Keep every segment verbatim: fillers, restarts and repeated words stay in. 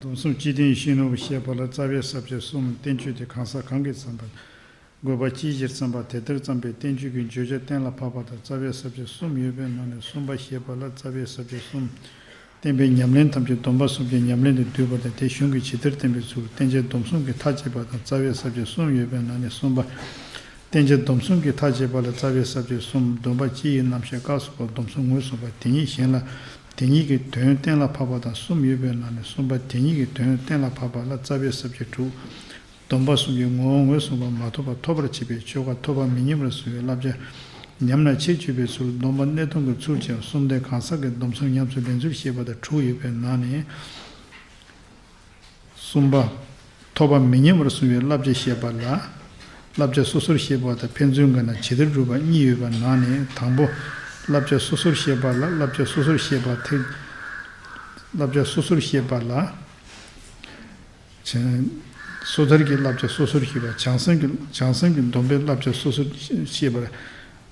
སྡོམ་གསུམ་སྤྱི་དོན་ཤེས་ནུས་པ་ཤེས་པ་ལ་རྩ་བའི་ས་བཅད་གསུམ། བསྟན་བཅོས་དེ་གང་ཟག་གང་གིས་བརྩམས་པ། དགོས་པ་ཅིའི་ཕྱིར་བརྩམས་པ། དེ་ལྟར་བརྩམས་པའི་བསྟན་བཅོས་ཀྱི་བརྗོད་བྱ་གཏན་ལ་ཕབ་པ་དང་། རྩ་བའི་ས་བཅད་གསུམ་ཡོད་པའི་ནང་ནས་གསུམ་པ་ཞེས་པ་ལ་རྩ་བའི་ས་བཅད་གསུམ། བསྟན་པའི་ཉམས་ལེན་ཐམས་ཅད་སྡོམ་པ་གསུམ་གྱི་ཉམས་ལེན་དུ་འདུས་པ་དང་། དེ་གཞུང་གིས་ཇི་ལྟར་བསྟན་པའི་ཚུལ། བསྟན་བྱ་སྡོམ་གསུམ་གྱིས་མཐའ་བཅད་པ་དང་། རྩ་བའི་ས་བཅད་གསུམ་ཡོད་པའི་ནང་ནས་གསུམ་པ། བསྟན་བྱ་སྡོམ་གསུམ་གྱིས་མཐའ་བཅད་པ་ལ་རྩ་བའི་ས་བཅད་གསུམ། སྡོམ་པ་སྤྱི་ཡི་རྣམ་གཞག་བཀག་སོགས་པ་སྡོམ་གསུམ་ངོས་བཟུང་བ་དེ་ཉིད་གཞན་ལ་དེ་ཉིད་ཀྱི་དོན་གཏན་ལ་ཕབ་པ་དང་གསུམ་ཡོད་པའི་ནང་ནས་གསུམ་པ། དེ་ཉིད་ཀྱི་དོན་གཏན་ལ་ཕབ་པ་ལ་རྩ་བའི་ས་བཅད་དྲུག། སྡོམ་པ་གསུམ་གྱི་ངོ་བོ་ངོས་བཟུང་བ་མ་ཐོབ་པ་ཐོབ་པར་བྱེད་པའི་ཆོས་འགའ་ཐོབ་པ་མི་ཉམས་པར་གསུངས་པའི་བསླབ་བྱ། ཉམས་ན་ཆེས་ཆེ་བའི་ཚུལ། སྡོམ་པ་གནས་ལྟུང་གི་ཚུལ་བཅས་གསུམ་སྟེ། གང་ཟག་གི་སྡོམ་གསུམ་ཉམས་སུ་ལེན་ཚུལ་ཞེས་པ་དང་དྲུག་ཡོད་པའི་ནང་ནས། གསུམ་པ། ཐོབ་པ་མི་ཉམས་པར་གསུངས་པའི་བསླབ་བྱ་བཤད་པ་ལ། བསླབ་བྱ་སོ་སོར་བཤད་པ་དང་ཕན་ཚུན་འགལ་ན་ཇི་ལྟར་སྒྲུབ་པ་གཉིས་ཡོད་པའི་ནང་ནས། དང་པོ། བསླབ་བྱ་སོ་སོར་བཤད་པ་ལ། བསླབ་བྱ་སོ་སོར་བཤད་པ་ཐེག་བསླབ་བྱ་སོ་སོར་བཤད་པ་ལ། བྱང་། སོ་ཐར་གྱི་བསླབ་བྱ་སོ་སོར་བཤད་པ། བྱང་སེམས་ཀྱི་བྱང་སེམས་ཀྱི་སྡོམ་པའི་བསླབ་བྱ་སོ་སོར་བཤད་པ།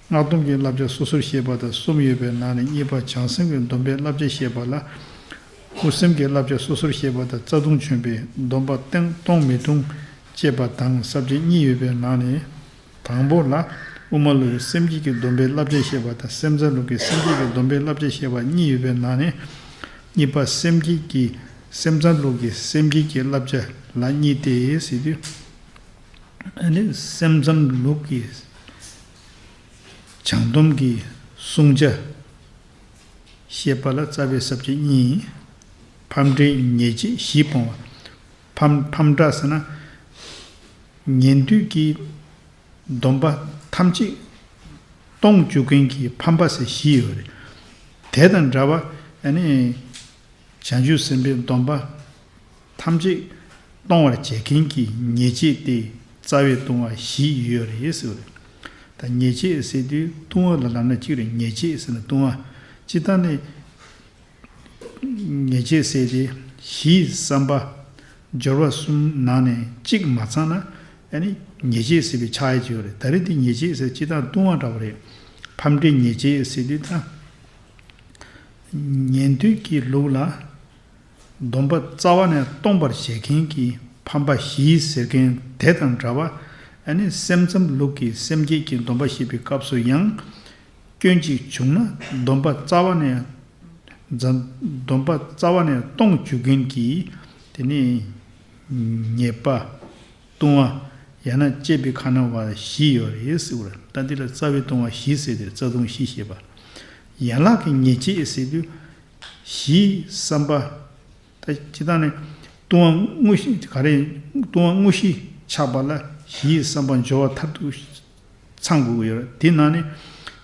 སྔགས་སྡོམ་གྱི་བསླབ་བྱ་སོ་སོར་བཤད་པ་དང་གསུམ་ཡོད་པའི་ནང་ནས་གཉིས་པ། བྱང་སེམས་ཀྱི་སྡོམ་པའི་བསླབ་བྱ་བཤད་པ་ལ། དབུ་སེམས་ཀྱི་བསླབ་བྱ་སོ་སོར་བཤད་པ་དང་རྩ་ལྟུང་ཆོད་པའི་སྡོམ་པ་གཏོང་གཏོང་མི་གཏོང་བཅས་པ་དང་ས་བཅད་གཉིས་ཡོད་པའི་ནང་ནས། དང་པོ་ལ། དབུ་མ་ལུགས་ཀྱི་སེམས་བསྐྱེད་ཀྱི་སྡོམ་པའི་བསླབ་བྱ་བཤད་པ་དང་། སེམས་ཙམ་ལུགས་ཀྱི་སེམས་བསྐྱེད་ཀྱི་སྡོམ་པའི་བསླབ་བྱ་བཤད་པ་གཉིས་ཡོད་པའི་ནང་ནས། གཉིས་པ། སེམས་བསྐྱེད་ཀྱི་སེམས་ཙམ་ལུགས་ཀྱི་སེམས་བསྐྱེད་ཀྱི་བསླབ་བྱ་ལ་གཉིས་ཏེ་ཟེར་དུས། ཨ་ནི་སེམས་ཙམ་ལུགས་ཀྱི་བྱང་སྡོམ་གྱི་བསྲུང་བྱ་བཤད་པ་ལ་རྩ་བའི་ས་བཅད་གཉིས། ཕམ་འདྲེ་ཉེས་བྱས་བཞི་སྤོང་བ། ཕམ་ཕམ་འདྲེ་ཟེར་ན། ཉན་ཐོས་ཀྱི་སྡོམ་པ་ཐམས་ཅད་གཏོང་བཅུག་མཁན་གྱི་ཕམ་པ་ཟེར་བཞི་ཡོད་རེད། དེ་དང་འདྲ་བ་ཨ་ནི། བྱང་ཆུབ་སེམས་དཔའི་སྡོམ་པ་ཐམས་ཅད་གཏོང་བར་བྱེད་མཁན་གྱི་ཉེས་བྱས་དེ་རྩ་བའི་ལྟུང་བ་བཞི་ཡོད་རེད་ཟེར་བ་རེད། ད་ཉེས་བྱས་ཟེར་དུས་ལྟུང་བ་ལ་ལབ་ན་གཅིག་རེད། ཉེས་བྱས་ཟེར་ན་ལྟུང་བ། སྤྱིར་བཏང་ནས་ཉེས་བྱས་ཟེར་དེ་བཞིའི་བསམ་པ་སྦྱོར་བ་གསུམ་ནང་ནས་གཅིག་མ་ཚང་ན་ཨ་ནི་ཉེས་བྱས་ཟེར་བའི་ཆགས་ཡ་ཅིག་ཡོད་རེད། ད་རེས་དེ་ཉེས་བྱས་ཟེར་སྤྱིར་བཏང་ལྟུང་བ་འདྲ་བོ་རེད། ཕམ་འདྲེ་ཉེས་བྱས་ཟེར་དུས་ད། ཉན་ཐོས་ཀྱི་ལུགས་ལ་སྡོམ་པ་རྩ་བ་ནས་གཏོང་བར་བྱེད་མཁན་གྱི་ཕམ་པ་བཞི་ཟེར་མཁན་དེ་དང་འདྲ་བ། ཨ་ནི་སེམས་ཙམ་ལུགས་ཀྱི་སེམས་བསྐྱེད་ཀྱི་སྡོམ་པ་བཤད་པའི་སྐབས་སུ་ཡང་། སྐྱོན་གཅིག་བྱུང་ན་སྡོམ་པ་རྩ་བ་ནས་འཛ་སྡོམ་པ་རྩ་བ་ནས་གཏོང་བཅུག་མཁན་གྱི་དེ་ནི་ཉེས་པ། ལྟུང་བ། ཡང་ན་བཅས་པའི་ཁ་ན་བ་བཞི་ཡོད་རེད་ཟེར་བ་རེད། ད་འདི་ལ་རྩ་བའི་ལྟུང་བ་བཞི་ཟེར་ཏེ་རྩ་ལྟུང་བཞི་ཞེས་པ། ཡན་ལག་གི་ཉེས་བྱས་ཟེར་དུས་བཞིའི་བསམ་པ། ད་སྤྱིར་བཏང་ནས་ལྟུང་བ་དངོས་གཞི་ག་རེ། ལྟུང་བ་དངོས་གཞི་ཆགས་པ་ལ་བཞིའི་བསམ་པ་སྦྱོར་བ་མཐར་ཐུག་ཚང་དགོས་ཀྱི་ཡོད་རེད། དེ་ནང་ནས་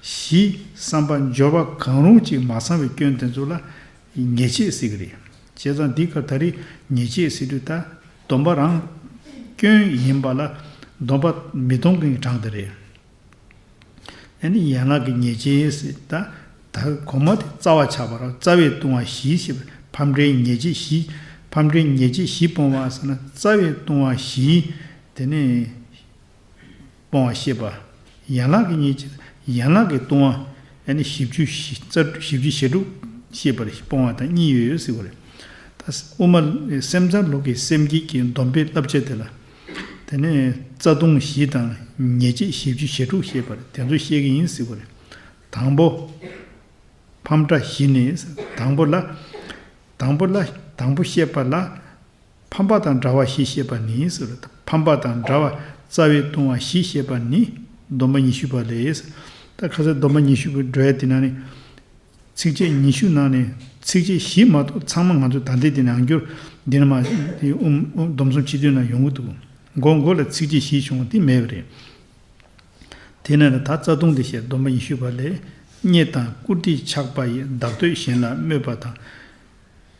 བཞིའི་བསམ་པ་སྦྱོར་བ་གང་རུང་གཅིག་མ་ཚང་བའི་སྐྱོན་དེ་ཚོ་ལ་ཉེས་བྱས་ཟེར་གྱི་རེད། བྱས་ཙང་འདི་ག་ད་རེས་ཉེས་བྱས་ཟེར་དུས་ད་སྡོམ་པ་རང་སྐྱོན་ཡིན་པ་ལ་སྡོམ་པ་མི་གཏོང་མཁན་གྱི་གྲངས་དེ་རེད། ཨ་ནི་ཡན་ལག་གི་ཉེས་བྱས་ཟེར་ད་ད་གོང་མ་དེ་རྩ་བ་ཆགས་པ་རེད། རྩ་བའི་ལྟུང་བ་བཞི་ཞེས་པ་ཕམ་འདྲེ་ཉེས་བྱས་བཞི། ཕམ་འདྲེ་ཉེས་བྱས་བཞི་སྤོང་བ་ཟེར་ན་རྩ་བའི་ལྟུང་བ་བཞི་དེ་ནི། སྤོང་བ་ཤེས་པ། ཡན་ལག་གི་ཉེས་བྱས། ཡན་ལག་གི་ལྟུང་བ། ཨ་ནི་བཞི་བཅུ་ཞེ་རྩ་བཞི་བཅུ་ཞེ་དྲུག་ཤེས་པར་སྤོང་བ་དང་གཉིས་ཡོད་ཟེར་བ་རེད། ད་དབུ་མ་སེམས་ཙམ་ལུགས་ཀྱི་སེམས་བསྐྱེད་ཀྱི་སྡོམ་པའི་བསླབ་བྱ་དེ་ལ། དེ་ནས་རྩ་ལྟུང་བཞི་དང་ཉེས་བྱས་བཞི་བཅུ་ཞེ་དྲུག་ཤེས་པར་དེ་ཚོ་ཤེས་ཀྱི་ཡིན་ཟེར་བ་རེད། དང་པོ། ཕམ་འདྲེ་བཞི་ནི། དང་པོ་ལ། དང་པོ་ལ་དང་པོ་བཤད་པ་ལ། ཕམ་པ་དང་འདྲ་བ་བཞི་བཤད་པ་ནི་ཟེར། ཕམ་པ་དང་འདྲ་བ་རྩ་བའི་ལྟུང་བ་བཞི་བཤད་པ་ནི་སྡོམ་པ་ཉི་ཤུ་པ་ལས། ད་ཁ་སང་སྡོམ་པ་ཉི་ཤུ་པའི་འགྲོ་ཡ་དེ་ན་ནི། ཚིགས་བཅད་ཉི་ཤུ་ནང་ནས་ཚིགས་བཅད་བཞི་མ་གཏོགས་ཚང་མ་ང་ཚོ་ད་ལྟའི་དེ་ནང་འགྱུར་འདི་ན་མ། ཨུམ་ཨུམ་སྡོམ་གསུམ་སྤྱི་དོན་ན་ཡོང་གི་འདུག་མགོ་མགོ་ལ་ཚིགས་བཅད་བཞི་བྱུང་བ་དེ་མེད་པ་རེད། དེ་ནས་ད་རྩ་ལྟུང་དེ་བཤད། སྡོམ་པ་ཉི་ཤུ་པ་ལས། རྙེད་དང་བཀུར་སྟི་ཆགས་པ་ཡིས། བདག་བསྟོད་གཞན་ལ་སྨོད་པ་དང་།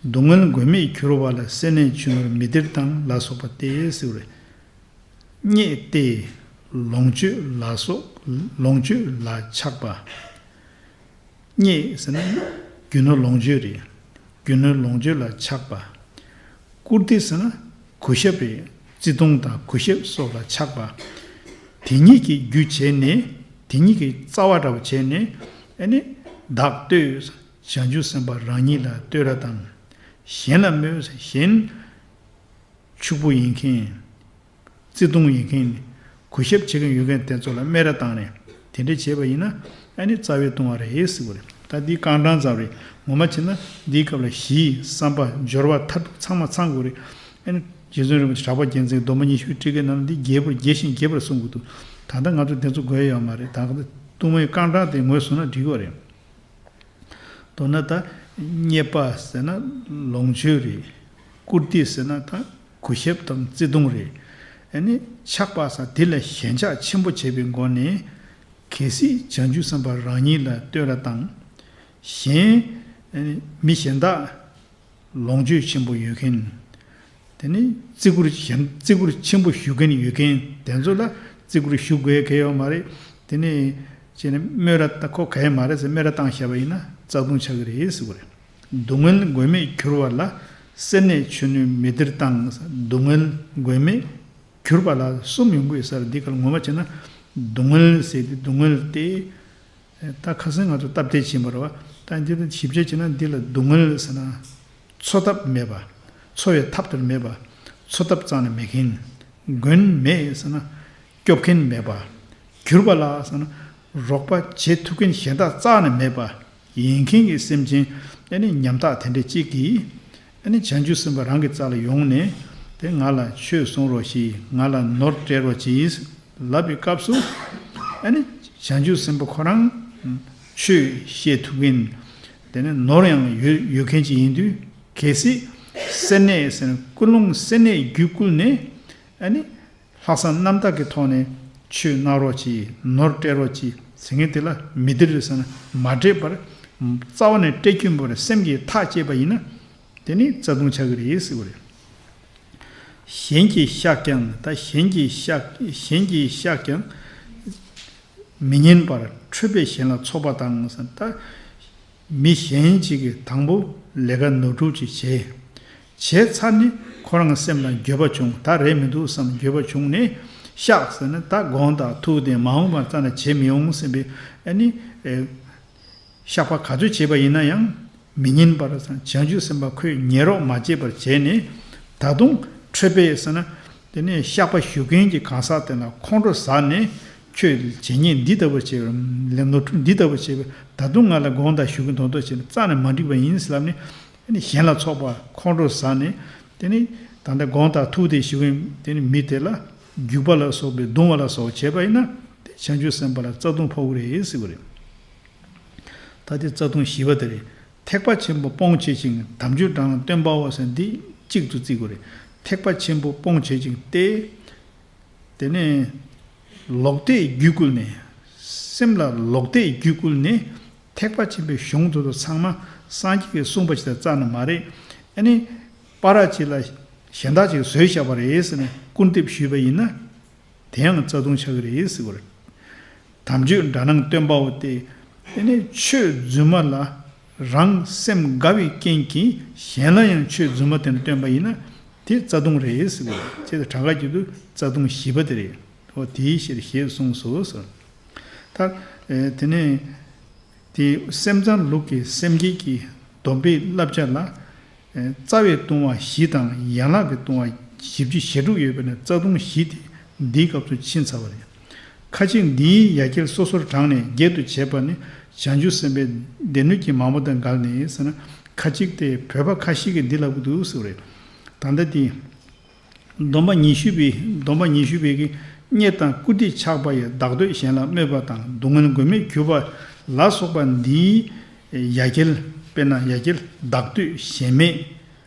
སྡུག་བསྔལ་མགོན་མེད་གྱུར་པ་ལ། སེར་སྣས་ཆུ་ནོར་མི་སྟེར་དང་ལ་སོགས་པ་སྟེ་ཟེར་བ་རེད། རྙེད་དེ་ལོངས་སྤྱོད་ལ་སོགས་ལོངས་སྤྱོད་ལ་ཆགས་པ། རྙེད་ཟེར་ན་རྒྱུ་ནོར་ལོངས་སྤྱོད་རེད། རྒྱུ་ནོར་ལོངས་སྤྱོད་ལ་ཆགས་པ། བཀུར་སྟི་ཟེར་ན་གུས་ཞབས་རེད། བརྩི་མཐོང་དང་གུས་ཞབས་སོགས་ལ་ཆགས་པ། དེ་ཉིད་ཀྱི་རྒྱུ་བྱས་ནས་དེ་ཉིད་ཀྱི་རྩ་བ་འདྲ་བ་བྱས་ནས་ཨ་ནི་བདག་བསྟོད། བྱང་ཆུབ་སེམས་དཔའ་རང་ཉིད་ལ་བསྟོད་ར་དང་། གཞན་ལ་སྨོད། གཞན་ ཕྱུག་པོ་ཡིན་མཁན། བརྩེ་དུང་ཡོད་མཁན། གུས་ཞབས་བྱེད་མཁན་ཡོད་མཁན་དེ་ཚོ་ལ་སྨད་ར་བཏང་ནས་དེ་འདྲ་བྱས་པ་ཡིན་ན་ཨ་ནི་རྩ་བའི་ལྟུང་བ་རེད་ཟེར་གྱི་རེད། ད་འདི་རྐང་གྲངས་ཙམ་རེད། ངོ་མ་བྱས་ན་འདིའི་སྐབས་ལ་གཞི་བསམ་པ་སྦྱོར་བ་མཐར་ཐུག་ཚང་མ་ཚང་དགོས་རེད། ཨ་ནི་རྗེ་བཙུན་རིན་པོ་ཆེ་གྲགས་པ་རྒྱལ་མཚན་གྱི་སྡོམ་པ་ཉི་ཤུའི་ཊཱི་ཀའི་ནང་ལ་འདི་རྒྱས་པར་རྒྱས་ཤིང་རྒྱས་པར་གསུང་གི་འདུག་ད་ལྟ་ང་ཚོ་དེ་ཚོ་དགོས་ཡོད་མ་རེད། ད་ལྟ་ལྟུང་བའི་རྐང་གྲངས་དེ་ངོས་བཟུང་ན་འགྲིག་གི་རེད། མདོར་ན་ད་རྙེད་པ་ཟེར་ན་ལོངས་སྤྱོད་རེད། བཀུར་སྟི་ཟེར་ན་ད་གུས་ཞབས་དང་བརྩེ་དུང་རེད། ཨ་ནི་ཆགས་པ་ཟེར་དེ་ལ་ཞེན་ཆགས་ཆེན་པོ་བྱས་པའི་སྒོ་ནས་གལ་སྲིད་བྱང་ཆུབ་སེམས་དཔའ་རང་ཉིད་ལ་ལྟོས་ར་དང་། གཞན་ཨ་ནི་མི་གཞན་དག་ལོངས་སྤྱོད་ཆེན་པོ་ཡོད་མཁན། དེ་ནི་བརྩི་བཀུར་གཞན་བརྩི་བཀུར་ཆེན་པོ་ཞུ་མཁན་ཡོད་མཁན་དེ་ཚོ་ལ་བརྩི་བཀུར་ཞུ་དགོས་གལ་ཡོད་མ་རེད། དེ་ནི་ཅེས་ནི་སྨོད་ར་ད་ཁོ་ག་ཡེ་མ་རེད་ཟེར་སྨོད་ར་བཏང་བཞག་པ་ཡིན་ན་རྩ་ལྟུང་ཆགས་ཀྱི་རེད་ཟེར་བ་རེད། སྡུག་བསྔལ་མགོན་མེད་གྱུར་པ་ལ། སེར་སྣས་ཆུ་སྣོད་མི་བདེར་བཏང་། སྡུག་བསྔལ་མགོན་མེད་གྱུར་པ་ལ་གསུམ་ཡོང་གི་ཡོད་ས་རེད། འདི་ག་ལ་ངོ་མ་བྱས་ན་སྡུག་བསྔལ་ཟེར་དུས་སྡུག་བསྔལ་དེ། ད་ཁ་སང་ང་ཚོ་སྟབས་བདེ་ཕྱིན་པ་རེད་བ། ད་འདི་ལ་ཞིབ་དཔྱད་བྱས་ན་འདི་ལ་སྡུག་བསྔལ་ཟེར་ན། འཚོ་ཐབས་མེད་པ། འཚོ་བའི་ཐབས་དེར་མེད་པ། འཚོ་ཐབས་རྩ་ནས་མེད་མཁན། མགོན་མེད་ཟེར་ན། སྐྱོབ་མཁན་མེད་པ། གྱུར་པ་ལ་ཟེར་ན། རོགས་པ་བྱེད་ཐུབ་མཁན་གཞན་དག་རྩ་ནས་མེད་པ། ཡིན་མཁན་གྱི་སེམས་ཅན་ཨ་ནི་ཉམ་ཐག་དེ་འདྲ་གཅིག་གིས་ཨ་ནི་བྱང་ཆུབ་སེམས་དཔའ་རང་གི་རྩ་ལ་ཡོང་ནས་དེ་ང་ལ་ཆོས་གསུང་རོགས་གྱིས། ང་ལ་ནོར་སྤྲད་རོགས་གྱིས་ལབ་པའི་སྐབས་སུ་ཨ་ནི་བྱང་ཆུབ་སེམས་དཔའ་ཁོ་རང་ཆོས་བཤད་ཐུབ་མཁན། དེ་ནས་ནོར་ཡང་ཡོད་ཡོད་མཁན་ཅིག་ཡིན་དུས་གལ་སྲིད་སེར་སྣས་ཟེར་ན་ཀུན་སློང་སེར་སྣས་རྒྱུད་བསྐུལ་ནས་ཨ་ནི། ལྷག་བསམ་རྣམ་དག་གི་ཐོག་ནས་ཆོས་གནང་རོགས་གྱིས། ནོར་སྤྲད་རོགས་གྱིས་ཟེར་མཁན་དེ་ལ་མི་བདེར་ཟེར་ན་མ་སྤྲད་པར་རྩ་བ་ནས་སྤྲད་རྒྱུ་མེད་པར་སེམས་ཀྱིས་ཐག་བཅད་པ་ཡིན་ན་དེ་ནི་རྩ་ལྟུང་ཆགས་ཀྱི་རེད་ཟེར་བ་རེད། གཞན་གྱིས་བཤགས་ཀྱང་ད་གཞན་གྱིས་བཤགས་གཞན་གྱིས་བཤགས་ཀྱང་མི་ཉན་པར་ཁྲོས་པས་གཞན་ལ་འཚོགས་པ་དང་ཟེར་ད། མི་གཞན་ཅིག་གིས་དང་པོ་ལས་ཀ་ནོར་འཁྲུལ་ཅིག་བྱས། བྱས་ཚར་ནས་ཁོ་རང་སེམས་ལ་འགྱོད་པ་བྱུང་། ད་རེད་མི་འདུག་བསམ་འགྱོད་པ་བྱུང་ནས་བཤགས་ཟེར་ན་ད་དགོངས་དག་ཐུགས་བདེན་མ་འོངས་པར་རྩ་ནས་བྱེད་མི་འོང་བསམ་པའི་ཨ་ནི་ཨེ། བཤགས་པ་ག་ཚོད་བྱས་པ་ཡིན་ན་ཡང་མི་ཉན་པར་བྱང་ཆུབ་སེམས་དཔའ་ཁོས་ཉན་རོགས་མ་བྱས་པར་བྱས་ནས་ད་དུང་ཁྲོས་པས་ཟེར་ན། དེ་ནས་བཤགས་པ་ཞུ་མཁན་གྱི་གང་ཟག་དེ་ལ་ཁོང་ཁྲོ་ཟ་ནས་ཁྱོད་བྱས་ཉེས་འདི་ལྟ་བུ་བྱས་པས་ལས་ནོར་འཁྲུལ་འདི་ལྟ་བུ་བྱས་པས་ད་དུང་ང་ལ་དགོངས་དག་ཞུ་གི་མདོག་མདོག་བྱས་ནས་རྩ་ནས་མ་འགྲིག་པ་ཡིན་ཟེར་ལབ་ནས་དེ་ནས་གཞན་ལ་འཚོགས་པ་ཁོང་ཁྲོ་ཟ་ནས་དེ་ནས་ད་ལྟ་དགོངས་དག་ཐུགས་བདེ་ཞུ་མཁན་དེ་ནས་མི་དེ་ལ་རྒྱུག་པ་ལ་སོགས་པའི་རྡུང་བ་ལ་སོགས་བྱས་པ་ཡིན་ན་དེ་བྱང་ཆུབ་སེམས་དཔའ་ལ་རྩ་ལྟུང་ཕོག་གི་རེད་ཟེར་གི་རེད། ད་དེ་རྩ་ལྟུང་བཞི་པ་དེ་རེད། ཐེག་པ་ཆེན་པོ་སྤོང་བྱེད་ཅིང་དམ་ཆོས་དྲང་སྟོན་པའོ་ཟེར་འདི་གཅིག་ཏུ་བརྩི་དགོས་རེད། ཐེག་པ་ཆེན་པོ་སྤོང་བྱེད་ཅིང་སྟེ། དེ་ནས་ལོག་ལྟས་རྒྱུད་བསྐུལ་ནས། སེམས་ལ་ལོག་ལྟས་རྒྱུད་བསྐུལ་ནས་ཐེག་པ་ཆེན་པོའི་གཞུང་དེ་ཚོ་ཚང་མ་སངས་རྒྱས་ཀྱིས་གསུངས་པ་ཞིག་དང་རྩ་ནས་མ་རེད། ཨ་ནི་པར་ཅིག་ལ་གཞན་དག་ཅིག་བཟོས་བཞག་པ་རེད་ཟེར་ནས་སྐུར་འདེབས་ཞུས་པ་ཡིན་ན། དེ་ཡང་རྩ་ལྟུང་ཆགས་ཀྱི་རེད་ཟེར་བ་རེད། དམ་ཆོས་འདྲ་སྣང་སྟོན་པའོ་སྟེ། དེ་ནས་ཆོས་རྫུན་མ་ལ་རང་སེམས་དགའ་བའི་རྐྱེན་གྱིས་གཞན་ལ་ཡང་ཆོས་རྫུན་མ་དེ་འདྲ་སྟོན་པ་ཡིན་ན་དེ་རྩ་ལྟུང་རེད་ཟེར་བ་རེད། ཅེས་དང་གྲངས་ཀ་བརྒྱད་དུ་རྩ་ལྟུང་བཞི་པ་དེ་རེད། འོ་དེའི་ཕྱིར་ཞེས་གསུངས་སོ་ཟེར། ད་དེ་ནས་དེ་སེམས་ཙམ་ལུགས་ཀྱི་སེམས་བསྐྱེད་ཀྱི་སྡོམ་པའི་བསླབ་བྱ་ལ། རྩ་བའི་ལྟུང་བ་བཞི་དང་ཡན་ལག་གི་ལྟུང་བ་བཞི་བཅུ་ཞེ་དྲུག་ཡོད་པས་ན་རྩ་ལྟུང་བཞི་དེ་འདིའི་སྐབས་སུ་ཕྱིན་ཚར་བ་རེད། ཁ་ཅིག་འདིའི་ཡ་གྱལ་སོ་སོར་བགྲངས་ནས་བརྒྱད་དུ་བྱས་པ་ནི་བྱང་ཆུབ་སེམས་དཔའི་སྡེ་སྣོད་ཀྱི་མ་མོ་དང་འགལ་ནས་ཟེར་ན་ཁ་ཅིག་སྟེ་བོད་པ་ཁ་ཤས་ཀྱིས་འདི་ལབ་ཀྱི་འདུག་ཟེར་བ་རེད། ད་ལྟ་འདི། སྡོམ་པ་ཉི་ཤུ་པའི་སྡོམ་པ་ཉི་ཤུ་པའི་གི་རྙེད་དང་བཀུར་སྟི་ཆགས་པ་ཡི་བདག་འདོད་གཞན་ལ་སྨོད་པ་དང་སྡུག་བསྔལ་མགོན་མེད་གྱུར་པ་ལ་སོགས་པ་འདིའི་ཡ་གྱལ་དཔེར་ན་ཡ་གྱལ་བདག་འདོད་གཞན་མེད་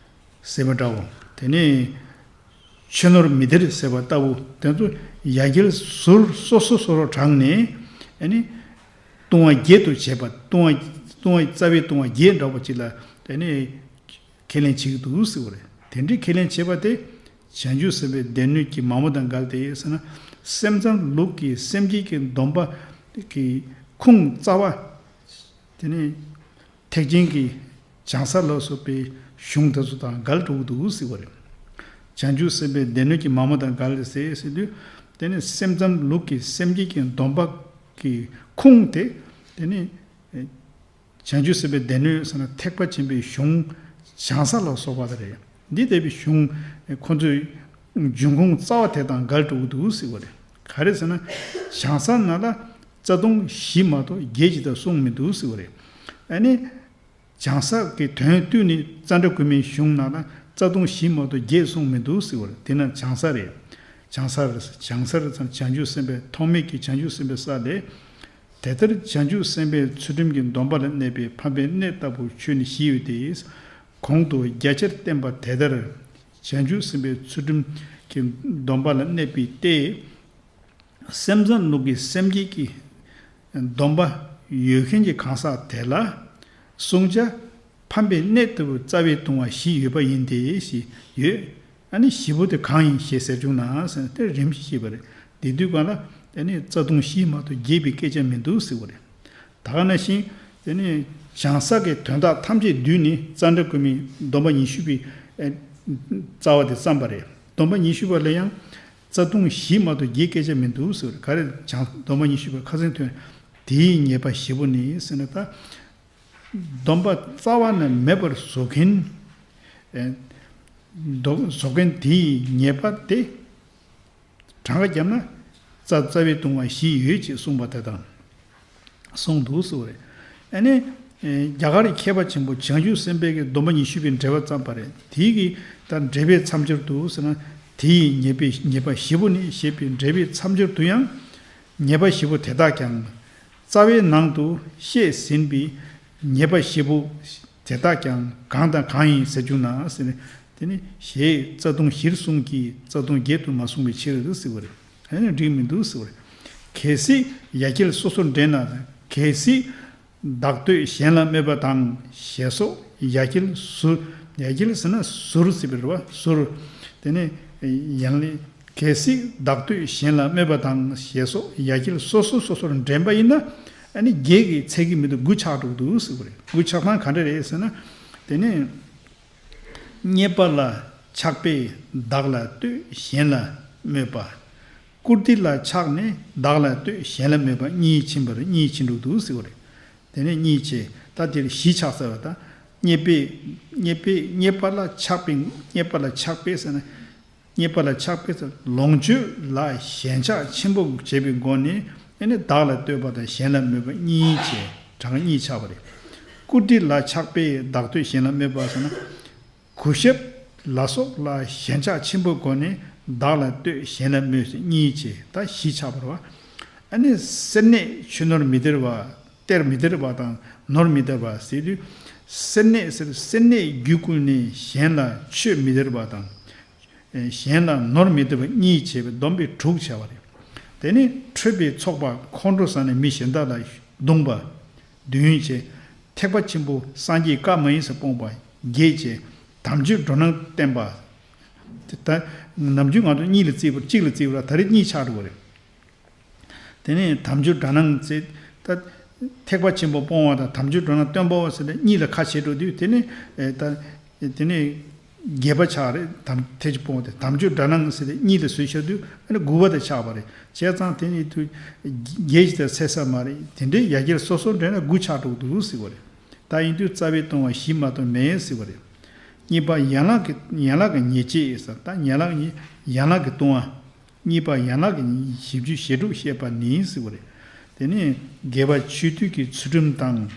ཟེར་བ་འདྲ་བོ། དེ་ནས་ཆོས་ནོར་མི་སྟེར་ཟེར་བ་ལྟ་བུ་དེ་ཚོ་ཡ་གྱལ་ཟུར་སོ་སོ་སོ་སོར་བགྲངས་ནས་ཨ་ནི་ལྟུང་བ་བརྒྱད་དུ་བྱས་པ་ལྟུང་བ་ལྟུང་བ་རྩ་བའི་ལྟུང་བ་བརྒྱད་འདྲ་བོ་ཅིག་ལ་ཨ་ནི། ཁས་ལེན་བྱེད་ཀྱི་འདུག་ཟེར་བ་རེད། དེ་འདྲའི་ཁས་ལེན་བྱེད་པ་དེ་བྱང་ཆུབ་སེམས་དཔའི་སྡེ་སྣོད་ཀྱི་མ་མོ་དང་འགལ་ཏེ་ཟེར་ན། སེམས་ཙམ་ལུགས་ཀྱི་སེམས་བསྐྱེད་ཀྱི་སྡོམ་པ་གི་ཁུངས་རྩ་བ། དེ་ནི་ཐེག་ཆེན་གྱི་བྱང་ས་ལ་སོགས་པའི་གཞུང་དེ་ཚོ་དང་འགལ་འགྲོ་གི་འདུག་ཟེར་བ་རེད། བྱང་ཆུབ་སེམས་དཔའི་སྡེ་སྣོད་ཀྱི་མ་མོ་དང་འགལ་ཏེ་ཟེར་ཟེར་དུས། དེ་ནི་སེམས་ཙམ་ལུགས་ཀྱི་སེམས་བསྐྱེད་ཀྱི་སྡོམ་པ་གི་ཁུངས་དེ་དེ་ནི། བྱང་ཆུབ་སེམས་དཔའི་སྡེ་སྣོད་ཟེར་ན་ཐེག་པ་ཆེན་པོའི་གཞུང་བྱང་ས་ལ་སོགས་པ་དེ་རེད། འདི་ལྟ་བུའི་གཞུང་ཁོ་ཚོས་ འབྱུང་ཁུངས་རྩ་བ་དེ་དང་འགལ་འགྲོ་གི་འདུག་ཟེར་བ་རེད། ག་རེ་ཟེར་ན། བྱང་ས་ནང་ལ་རྩ་ལྟུང་བཞི་མ་གཏོགས་བརྒྱད་ཅིག་དང་གསུངས་མི་འདུག་ཟེར་བ་རེད། ཨ་ནི། བྱང་ས་ཀྱི་དོན་བསྡུས་ནས་ཙནྡྲ་གོ་མིའི་གཞུང་ནང་ལ་རྩ་ལྟུང་བཞི་མ་གཏོགས་བརྒྱད་གསུངས་མི་འདུག་ཟེར་བ་རེད། དེ་ན་བྱང་ས་རེད། བྱང་ས་རེད། བྱང་ས་རེད་ཙང་བྱང་ཆུབ་སེམས་དཔའི་ཐོགས་མེད་ཀྱི་བྱང་ཆུབ་སེམས་དཔའི་ས་ལས། དེ་ལྟར་བྱང་ཆུབ་སེམས་དཔའི་ཚུལ་ཁྲིམས་ཀྱི་སྡོམ་པ་ལ་གནས་པའི་ཕམ་པའི་གནས་ལྟ་བུ་ཆོས་ནི་བཞི་ཡོད་དེ། གོང་དུ་རྒྱ་ཆེར་བསྟན་པ་དེ་ལྟར། བྱང་ཆུབ་སེམས་དཔའི་ཚུལ་ཁྲིམས་ཀྱི་སྡོམ་པ་ལ་གནས་པའི་སྟེ། སེམས་ཙམ་ལུགས་ཀྱི་སེམས་བསྐྱེད་ཀྱི་སྡོམ་པ་ཡོད་མཁན་གྱི་གང་ཟག་དེ་ལ་བསྲུང་བྱ་ཕམ་པའི་གནས་ལྟ་བུ་རྩ་བའི་ལྟུང་བ་བཞི་ཡོད་པ་ཡིན་ཏེ་ཞེས་ཡོད། ཨ་ནི་བཞི་པོ་དེ་གང་ཡིན་ཞེས་ཟེར་བྱུང་ན་ཟེར་ན་དེ་རིམ་བཞིན་བཤད་པ་རེད། དེ་དུས་གང་ལ་ཨ་ནི་རྩ་ལྟུང་བཞི་མ་གཏོགས་བརྒྱད་པའི་སྐད་ཆ་མི་འདུག་ཟེར་བ་རེད། ད་ག་ནང་བཞིན་དེ་ནི་བྱང་ས་ཀའི་དོན་དག་ཐམས་ཅད་བསྡུས་ནས་ཙནྡྲ་གོ་མིའི་སྡོམ་པ་ཉི་ཤུ་པའི་ཨེ་རྩ་བ་དེ་བརྩམས་པ་རེད། སྡོམ་པ་ཉི་ཤུ་པ་ལ་ཡང་རྩ་ལྟུང་བཞི་མ་གཏོགས་བརྒྱད་སྐད་ཆ་མི་འདུག་ཟེར་བ་རེད། ག་རེ་བྱང་སྡོམ་པ་ཉི་ཤུ་པའི་ཁ་སང་ཐོན། དེའི་ཉེས་པ་བཞི་པོ་ནི་ཟེར་ན་ད། སྡོམ་པ་རྩ་བ་ནས་མེད་པར་བཟོ་མཁན། ཨེ། སྡོམ་བཟོ་མཁན་དེའི་ཉེས་པ་དེ། གྲངས་ཀ་བརྒྱབ་ན། རྩ་རྩ་བའི་ལྟུང་བ་བཞི་ཡོད་ཅེས་གསུངས་པ་དེ་དང་། གསུངས་འདུག་ཟེར་བ་རེད། ཨ་ནི། ཨེ། རྒྱ་གར་གྱི་མཁས་པ་ཆེན་པོ་བྱང་ཆུབ་སེམས་དཔའི་གི་སྡོམ་པ་ཉི་ཤུ་པའི་འགྲེལ་པ་བརྩམས་པ་རེད། དེའི་གི་ད་འགྲེལ་པའི་མཚམས་སྦྱོར་དུ་ཟེར་ན། དེའི་ཉེས་པའི་ཉེས་པ་བཞི་པོ་ནི་ཞེས་པའི་འགྲེལ་པའི་མཚམས་སྦྱོར་དུ་ཡང་། ཉེས་པ་བཞི་པོ་དེ་དག་ཀྱང་། རྩ་བའི་ནང་དུ་བཤད་ཟིན་པའི་ཉེས་པ་བཞི་པོ་དེ་དག་ཀྱང་གང་དང་གང་ཡིན་ཟེར་བྱུང་ན་ཟེར་ནས། དེ་ནི་ཞེས་རྩ་ལྟུང་བཞིར་གསུངས་ཀྱི་རྩ་ལྟུང་བརྒྱད་དུ་མ་གསུངས་པའི་ཕྱིར་ཟེར་བ་རེད། ཨ་ནི་འགྲིག་མི་འདུག་ཟེར་བ་རེད། གལ་སྲིད་ཡ་གྱལ་སོ་སོར་འདྲེན་ན། གལ་སྲིད་བདག་བསྟོད་གཞན་ལ་སྨོད་པ་དང་ཞེས་སོགས་ཡ་གྱལ་ཟུར། ཡ་གྱལ་ཟེར་ན་ཟུར་ཟེར་བ་རེད་བ། ཟུར། དེ་ནས་ཡང་ལས། གལ་སྲིད་བདག་བསྟོད་གཞན་ལ་སྨོད་པ་དང་ཞེས་སོགས་ཡ་གྱལ་སོ་སོ་སོ་སོར་འདྲེན་པ་ཡིན་ན། ཨ་ནི་བརྒྱད་ཀྱིས་ཚད་ཀྱི་མི་འདུག་དགུ་ཆགས་འགྲོ་གི་འདུག་ཟེར་བ་རེད། དགུ་ཆགས་སྟངས་ག་འདྲ་རེད་ཟེར་ན། དེ་ནས། རྙེད་པ་ལ་ཆགས་པས་བདག་ལ་བསྟོད་གཞན་ལ་སྨོད་པ། བཀུར་སྟི་ལ་ཆགས་ནས་བདག་ལ་བསྟོད་གཞན་ལ་སྨོད་པ་གཉིས་ཕྱིན་པར་གཉིས་ཕྱིན་འགྲོ་གི་འདུག་ཟེར་བ་རེད། དེ་ནས་གཉིས་བྱས། ད་དེར་བཞི་ཆགས་ཟེར་བ་དང་། རྙེད་པས། རྙེད་པས་རྙེད་པ་ལ་ཆགས་པའི། རྙེད་པ་ལ་ཆགས་པས་ཟེར་ན། རྙེད་པ་ལ་ཆགས་པས་ཟེར། ལོངས་སྤྱོད་ལ་ཞེན་ཆགས་ཆེན་པོ་བྱས་པའི་སྒོ་ནས་ཨ་ནི་བདག་ལ་བསྟོད་པ་དང་གཞན་ལ་སྨོད་པ་གཉིས་བྱས། གྲངས་གཉིས་ཆགས་པ་རེད། བཀུར་སྟི་ལ་ཆགས་པས་བདག་བསྟོད་གཞན་ལ་སྨོད་པ་ཟེར་ན། གུས་ཞབས་ལ་སོགས་ལ་ཞེན་ཆགས་ཆེན་པོའི་སྒོ་ནས་བདག་ལ་བསྟོད་གཞན་ལ་སྨོད་ཟེར་གཉིས་བྱས། ད་བཞི་ཆགས་པ་རེད་བ། ཨ་ནི་སེར་སྣས་ཆོས་ནོར་མི་སྟེར་བ། སྟེར་མི་སྟེར་བ་དང་ནོར་མི་སྟེར་བ་ཟེར་དུས། སེར་སྣས་ཟེར། སེར་སྣས་རྒྱུད་བསྐུལ་ནས་གཞན་ལ་ཆོས་མི་སྟེར་བ་དང་། གཞན་ལ་ནོར་མི་སྟེར་བ་གཉིས་བྱས་པའི་སྡོམ་པའི་དྲུག་བྱས་པ་རེད། དེ་ནི་ཁྲོས་པའི་ཚོགས་པ་ཁོང་ཁྲོ་ཟ་ནས་མི་གཞན་དག་ལ་བརྡུངས་པ། བདུན་བྱས། ཐེག་པ་ཆེན་པོ་སངས་རྒྱས་བཀའ་མ་ཡིན་ཟེར་སྤོང་བ་བརྒྱད་བྱས། དམ་ཆོས་འགྲོ་སྣང་བསྟེན་པ། དེ་ལྟར་ནམ་རྒྱུན་ང་ཚོ་གཉིས་ལ་བརྩིས་པ། གཅིག་ལ་བརྩིས་པ་ལ་ད་རེས་གཉིས་ཆགས་འགྲོ་བ་རེད། དེ་ནས་དམ་ཆོས་འགྲོ་སྣང་ཟེར། ད་ཐེག་པ་ཆེན་པོ་སྤོང་བ་དང་དམ་ཆོས་འགྲོ་སྣང་སྟོན་པའོ་ཟེར་ནས་གཉིས་ལ་ཁ་ཕྱེ་འགྲོ་དུས། དེ་ནས་ད་དེ་ནས་བརྒྱད་པ་ཆགས་རེད། དམ་ཐེག་ཆེན་སྤོང་བ་དེ། དམ་ཆོས་འགྲོ་སྣང་ཟེར་ནས་གཉིས་ལ་བཟོས་བཞག་དུས་ཨ་ནི་དགུ་པ་དེ་ཆགས་པ་རེད། བྱས་ཙང་དེ་ནས་དུས་བརྒྱད་ཅིག་དང་ཚད་ས་མ་རེད། དེ་འདྲའི་ཡ་གྱལ་སོ་སོར་འདྲེན་ན་དགུ་ཆགས་འགྲོ་གི་འདུག་ཟེར་བ་རེད། ད་ཡིན་དུས་རྩ་བའི་ལྟུང་བ་བཞི་མ་གཏོགས་མེད་ཟེར་བ་རེད། གཉིས་པ་ཡན་ལག་གི། ཡན་ལག་གི་ཉེས་བྱས་ཟེར། ད་ཡན་ལག་གི་ཉེས། ཡན་ལག་གི་ལྟུང་བ། གཉིས་པ་ཡན་ལག་གི་བཞི་བཅུ་ཞེ་དྲུག་བཤད་པ་ནི་ཟེར་བ་རེད། དེ་ནི་དགེ་བ་ཆོས་སྡུད་ཀྱི་ཚུལ་ཁྲིམས་དང་།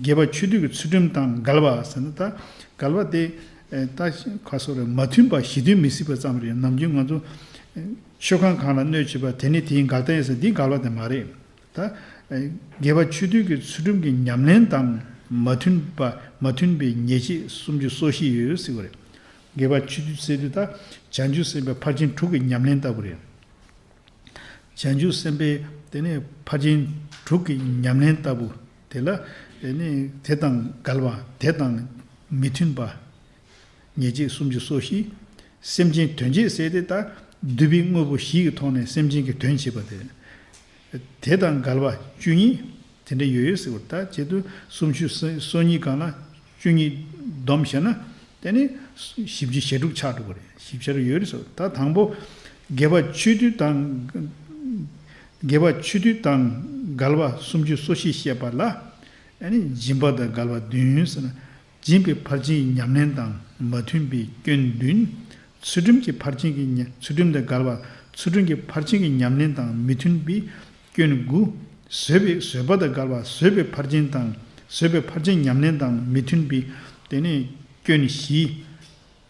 དགེ་བ་ཆོས་སྡུད་ཀྱི་ཚུལ་ཁྲིམས་དང་འགལ་བ་ཟེར་ན། ད་འགལ་བ་དེ་ད་ག་སོགས་རེད། མ་མཐུན་པ་བཞི་དོན་མི་སྲིད་པ་ཙམ་རེད། ནམ་རྒྱུན་ང་ཚོ་ཆོས་ཁང་གང་ལ་སྣོད་བྱེད་པ་དེ་ནི་དེའི་འགལ་རྟགས་ཡིན་ཟེར། འདི་འགལ་བ་དེ་མ་རེད། ད་དགེ་བ་ཆོས་སྡུད་ཀྱི་ཚུལ་ཁྲིམས་ཀྱི་ཉམས་ལེན་དང་མ་མཐུན་པ། མ་མཐུན་པའི་ཉེས་བྱས་སུམ་ཅུ་སོ་བཞི་ཡོད་ཟེར་བ་རེད། དགེ་བ་ཆོས་སྡུད་ཟེར་དུས་ད་བྱང་ཆུབ་སེམས་དཔའི་ཕར་ཕྱིན་དྲུག་གི་ཉམས་ལེན་ལྟ་བུ་རེད། བྱང་ཆུབ་སེམས་དཔའི་དེ་ནས་ཕར་ཕྱིན་དྲུག་གི་ཉམས་ལེན་ལྟ་བུ་དེ་ལ། དེ་ནས་དེ་དང་འགལ་བ། དེ་དང་མི་མཐུན་པ། ཉེས་བྱས་སུམ་ཅུ་སོ་བཞི། སེམས་ཅན་དོན་བྱེད་ཟེར་དེ་ད་འདུས་པའི་དངོས་པོ་བཞི་ཡི་ཐོག་ནས་སེམས་ཅན་གྱི་དོན་བྱེད་པ་དེ། དེ་དང་འགལ་བ་བཅུ་གཉིས། དེ་འདྲ་ཡོད་ཡོད་ཟེར་བ། ད་བྱེད་དུས་སུམ་ཅུ་སོ་གཉིས་སྒང་ལ་བཅུ་གཉིས་བསྡོམས་བྱས་ན་དེ་ནི་བཞི་བཅུ་ཞེ་དྲུག་ཆགས་འགྲོ་གི་རེད། བཞི་བཅུ་ཡོད་རེད་ཟེར་བ། ད་དང་པོ་དགེ་བ་ཆོས་སྡུད་དང་། དགེ་བ་ཆོས་སྡུད་དང་འགལ་བ་སུམ་ཅུ་སོ་བཞི་བཤད་པ་ལ། ཨ་ནི་སྦྱིན་པ་དང་འགལ་བ་བདུན་ཟེར་ན། སྦྱིན་པའི་ཕར་ཕྱིན་ཉམས་ལེན་དང་མ་མཐུན་པའི་སྐྱོན་བདུན། ཚུལ་ཁྲིམས་ཀྱི་ཕར་ཕྱིན་གྱི་ཉ་ཚུལ་ཁྲིམས་དང་འགལ་བ། ཚུལ་ཁྲིམས་ཀྱི་ཕར་ཕྱིན་གྱི་ཉམས་ལེན་དང་མི་མཐུན་པའི་སྐྱོན་དགུ། བཟོད་པའི་བཟོད་པ་དང་འགལ་བ། བཟོད་པའི་ཕར་ཕྱིན་དང་བཟོད་པའི་ཕར་ཕྱིན་ཉམས་ལེན་དང་མི་མཐུན་པའི་དེ་ནས་སྐྱོན་བཞི།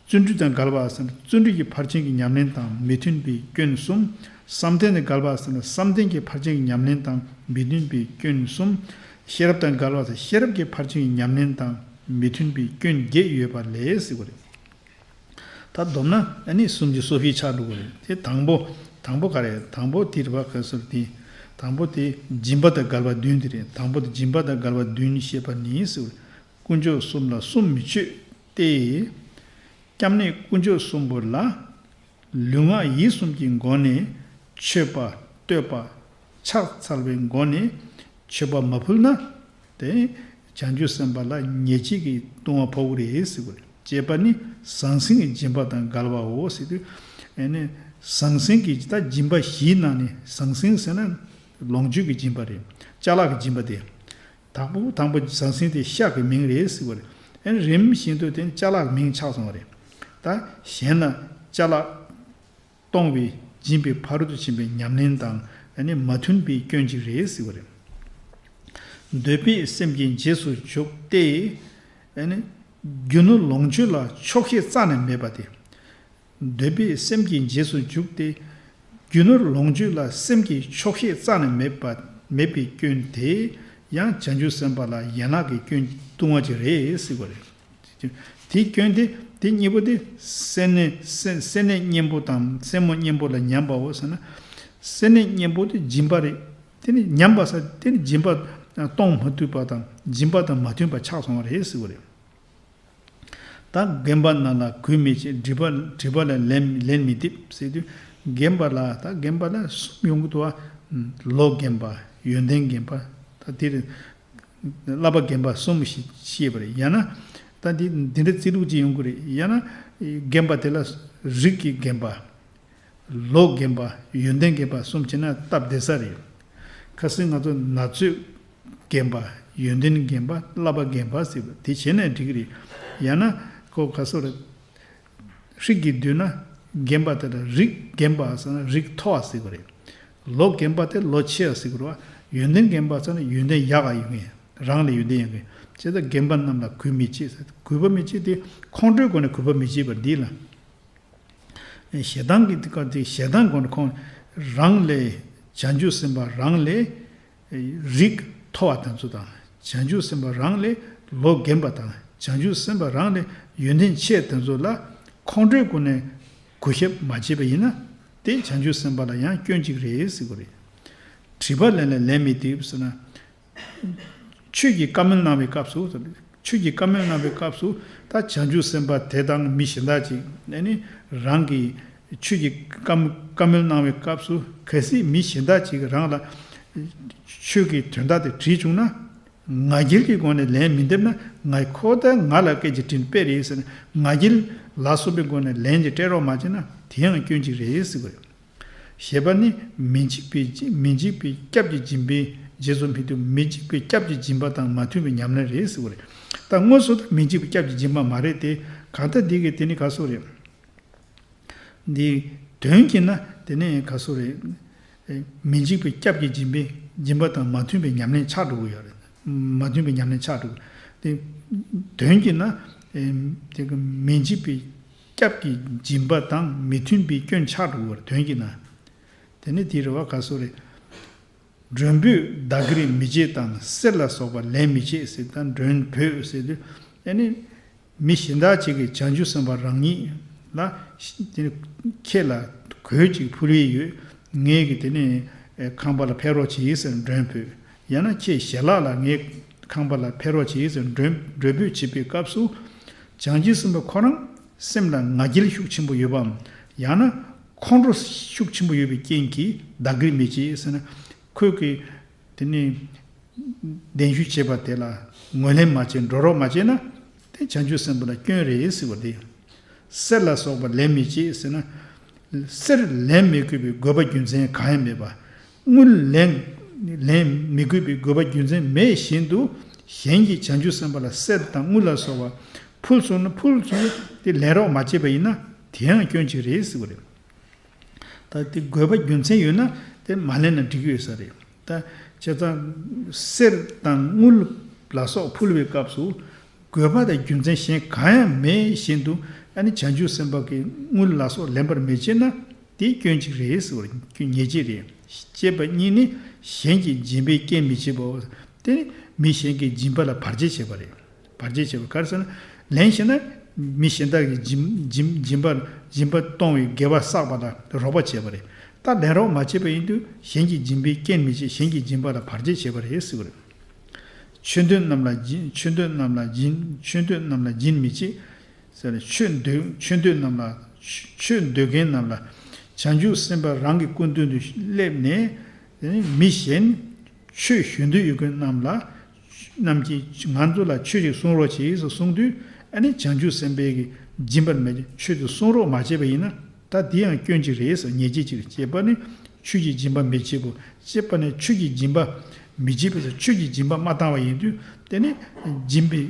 བརྩོན་འགྲུས་དང་འགལ་བ་ཟེར་ན་བརྩོན་འགྲུས་ཀྱི་ཕར་ཕྱིན་གྱི་ཉམས་ལེན་དང་མི་མཐུན་པའི་སྐྱོན་གསུམ། བསམ་གཏན་དང་འགལ་བ་ཟེར་ན་བསམ་གཏན་གྱི་ཕར་ཕྱིན་གྱི་ཉམས་ལེན་དང་མི་མཐུན་པའི་སྐྱོན་གསུམ། ཤེས་རབ་དང་འགལ་བ་ཟེར་ན་ཤེས་རབ་ཀྱི་ཕར་ཕྱིན་གྱི་ཉམས་ལེན་དང་མི་མཐུན་པའི་སྐྱོན་བརྒྱད་ཡོད་པ་ལས་ཟེར་བ་རེད། ད་བསྡོམས་ན་ཨ་ནི་སུམ་ཅུ་སོ་བཞི་ཆགས་འགྲོ་གི་རེད། དེ་དང་པོ། དང་པོ་ག་རེ། དང་པོ་དེ་རེད་པ། ག་ཟེར་དེ། དང་པོ་དེ་སྦྱིན་པ་དང་འགལ་བ་བདུན་དེ་རེད། དང་པོ་དེ་སྦྱིན་པ་དང་འགལ་བ་བདུན་བཤད་པ་ནི་ཟེར། དཀོན་མཆོག་གསུམ་ལ་སུ་མི་མཆོད་དེ། སྐྱབས་གནས་དཀོན་མཆོག་གསུམ་པོ་ལ། ལུས་ངག་ཡིད་གསུམ་གྱི་སྒོ་ནས་མཆོད་པ། བསྟོད་པ། ཕྱག་འཚལ་བའི་སྒོ་ནས་མཆོད་པ་མ་ཕུལ་ན། དེ་བྱང་ཆུབ་སེམས་དཔའ་ལ་ཉེས་བྱས་ཀྱི་ལྟུང་བ་ཕོག་གི་རེད་ཟེར་བ་རེད། ཅེས་པ་ནི་ཟང་ཟིང་གི་སྦྱིན་པ་དང་འགལ་བའོ་ཟེར་དུས། ཨེ་ནི་ཟང་ཟིང་གི་ད་སྦྱིན་པ་བཞིའི་ནང་ནས་ཟང་ཟིང་ཟེར་ན་ལོངས་སྤྱོད་ཀྱི་སྦྱིན་པ་རེད། ཅ་ལག་གི་སྦྱིན་པ་དེ། དང་པོ་དང་པོ་ཟང་ཟིང་དེ་ཤ་གི་མིང་རེད་ཟེར་བ་རེད། ཨེ་ནི་རིམ་བཞིན་དུ་དེ་ནི་ཅ་ལག་གི་མིང་ཆགས་སོང་བ་རེད། ད་གཞན་ལ་ཅ་ལག་གཏོང་བའི་སྦྱིན་པའི་ཕ་རོལ་ཏུ་ཕྱིན་པའི་ཉམས་ལེན་དང་ཨ་ནི་མ་མཐུན་པའི་སྐྱོན་གཅིག་རེད་ཟེར་བ་རེད། འདོད་པའི་སེམས་ཀྱི་རྗེས་སུ་འཇུག་སྟེ། ཨ་ནི་རྒྱུ་ནོར་ལོངས་སྤྱོད་ལ་ཆོག་ཤེས་རྩ་ནས་མེད་པ་སྟེ། འདོད་པའི་སེམས་ཀྱི་རྗེས་སུ་འཇུག་སྟེ། རྒྱུ་ནོར་ལོངས་སྤྱོད་ལ་སེམས་ཀྱི་ཆོག་ཤེས་རྩ་ནས་མེད་པ་མེད་པའི་སྐྱོན་དེ་ཡང་བྱང་ཆུབ་སེམས་དཔའ་ལ་ཡན་ལག་གི་སྐྱོན་ལྟུང་བ་ཅིག་རེད་ཟེར་བ་རེད། དེའི་སྐྱོན་དེ་དེ་གཉིས་པོ་དེ་སེར་སྣའི་སེར་སེར་སྣའི་གཉེན་པོ་དང་སེན་མོ་གཉེན་པོ་ལ་ཉམས་པའོ་ཟེར་ན། སེར་སྣའི་གཉེན་པོ་དེ་སྦྱིན་པ་རེད། དེ་ནི་ཉམས་པ་ས་དེ་ནི་སྦྱིན་པ་གཏོང་མ་ཐུབ་པ་དང་སྦྱིན་པ་དང་མ་མཐུན་པ་ཆགས་སོང་བ་རེད་ཟེར་བ་རེད། ད་རྒན་པ་རྣམས་ལ་གུས་མི་བྱེད། སྒྲིབ་པ་སྒྲིབ་པ་ལ་ལན་ལན་མི་འདེབས་ཟེར་དུས། རྒན་པ་ལ་ད་རྒན་པ་ལ་གསུམ་ཡོང་གི་འདུག་བ། ལོ་རྒན་པ། ཡོན་ཏན་རྒན་པ། ད་དེ་རེད། བསླབ་པ་རྒན་པ་གསུམ་ཞེས་བཤད་པ་རེད། ཡང་ན་ད་འདི་འདི་འདྲ་རྩིས་ལུགས་ཅིག་ཡོང་གི་རེད། ཡང་ན་རྒན་པ་དེ་ལ་རིགས་ཀྱི་རྒན་པ། ལོ་རྒན་པ། ཡོན་ཏན་རྒན་པ་གསུམ་བྱས་ན་སྟབས་བདེ་ས་རེད། ཁ་སང་ང་ཚོ་ན་ཚོད་རྒན་པ། ཡོན་ཏན་རྒན་པ། བསླབ་པ་རྒན་པ་ཟེར་བ་དེ་བྱས་ན་འགྲིག་གི་རེད། ཡང་ན་ཁོ་ག་སོ་རེད། ཧྲིག་གིས་བསྡུས་ན་རྒན་པ་དེ་ལ་རིགས་རྒན་པ་ཟེར་ན་རིགས་མཐོ་བ་ཟེར་གི་རེད། ལོ་རྒན་པ་དེ་ལོ་ཆེ་བ་ཟེར་གི་རེད་བ། ཡོན་ཏན་རྒན་པ་ཟེར་ན་ཡོན་ཏན་ཡག་ག་ཡོད་མཁན། རང་ལས་ཡོན་ཏན་ཡག་མཁན། བྱས་ཙང་རྒན་པ་རྣམས་ལ་གུས་མི་བྱེད་ཟེར། གུས་པ་མི་བྱེད་དེ་ཁོང་ཁྲོའི་སྒོ་ནས་གུས་པ་མི་བྱེད་པ་འདི་ལ། ཞེ་སྡང་གི་དེ་ག་དེ་ཞེ་སྡང་སྒོ་ནས་ཁོང་རང་ལས་བྱང་ཆུབ་སེམས་དཔའ་རང་ལས་རིགས་མཐོ་བ་དེ་ཚོ་དང་། བྱང་ཆུབ་སེམས་དཔའ་རང་ལས་ལོ་རྒན་པ་དང་། བྱང་ཆུབ་སེམས་དཔའ་རང་ལས་ཡོན་ཏན་ཆེ་དེ་ཚོ་ལ་ཁོང་ཁྲོའི་སྒོ་ནས་གུས་ཞབས་མ་བྱས་པ་ཡིན་ན། དེ་བྱང་ཆུབ་སེམས་དཔའ་ལ་ཡང་སྐྱོན་གཅིག་རེད་ཟེར་གི་རེད། དྲི་བ་ལན་ལ་ལན་མི་འདེབས་ཟེར་ན། ཆོས་ཀྱི་བཀའ་མོལ་གནང་བའི་སྐབས་སུ། ཆོས་ཀྱི་བཀའ་མོལ་གནང་བའི་སྐབས་སུ་ད་བྱང་ཆུབ་སེམས་དཔའ་དེ་དང་མི་གཞན་དག་ཅིག་ཨ་ནི་རང་གི་ཆོས་ཀྱི་བཀའ་མོལ་བཀའ་མོལ་གནང་བའི་སྐབས་སུ་གལ་སྲིད་མི་གཞན་དག་ཅིག་རང་ལ་ཆོས་ཀྱི་དོན་དག་དེ་དྲིས་བྱུང་ན། ང་རྒྱལ་གྱི་སྒོ་ནས་ལན་མི་འདེབས་ན། ང་ཁོ་ད་ང་ལ་སྐད་ཆ་དྲིས་དཔེ་རེད་ཟེར་ནས་ང་རྒྱལ་ལ་སོགས་པའི་སྒོ་ ནས་ལན་ཅིག་སྤྲད་རོགས་མ་བྱས་ན་དེ་ཡང་སྐྱོན་གཅིག་རེད་ཟེར་གི་རེད། ཞེས་པ་ནི་མི་འཇིགས་པའི་མི་འཇིགས་པའི་སྐྱབས་ཀྱི་སྦྱིན་པའི་རྗེས་སུ་མི་མཐུན། མི་འཇིགས་པའི་སྐྱབས་ཀྱི་སྦྱིན་པ་དང་མ་མཐུན་པའི་ཉམས་ལེན་རེད་ཟེར་བ་རེད། ད་དངོས་སུ་ད་མི་འཇིགས་པའི་སྐྱབས་ཀྱི་སྦྱིན་པ་མ་རེད་དེ། གང་ལྟར་འདི་གི་དེ་ནི་ག་སོ་རེད། འདི་དོན་གྱིས་ན་དེ་ནི་ག་སོ་རེད། མི་འཇིགས་པའི་སྐྱབས་ཀྱི་སྦྱིན་པའི་སྦྱིན་པ་དང་མ་མཐུན་པའི་ཉམས་ལེན་ཆགས་འགྲོ་གི་ཡོད་རེད། མ་མཐུན་པའི་ཉམས་ལེན་ཆགས་འགྲོ་གི། དེ་དོན་གྱིས་ན་དེ་གི་མི་འཇིགས་པའི་སྐྱབས་ཀྱི་སྦྱིན་པ་དང་མི་མཐུན་པའི་སྐྱོན་ཆགས་འགྲོ་གི་ཡོད་རེད། དོན་གྱིས་ན། དེ་ནི་དེ་རེད་བ། ག་སོ་རེད། མགྲོན་པོས་བདག་གིར་མི་བྱེད་དང་། གསེར་ལ་སོགས་པ་ལན་མི་བྱེད་ཟེར། ད་མགྲོན་པོས་ཟེར་དུས་ཨ་ནི་མི་གཞན་དག་ཅིག་གིས་བྱང་ཆུབ་སེམས་དཔའ་རང་ཉིད་ལ་དེ་ནི་ཁྱེད་ལ་གོས་ཅིག་ཕུལ་ཡས་ཡོད། ངེད་ཀྱི་དེ་ནི་ཁང་པ་ལ་ཕེབས་རོགས་བྱེད་ཟེར་མགྲོན་པོས། ཡང་ན་ཁྱེད་ཞལ་ལག་ལ་ངའི་ཁང་པ་ལ་ཕེབས་རོགས་བྱེད་ཟེར་མགྲོན་མགྲོན་པོས་བྱེད་པའི་སྐབས་སུ། བྱང་ཆུབ་སེམས་དཔའ་ཁོ་རང་སེམས་ལ་ང་རྒྱལ་ཤུགས་ཆེན་པོ་ཡོད་པའམ། ཡང་ན་ཁོང་ཁྲོ་ཤུགས་ཆེན་པོ་ཡོད་པའི་རྐྱེན་གྱིས་བདག་གིར་མི་བྱེད་ཟེར་ན། ཁོས་ཀྱིས་དེ་ནི་གདན་ཞུ་བྱས་པ་དེ་ལ་ངོས་ལེན་མ་བྱས། འགྲོ་རོགས་མ་བྱས་ན་དེ་བྱང་ཆུབ་སེམས་དཔའ་ལ་སྐྱོན་རེད་ཟེར་བ་རེད། གསེར་ལ་སོགས་པ་ལེན་མི་བྱེད་ཟེར་ན། གསེར་ལེན་མི་དགོས་པའི་དགོས་པ་རྒྱུ་མཚན་གང་ཡང་མེད་པ། དངུལ་ལེན་ལེན་མི་དགོས་པའི་དགོས་པ་རྒྱུ་མཚན་མེད་བཞིན་དུ། གཞན་གྱིས་བྱང་ཆུབ་སེམས་དཔའ་ལ་གསེར་དང་དངུལ་ལ་སོགས་པ་ཕུལ་སོང་ན། ཕུལ་སོང་ན་དེ་ལེན་རོགས་མ་བྱས་པ་ཡིན་ན། དེ་ཡང་སྐྱོན་གཅིག་རེད་ཟེར་བ་རེད། ད་དེ་དགོས་པ་རྒྱུ་མཚན་ཡོད་ན་དེ་མ་ལེན་ན་འགྲིག་གི་ཡོད་ས་རེད། ད་བྱས་ཙང་གསེར་དང་དངུལ་ལ་སོགས་ཕུལ་བའི་སྐབས་སུ་དགོས་པ་དང་རྒྱུ་མཚན་གཞན་གང་ཡང་མེད་བཞིན་དུ་ཨ་ནི་བྱང་ཆུབ་སེམས་དཔའ་གིས་དངུལ་ལ་སོགས་ལེན་པར་མི་བྱེད་ན་དེ་སྐྱོན་གཅིག་རེད་ཟེར་བ་རེད། སྐྱོན་ཉེས་གཅིག་རེད། ཅེས་པ་གཉིས་ནི་གཞན་གྱི་སྦྱིན་པའི་རྐྱེན་མི་བྱེད་པའོ། དེ་ནི་མི་གཞན་གྱི་སྦྱིན་པ་ལ་བར་ཆད་བྱེད་པ་རེད། བར་ཆད་བྱེད་པ་ག་རེ་ཟེར་ན། ལེན་ཤེས་ན་མི་གཞན་དག་གི་སྦྱིན་སྦྱིན་སྦྱིན་པ་སྦྱིན་པ་གཏོང་བའི་དགེ་བ་བསགས་པ་ལ་རོགས་པ་བྱེད་པ་རེད། ད་ལེན་རོགས་མ་བྱས་པ་ཡིན་དུས་གཞན་གྱི་སྦྱིན་པའི་རྐྱེན་མི་བྱེད། གཞན་གྱི་སྦྱིན་པ་ལ་བར་ཆད་བྱེད་པ་རེད་ཟེར་བ་རེད། ཆོས་འདོད་རྣམས་ལ་སྦྱིན། ཆོས་འདོད་རྣམས་ལ་སྦྱིན། ཆོས་འདོད་རྣམས་ལ་སྦྱིན་མི་བྱེད། ཟེར་ནས་ཆོས་འདོད་ཆོས་འདོད་རྣམས་ལ་ཆོས་འདོད་མཁན་རྣམས་ལ་བྱང་ཆུབ་སེམས་དཔའ་རང་གི་སྐུ་མདུན་དུ་སླེབས་ནས་དེ་ནས་མི་གཞན་ཆོས་ཞུ་འདོད་ཡོད་མཁན་རྣམས་ལ་རྣམས་ཀྱིས་ང་ཚོ་ལ་ཆོས་ཤིག་གསུང་རོགས་བྱེད་ཟེར་གསུང་དུས་ཨ་ནི་བྱང་ཆུབ་སེམས་དཔའི་གི་སྦྱིན་པར་མེད་ཆོས་དེ་གསུང་རོགས་མ་བྱས་པ་ཡིན་ན། ད་དེ་ཡང་སྐྱོན་གཅིག་རེད་ཟེར། ཉེས་བྱས་གཅིག་རེད། ཅེས་པ་ནི་ཆོས་ཀྱི་སྦྱིན་པ་མི་བྱེད་པོ། ཅེས་པ་ནི་ཆོས་ཀྱི་སྦྱིན་པ་མི་བྱེད་པ་ཟེར། ཆོས་ཀྱི་སྦྱིན་པ་མ་བཏང་བ་ཡིན་དུས་དེ་ནི་སྦྱིན་པའི་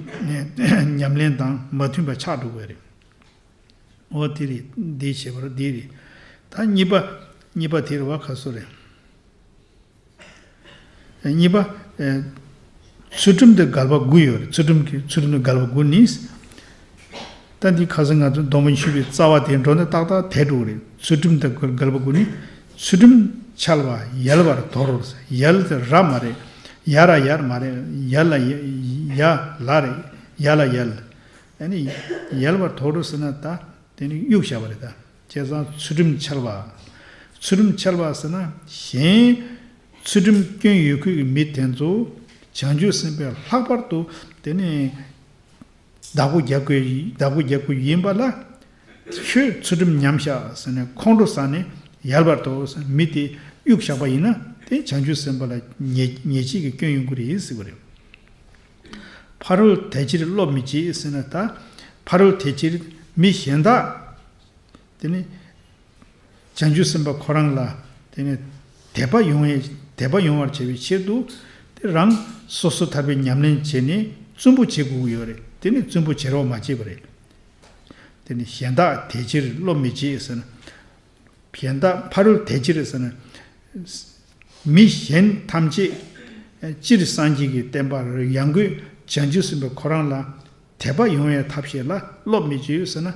ཉམས་ལེན་དང་མ་མཐུན་པ་ཆགས་འགྲོ་བས་རེད། འོ་དེ་རེད། འདི་བྱེད་པར་འདི་རེད། ད་གཉིས་པ། གཉིས་པ་དེ་རེད་བ། ཁ་སོ་རེད། གཉིས་པ། ཚུལ་ཁྲིམས་དེ་འགལ་བ་དགུ་ཡོད་རེད། ཚུལ་ཁྲིམས་ཀྱི་ཚུལ་ཁྲིམས་དེ་འགལ་བ་དགུ་ནི། ད་འདི་ཁ་སང་ང་ཚོ་སྡོམ་པ་མཆོད་པའི་རྩ་བ་དེ་འགྲོ་ནས་ཏག་ཏག་དེ་འགྲོ་གི་རེད། ཚུལ་ཁྲིམས་དེ་འགལ་བ་དགུ་ནི། ཚུལ་ཁྲིམས་འཆལ་བ་ཡལ་བར་དོར། ཡལ་དེ་ར་མ་རེད། ཡ་ར་ཡར་མ་རེད། ཡ་ལ་ཡ། ཡ་ལ་རེད། ཡ་ལ་ཡལ། ཨ་ནི་ཡལ་བར་དོར་ཟེར་ན་ད། དེ་ནི་གཡུག་བཞག་པ་རེད་ད། བྱས་ཙང་ཚུལ་ཁྲིམས་འཆལ་བ། ཚུལ་ཁྲིམས་འཆལ་བ་ཟེར་ན་གཞན་ཚུལ་ཁྲིམས་སྐྱོན་ཡོད་ཁུལ་གྱི་མི་དེ་ཚོ་བྱང་ཆུབ་སེམས་དཔས་ལྷག་པར་དུ་དེ་ནི་བདག་པོ་རྒྱག་དགོས་བདག་པོ་རྒྱག་དགོས་ཡིན་པ་ལ། ཁྱོད་ཚུལ་ཁྲིམས་ཉམས་ཤག་ཟེར་ནས་ཁོང་ཁྲོ་ཟ་ནས་ཡལ་བར་དོར་ཟེར་མི་དེ་གཡུག་བཞག་པ་ཡིན་ན་དེ་བྱང་ཆུབ་སེམས་དཔའ་ལ་ཉེས་ཉེས་བྱས་ཀྱི་སྐྱོན་ཡོང་གི་རེད་ཟེར་བ་རེད། ཕ་རོལ་དེ་ཕྱིར་སློབ་མི་བྱེད་ཟེར་ན་ད། ཕ་རོལ་དེ་ཕྱིར་མི་གཞན་དག་དེ་ནི་བྱང་ཆུབ་སེམས་དཔའ་ཁོ་རང་ལ་དེ་ནི་དད་པ་ཡོང་བའི་དད་པ་ཡོང་བར་བྱ་བའི་ཕྱིར་དུ་དེ་རང་སོ་སོ་ཐར་པའི་ཉམས་ལེན་བྱས་ནས་བཙུན་པོ་བྱེད་དགོས་ཀྱི་ཡོད་རེད། དེ་ནི་བཙུན་པོ་བྱེད་རོགས་མ་བྱེད་པ་རེད། དེ་ནི་གཞན་དག་དེ་ཕྱིར་སློབ་མི་བྱེད་ཟེར་ན། གཞན་དག་ཕ་རོལ་དེ་ཕྱིར་ཟེར་ན། མི་གཞན་ཐམས་ཅད་སྤྱིར་སངས་རྒྱས་ཀྱི་བསྟན་པ་ཡང་སྒོས་བྱང་ཆུབ་སེམས་དཔའ་ཁོ་རང་ལ་དད་པ་ཡོང་བའི་ཐབས་ཤེས་ལ་སློབ་མི་བྱེད་ཟེར་ན།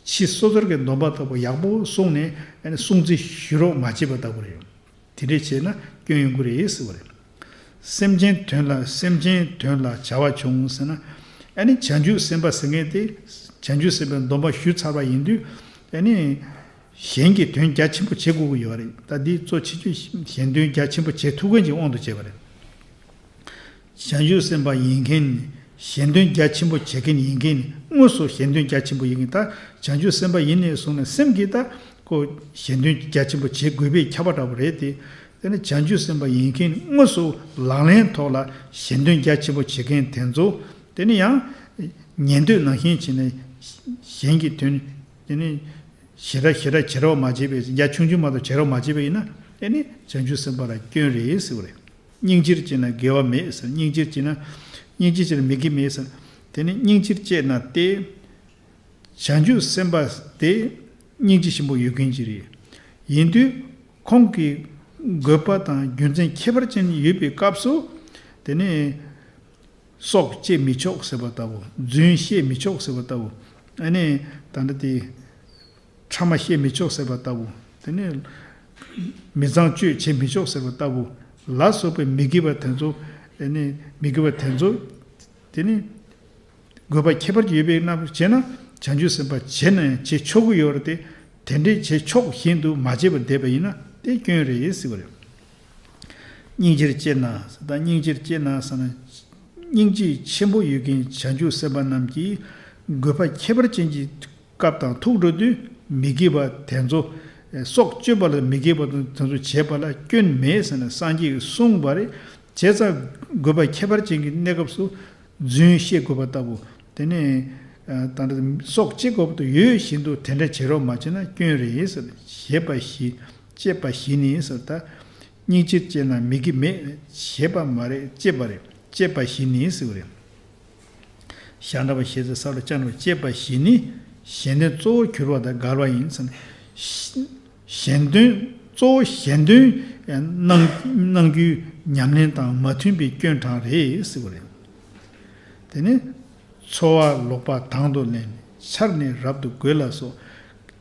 ཕྱི་སོ་ཐར་གྱི་སྡོམ་པ་ལྟ་བུ་ཡག་པོ་བསྲུངས་ནས་སྲུང་བརྩི་ཞུ་རོགས་མ་བྱེད་པ་ལྟ་བུ་རེད། དེ་འདྲས་བྱས་ན་སྐྱོན་ཡོང་གི་རེད་ཟེར་བ་རེད། སེམས་ཅན་དོན་ལ་སེམས་ཅན་དོན་ལ་བྱ་བ་བྱུང་ཟེར་ན། ཨ་ནི་བྱང་ཆུབ་སེམས་དཔའ་ཟེར་མཁན་དེ་བྱང་ཆུབ་སེམས་དཔའི་སྡོམ་པ་ཞུས་ཚར་བ་ཡིན་དུས་ཨ་ནི་གཞན་གྱི་དོན་རྒྱ་ཆེན་པོ་བྱེད་དགོས་ཀྱི་ཡོད་རེད། ད་འདི་གཙོ་ཆེ་ཤོས་གཞན་དོན་རྒྱ་ཆེན་པོ་བྱེད་ཐུབ་མཁན་གྱི་དབང་དུ་བྱས་པ་རེད། བྱང་ཆུབ་སེམས་དཔའ་ཡིན་མཁན་གཞན་དོན་རྒྱ་ཆེན་པོ་བྱེད་མཁན་ཡིན་མཁན་དངོས་སུ་གཞན་དོན་རྒྱ་ཆེན་པོ་ཡིན་མཁན་ད་བྱང་ཆུབ་སེམས་དཔའ་ཡིན་ནས་བཟུང་ནས་སེམས་ཀྱིས་ད་ཁོ་གཞན་དོན་རྒྱ་ཆེན་པོ་བྱེད་དགོས་པས་ཁྱབ་པ་འདྲ་པོ་རེད་དེ། དེ་ནི་བྱང་ཆུབ་སེམས་དཔའ་ཡིན་མཁན་དངོས་སུ་ལག་ལེན་ཐོག་ལ་གཞན་དོན་རྒྱ་ཆེན་པོ་བྱེད་མཁན་དེ་ཚོ་དེ་ནི་ཡང་ཉན་ཐོས་ནང་བཞིན་བྱས་ནས་གཞན་གྱི་དོན་དེ་ནི་ཞེ་དྲག་ཞེ་དྲག་བྱེད་རོགས་མ་བྱས་པས་རྒྱ་ཆུང་ཆུང་མ་གཏོགས་བྱེད་རོགས་མ་བྱས་པ་ཡིན་ན་དེ་ནི་བྱང་ཆུབ་སེམས་དཔའ་ལ་སྐྱོན་རེད་ཟེར་བ་རེད། སྙིང་རྗེར་བྱས་ན་དགེ་བ་མེད་ཟེར། སྙིང་རྗེར་བྱས་ན། སྙིང་རྗེ་བྱས་ན་མི་དགེ་མེད་ཟེར། དེ་ནི་སྙིང་རྗེར་བྱས་ན་སྟེ། བྱང་ཆུབ་སེམས་དཔའ་དེ་སྙིང་རྗེ་ཆེན་པོ་ཡོད་མཁན་ཅིག་རེད། ཡིན་དུས་ཁོང་གི་དགོས་པ་དང་རྒྱུ་མཚན་ཁྱད་པར་ཅན་ཡོད་པའི་སྐབས་སུ་དེ་ནི་སྲོག་བཅད་མི་ཆོག་ཟེར་བ་ལྟ་བུ། རྫུན་བཤད་མི་ཆོག་ཟེར་བ་ལྟ་བུ། ཨ་ནི་ད་ལྟ་དེ། ཕྲ་མ་བཤད་མི་ཆོག་ཟེར་བ་ལྟ་བུ། དེ་ནས་མི་ཚངས་སྤྱོད་བྱེད་མི་ཆོག་ཟེར་བ་ལྟ་བུ་ལ་སོགས་པའི་མི་དགེ་བ་དེ་ཚོ། དེ་ནས་མི་དགེ་བ་དེ་ཚོ་དེ་ནས་དགོས་པ་ཁྱད་པར་ཅན་ཡོད་པའི་རྣམ་པར་བྱས་ན་བྱང་ཆུབ་སེམས་དཔའ་བྱས་ན་ཡང་བྱེད་ཆོག་གི་ཡོད་རེད་དེ། དེ་འདྲའི་བྱེད་ཆོག་བཞིན་དུ་མ་བྱས་པར་བསྡད་པ་ཡིན་ན་དེ་སྐྱོན་རེད་ཟེར་བ་རེད། སྙིང་རྗེར་སྐྱེས་ན་ཟེར་ད། སྙིང་རྗེར་སྐྱེས་ན་ཟེར་ན། སྙིང་རྗེ་ཆེན་པོ་ཡོད་མཁན་བྱང་ཆུབ་སེམས་དཔའ་རྣམས་ཀྱིས་དགོས་པ་ཁྱད་པར་ཅན་གྱི་སྐབས་དང་ཐུག་འགྲོ་དུས་མི་དགེ་བ་དེ་ཚོ། སྲོག་གཅོད་པ་ལ་མི་དགེ་བ་དེ་ཚོ་བྱེད་པ་ལ་སྐྱོན་མེད་ཟེར་ནས་སངས་རྒྱས་ཀྱིས་གསུངས་པ་རེད། བྱས་ཙང་དགོས་པ་ཁྱད་པར་ཅན་གྱི་གནས་སྐབས་སུ་རྫུན་བཤད་དགོས་པ་ལྟ་བུ། དེ་ནས་ད་ལྟ་སྲོག་གཅོད་དགོས་པ་དུ་ཡོད་བཞིན་དུ་དེ་འདྲ་བྱེད་རོགས་མ་བྱས་ན་སྐྱོན་རེད་ཟེར། བྱེད་པ་བཞི། བཅད་པ་བཞི་ནི་ཟེར་ད། སྙིང་རྗེར་སྐྱེས་ན་མི་དགེ་མེད། བྱེད་པ་མ་རེད། བཅད་པ་རེད། བཅད་པ་བཞི་ནི་ཟེར་བ་རེད། ཞྭ་འདྲ་བ་ཞེས་ཟེར་ས་ལ་ཅང་འདྲ་བ། བཅད་པ་བཞི་ནི། གཞན་དོན་གཙོ་བོར་གྱུར་པ་དང་འགལ་བ་ཡིན་ཟེར་ནས། གཞན་དོན་གཙོ་བོ་གཞན་དོན་གནང་གནང་རྒྱུའི་ཉམས་ལེན་དང་མ་མཐུན་པའི་སྐྱོན་དྲངས་རེད་ཟེར་བ་རེད། དེ་ནས། འཚོ་བ་ལོག་པ་དང་དུ་ལེན། འཆར་ནས་རབ་ཏུ་རྒོལ་ལ་སོགས།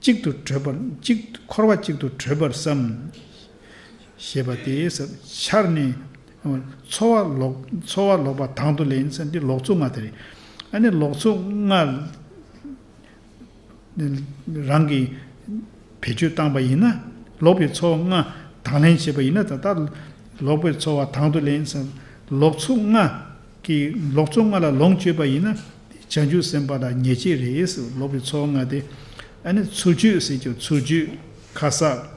གཅིག་ཏུ་བགྲོད་པར་གཅིག་འཁོར་བ་གཅིག་ཏུ་བགྲོད་པར་བསམ། ཞེས་པ་སྟེ། འཆར་ནས། འཚོ་བ་ལོག་འཚོ་བ་ལོག་པ་དང་དུ་ལེན་ཟེར་འདི་ལོག་འཚོ་ལྔ་དེ་རེད། ཨ་ནི་ལོག་འཚོ་ལྔ། རང་གིས་བེད་སྤྱོད་བཏང་པ་ཡིན་ན། ལོག་པའི་འཚོ་བ་ལྔ་དང་ལེན་བྱས་པ་ཡིན་ན། ད་ལྟ་ལོག་པའི་འཚོ་བ་དང་དུ་ལེན་ཟེར། ལོག་འཚོ་ལྔ་གི་ལོག་འཚོ་ལྔ་ལ་ལོངས་སྤྱོད་པ་ཡིན་ན། བྱང་ཆུབ་སེམས་དཔའ་ལ་ཉེས་བྱས་རེད་ཟེར། ལོག་པའི་འཚོ་བ་ལྔ་དེ། ཨ་ནི་ཚུལ་འཆོས་ཟེར་གྱི་ཚུལ་འཆོས། ཁ་གསག་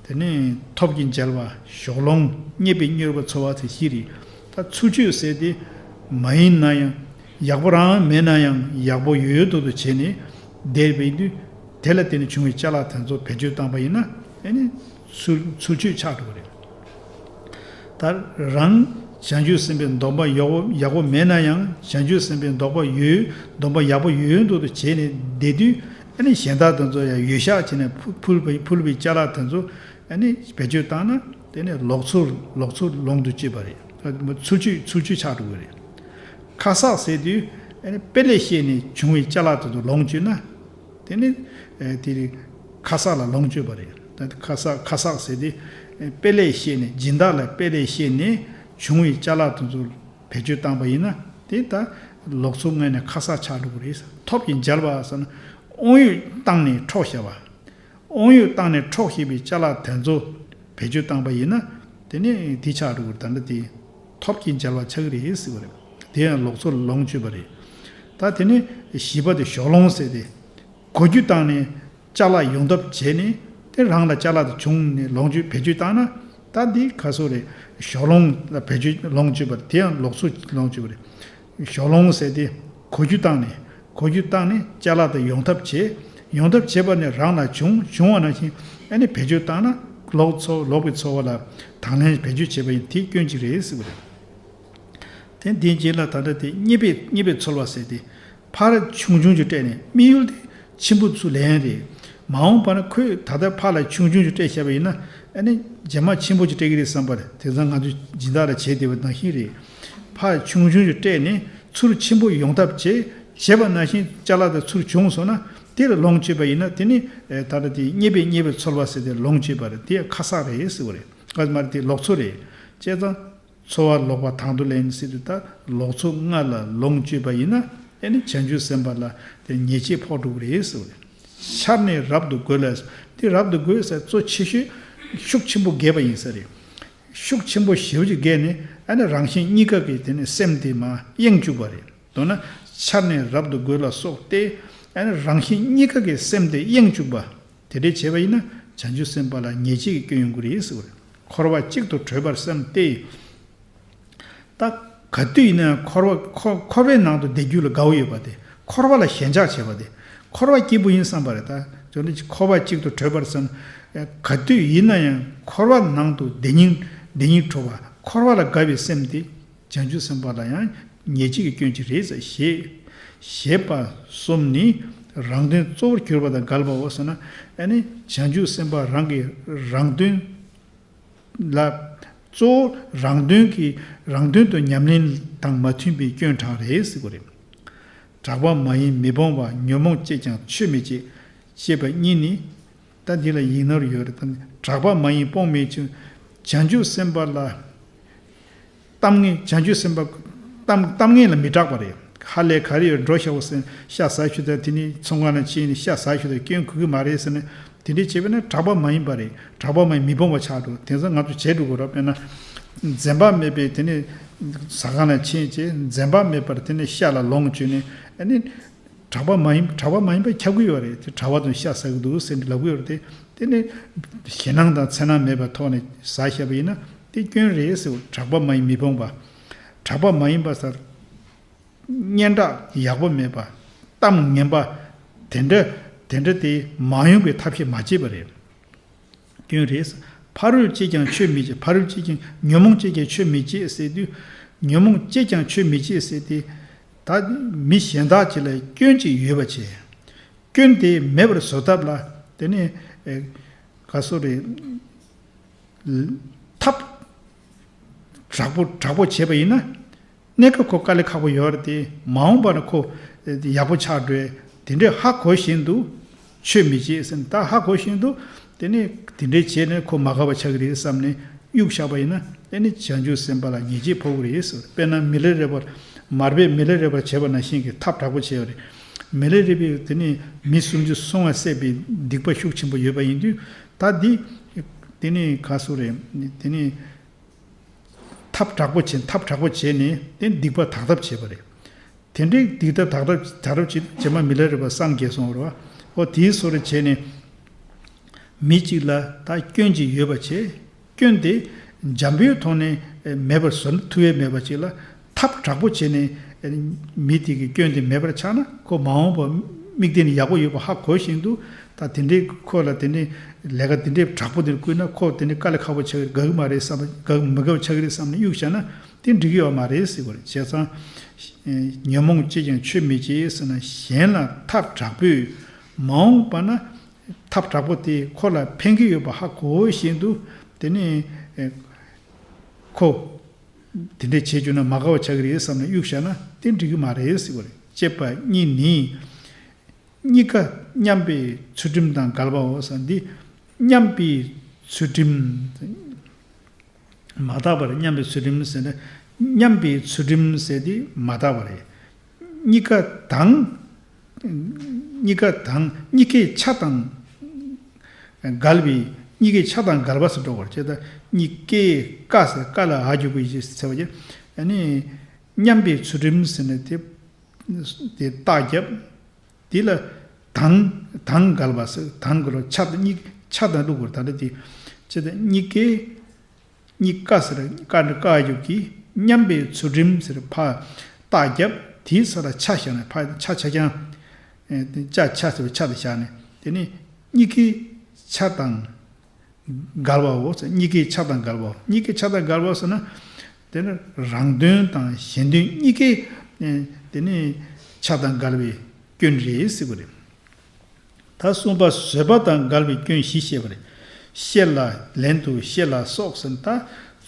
དེ་ནས་ཐབས་ཀྱིས་འཇལ་བ། གཞོགས་སློང་། རྙེད་པས་མྱུར་བར་འཚོ་བ་དེ་བཞི་རེད། ད་ཚུལ་འཆོས་ཟེར་དེ་མ་ཡིན་ན་ཡང་། ཡག་པོ་རང་མེད་ན་ཡང་ཡག་པོ་ཡོད་ཡོད་མདོག་མདོག་བྱས་ནས་བསྡད་པའི་དུས། དེ་ལ་བརྟེན་ནས་བྱུང་བའི་ཅ་ལག་དེ་ཚོ་བེད་སྤྱོད་བཏང་པ་ཡིན་ན། ཨ་ནི་ཚུལ་ཚུལ་འཆོས་ཆགས་འགྲོ་གི་རེད། ད་རང་བྱང་ཆུབ་སེམས་དཔའི་སྡོམ་པ་ཡག་པོ་ཡག་པོ་མེད་ན་ཡང་། བྱང་ཆུབ་སེམས་དཔའི་སྡོམ་པ་ཡོད། སྡོམ་པ་ཡག་པོ་ཡོད་ཡོད་མདོག་མདོག་བྱས་ནས་བསྡད་དུས། ཨ་ནི་གཞན་དག་དེ་ཚོ་ཡང་ཡོད་ཤག་བྱས་ནས་ཕུལ་ཕུལ་བའི་ཕུལ་བའི་ཅ་ལག་དེ་ཚོ། ཨ་ནི་བེད་སྤྱོད་བཏང་ན། དེ་ནི་ལོག་འཚོ་ལོག་འཚོ་ལོངས་སུ་སྤྱོད་པ་རེད། ཚུལ་འཆོས་ཚུལ་འཆོས་ཆགས་འགྲོ་གི་རེད། ཁ་གསག་ཟེར་དུས། ཨ་ནི་དཔེ་ལས་བཤད་ནས་བྱུང་བའི་ཅ་ལག་དེ་ཚོ་ལོངས་སྤྱོད་ན། དེ་ནི་ཨེ་དེ་ཁ་གསག་ལ་ལོངས་སྤྱོད་པ་རེད། ད་ཁ་གསག་ཁ་གསག་ཟེར་དེ་ཨེ་དཔེ་ལས་བཤད་ནས། སྦྱིན་བདག་ལ་དཔེ་ལས་བཤད་ནས་བྱུང་བའི་ཅ་ལག་དེ་ཚོ་བེད་སྤྱོད་བཏང་པ་ཡིན་ན། དེ་ད་ལོག་འཚོ་ལྔ་ནས་ཁ་གསག་ཆགས་འགྲོ་གི་རེད། ཐབས་ཀྱིས་འཇལ་བ་ཟེར་ན། དབང་ཡོད་བཏང་ནས་འཕྲོག་བྱ་བ། དབང་ཡོད་བཏང་ནས་འཕྲོག་བྱེད་པའི་ཅ་ལག་དེ་ཚོ་བེད་སྤྱོད་བཏང་པ་ཡིན་ན། དེ་ནི་དེ་ཆགས་འགྲོ་གི་རེད། ད་ལྟ་དེ་ཐབས་ཀྱིས་འཇལ་བ་ཆགས་ཀྱི་རེད་ཟེར་བ་རེད། དེ་ཡང་ལོག་འཚོ་ལོངས་སྤྱོད་པ་རེད། ད་དེ་ནི་བཞི་པ་དེ་གཞོགས་སློང་ཟེར་ཏེ། གོ་རྒྱུ་བཏང་ནས་ཅ་ལག་ཡོང་ཐབས་བྱས་ནས། དེ་རང་ལ་ཅ་ལག་དེ་བྱུང་ནས་ལོངས་སྤྱོད་བེད་སྤྱོད་བཏང་ན། ད་འདི་ག་སོ་རེད། གཞོགས་སློང་ལ་བེད་སྤྱོད་ལོངས་སྤྱོད་པ་རེད། དེ་ཡང་ལོག་འཚོ་ལོངས་སྤྱོད་པ་རེད། གཞོགས་སློང་ཟེར་ཏེ། གོ་རྒྱུ་བཏང་ནས་གོ་རྒྱུ་བཏང་ནས་ཅ་ལག་དེ་ཡོང་ཐབས་བྱས། ཡོང་ཐབས་བྱས་པ་ནས་རང་ལ་བྱུང་བྱུང་བ་ནང་བཞིན། ཨ་ནི་བེད་སྤྱོད་བཏང་ན། ལོག་འཚོ་ལོག་པའི་འཚོ་བ་ལ་དང་ལེན་བེད་སྤྱོད་བྱས་པ་ཡིན། དེ་སྐྱོན་གཅིག་རེད་ཟེར་བ་རེད། དེ་འདིའི་རྗེས་ལ་ད་ལྟ་དེ་རྙེད་པས་རྙེད་པས་ཚོལ་བ་ཟེར་ཏེ། ཕར་ཆུང་ཆུང་ཅིག་སྤྲད་ནས། དམིགས་ཡུལ་དེ་ཆེན་པོ་ཚུར་ལེན་རེད། མ་འོངས་པ་ན་ཁོས་ད་ལྟ་ཕར་ལ་ཆུང་ཆུང་ཅིག་སྤྲད་བཞག་པ་ཡིན་ན། ཨ་ནི་རྗེས་མ་ཆེན་པོ་ཅིག་སྤྲད་ཀྱི་རེད་བསམ་པ་རེད། དེང་སང་ང་ཚོས་སྦྱིན་བདག་ལ་བྱས་བསྡད་པ་ནང་བཞིན་རེད། ཕར་ཆུང་ཆུང་ཅིག་སྤྲད་ནས་ཚུར་ཆེན་པོ་ཡོང་ཐབས་བྱས། བྱས་པ་ནང་བཞིན་ཅ་ལག་དེ་ཚུར་བྱུང་སོང་ན། དེ་ལ་ལོངས་སྤྱོད་པ་ཡིན་ན། དེ་ནི་ཨེ་ད་ལྟ་དེ་རྙེད་པས་རྙེད་པས་ཚོལ་བ་ཟེར་ཏེ་ལོངས་སྤྱོད་པ་རེད། དེ་ཁ་གསག་རེད་ཟེར་བ་རེད། ཨ་མ་རེད། དེ་ལོག་འཚོ་རེད། བྱས་ཙང་། འཚོ་བ་ལོག་པ་དང་དུ་ལེན་ཟེར་དུས། ད་ལོག་འཚོ་ལྔ་ལ་ལོངས་སྤྱོད་པ་ཡིན་ན། ཨེ་ནི་བྱང་ཆུབ་སེམས་དཔའ་ལ་དེ་ཉེས་བྱས་ཕོག་འགྲོ་གི་རེད་ཟེར་བ་རེད། འཆར་ནས་རབ་ཏུ་རྒོལ་ལ། དེ་རབ་ཏུ་རྒོལ་ཟེར་གཙོ་ཆེ་ཤོས་ཤུགས་ཆེན་པོ་རྒྱས་པ་ཡིན་ས་རེད། ཤུགས་ཆེན་པོ་ཞེ་པོ་ཅིག་རྒྱས་ནས། ཨ་ནི་རང་གཞན་གཉིས་ཀ་གི་དེ་ནས་སེམས་དེ་མར་གཡེང་བཅུག་པ་རེད། མདོར་ན། འཆར་ནས་རབ་ཏུ་རྒོལ་ལ་སོགས་ཏེ། ཨ་ནི་རང་གཞན་གཉིས་ཀ་གི་སེམས་དེ་གཡེང་བཅུག་པ། དེ་འདྲས་བྱས་པ་ཡིན་ན། བྱང་ཆུབ་སེམས་དཔའ་ལ་ཉེས་བྱས་ཀྱི་སྐྱོན་ཡོང་གི་རེད་ཟེར་བ་རེད། འཁོར་བ་གཅིག་ཏུ་བགྲོད་པར་བསམ་སྟེ། ད་ག་དུས་ཡིན་ན་ཡང་འཁོར་བ་འཁོར་འཁོར་བའི་ནང་དུ་བསྡད་རྒྱུ་ལ་དགའ་བོ་ཡོད་པ་དེ། འཁོར་བ་ལ་ཞེན་ཆགས་བྱེད་པ་དེ། འཁོར་བ་སྐྱིད་པོ་ཡིན་བསམ་པ་རེད། ད་འཁོར་བ་གཅིག་ཏུ་བགྲོད་པར་བསམ། ག་དུས་ཡིན་ན་ཡང་འཁོར་བ་ནང་དུ་བསྡད་སྙིང་བསྡད་སྙིང་བྲོ་བ། འཁོར་བ་ལ་དགའ་བའི་སེམས་དེ། བྱང་ཆུབ་སེམས་དཔའ་ལ་ཡང་ཉེས་བྱས་ཀྱི་སྐྱོན་གཅིག་རེད་ཟེར། ཞེས་ཞེས་པ་གསུམ་ནི་རང་དོན་གཙོ་བོར་གྱུར་པ་དང་འགལ་བའོ་ཟེར་ན། ཨ་ནི་བྱང་ཆུབ་སེམས་དཔའ་རང་གི་རང་དོན་ལ། གཙོ་བོ་རང་དོན་གྱི་རང་དོན་དུ་ཉམས་ལེན་དང་མ་མཐུན་པའི་སྐྱོན་དྲངས་རེད་ཟེར་གྱི་རེད། གྲགས་པ་མ་ཡིན་མི་སྤོང་བ། ཉོན་མོངས་སྐྱེས་ཀྱང་ཆོས་མི་བྱེད། ཅེས་པ་གཉིས་ནི། ད་འདི་ལ་ཡིག་ནོར་ཡོད་རེད། ད་གྲགས་པ་མ་ཡིན་སྤོང་མེད་ཅིང་། བྱང་ཆུབ་སེམས་དཔའ་ལ། གཏམ་ངན། བྱང་ཆུབ་སེམས་དཔའ་གཏམ་གཏམ་ངན་ལ་མི་སྐྲག་པ་རེད། ཧ་ལས་ག་རེ་ཡོད་འགྲོ་ཤོག་ཟེར། ཤ་ཟ་ཤོག་དང་། དེ་ནི་ཚོང་ཁང་ལ་ཕྱིན་ནས་ཤ་ཟ་ཤོག་དང་། སྐྱོན་གོ་གི་མ་རེད་ཟེར་ནས། དེ་འདྲས་བྱས་པ་ན་གྲགས་པ་མ་ཡིན་པ་རེད། གྲགས་པ་མ་ཡིན་མི་སྤོང་བ་ཆགས་འགྲོ། དེང་སང་ང་ཚོ་བྱས་འགྲོ་དགོས་རེད། དཔེར་ན། འཛེམ་བག་མེད་པའི་དེ་ནི་ཟ་ཁང་ལ་ཕྱིན་བྱས། འཛེམ་བག་མེད་པར་དེ་ནི་ཤ་ལ་ལོངས་སྤྱོད་ནས། ཨ་ནི། གྲགས་པ་མ་ཡིན། གྲགས་པ་མ་ཡིན་པ་ཁྱབ་ཀྱི་ཡོད་རེད། དེ་གྲྭ་པ་དང་ཤ་ཟ་གི་འདུག་ཟེར་ནས་ལབ་ཀྱི་ཡོད་རེད། དེ་དེ་ནི་ཞེད་སྣང་དང་འཚེར་སྣང་མེད་པའི་ཐོག་ནས་ཟ་བཞག་པ་ཡིན་ན། དེ་སྐྱོན་རེད་ཟེར། གྲགས་པ་མ་ཡིན་མི་སྤོང་བ། གྲགས་པ་མ་ཡིན་པ་ཟེར། སྙན་གྲགས་ཡག་པོ་མེད་པ། གཏམ་ངན་པ། དེ་འདྲ་དེ་འདྲ་དེ་མ་ཡོང་བའི་ཐབས་ཤེས་མ་བྱེད་པ་རེད། སྐྱོན་རེད། ཕ་རོལ་ཅིས་ཀྱང་ཆོས་མི་བྱེད། ཕ་རོལ་ཅིས་ཀྱང་། ཉོན་མོངས་ཅིས་ཀྱང་ཆོས་མི་བྱེད་ཟེར་དུས། ཉོན་མོངས་ཅིས་ཀྱང་ཆོས་མི་བྱེད་ཟེར་ཏེ། ད་མི་གཞན་དག་ཅིག་ལ་སྐྱོན་ཅིག་ཡོད་པ་བྱས། སྐྱོན་དེ་མེད་པར་བཟོ་ཐབས་ལ་དེ་ནི་ཨེ་ག་སོ་རེད། ཐབས་དྲག་པོ་དྲག་པོ་བྱས་པ་ཡིན་ན། གནས་སྐབས་ཁོ་དཀའ་ལས་ཁག་པོ་ཡོད་རེད་དེ། མ་འོངས་པ་ན་ཁོ་ཡག་པོ་ཆགས་འགྲོ། དེ་འདྲའི་ཧ་གོ་བཞིན་དུ་ཆོས་མི་བྱེད་ཟེར་ན། ད་ཧ་གོ་བཞིན་དུ་དེ་ནི་དེ་འདྲའི་བྱས་ནས་ཁོ་མ་དགའ་བ་ཆགས་ཀྱི་རེད་བསམ་ནས་གཡུག་བཞག་པ་ཡིན་ན། དེ་ནི་བྱང་ཆུབ་སེམས་དཔའ་ལ་ཉེས་ཆད་ཕོག་གི་རེད་ཟེར། དཔེར་ན་མི་ལ་རས་པར་མར་པས་མི་ལ་རས་པར་བྱས་པ་ནང་བཞིན་གྱི་ཐབས་དྲག་པོ་བྱས་པ་རེད། མི་ལ་རས་པས་དེ་ནི་མི་སུམ་ཅུ་སོ་ལྔ་བསད་པའི་སྡིག་པ་ཤུགས་ཆེན་པོ་ཡོད་པ་ཡིན་དུས། ད་འདི་དེ་ནི་ག་སོ་རེད། དེ་ནི། ཐབས་དྲག་པོ་བྱས། ཐབས་དྲག་པོ་བྱས་ནས་དེ་སྡིག་པ་དག་ཐབས་བྱས་པ་རེད། དེ་འདྲའི་སྡིག་ཐབས་དག་ཐབས་དག་ཐབས་བྱེད་རྗེས་མ་མི་ལ་རས་པ་སངས་རྒྱས་སོང་བ་རེད་བ། འོ་དེའི་བཟོ་འདྲ་བྱས་ནས་མི་གཅིག་ལ་ད་སྐྱོན་གཅིག་ཡོད་པ་བྱས། སྐྱོན་དེ་འཇམ་པོའི་ཐོག་ནས་མེད་པར་བཟོ་ཐུབ་ཡས་མེད་པ་ཅིག་ལ་ཐབས་དྲག་པོ་བྱས་ནས་མི་དེ་གི་སྐྱོན་དེ་མེད་པར་ཆགས་ན། ཁོ་མ་འོངས་པ་དམིགས་བརྟན་ཡག་པོ་ཡོད་པ་ཧ་གོ་བཞིན་དུ། ད་དེ་འདྲའི་ཁོ་ལ་དེ་འདྲའི་ལས་ཀ་དེ་འདྲའི་དྲག་པོ་དེ་བསྐུལ་ན་ཁོ་དེ་འདྲའི་དཀའ་ལས་ཁག་པོ་ཆགས་ཀྱི་རེད། དགའ་གི་མ་རེད་བསམ། དགའ་མི་དགའ་བ་ཆགས་ཀྱི་རེད་བསམ་ནས་གཡུག་བཞག་ན་དེ་འགྲིག་གི་ཡོད་མ་རེད་ཟེར་གི་རེད། བྱས་ཙང་ཉོན་མོངས་སྐྱེས་ཀྱང་ཆོས་མི་བྱེད་ཟེར་ན། གཞན་ལ་ཐབས་དྲག་པོས་མ་འོངས་པ་ན་ཐབས་དྲག་པོ་དེ་ཁོ་ལ་ཕན་གྱི་ཡོད་པ་ཧ་གོ་བཞིན་དུ་དེ་ནས་ཁོ་དེ་འདྲས་བྱེད་བཅུག་ན་མ་དགའ་བ་ཆགས་ཀྱི་རེད་བསམ་ནས་གཡུག་བཞག་ན་དེ་འགྲིག་གི་མ་རེད་ཟེར་གི་རེད། ཅེས་པ་གཉིས་ནི། གཉིས་ཀ་མཉམ་པའི་ཚུལ་ཁྲིམས་དང་འགལ་བའོ་ཟེར། འདི་མཉམ་པའི་ཚུལ་ཁྲིམས། མ་དག་པར་མཉམ་པའི་ཚུལ་ཁྲིམས་ཟེར་ན། མཉམ་པའི་ཚུལ་ཁྲིམས་ཟེར་དེ་མ་དག་པ་རེད། གཉིས་ཀ་དང་། གཉིས་ཀ་དང་གཉིས་ཀའི་ཆ་དང་འགལ་བའི། གཉིས་ཀའི་ཆ་དང་འགལ་བ་ཟེར་འགྲོ་བར་བྱེད། ད་གཉིས་ཀའི་ཀ་ཟེར། ཀ་ལ་འ་འཇུག་པའི་ཡི་གེ་ཟེར་བ་ཅན། ཨ་ནི་མཉམ་པའི་ཚུལ་ཁྲིམས་ཟེར་ནས་དེ་དེ་རྟགས་བརྒྱབ། དེ་ལ་དང་དང་འགལ་བ་ཟེར། དང་འགལ་བ་ཆ་དང་གཉིས་ཆ་དང་བླུགས་པར། ད་ལྟ་དེ་ཅི་ད་གཉིས་ཀའི་གཉིས་ཀ་ཟེར། ཀ་འདི་ཀ་ཡོད་ཀྱི། མཉམ་པའི་ཚུལ་ཁྲིམས་ཟེར་ཕ་རྟགས་བརྒྱབ། དེའི་ས་ལ་ཆ་བཞག་ནས། ཕ་ཆ་ཆ་རྐྱང་། ཨེ་ཅ་ཆ་ཟེར་བའི་ཆ་དེ་བཞག་ནས། དེ་ནི་གཉིས་ཀའི་ཆ་དང་འགལ་བའོ་ཟེར། གཉིས་ཀའི་ཆ་དང་འགལ་བའོ། གཉིས་ཀའི་ཆ་དང་འགལ་བ་ཟེར་ན། དེ་ནི་རང་དོན་དང་གཞན་དོན་གཉིས་ཀའི་ཨེ་དེ་ནི་ཆ་དང་འགལ་བའི་སྐྱོན་རེད་ཟེར་གི་རེད། ད་གསུམ་པ་བཟོད་པ་དང་འགལ་བའི་སྐྱོན་བཞི་བཤད་པ་རེད། བཤེས་ལ་ལན་དུ་བཤེས་ལ་སོགས་ཟེར་ན། ད་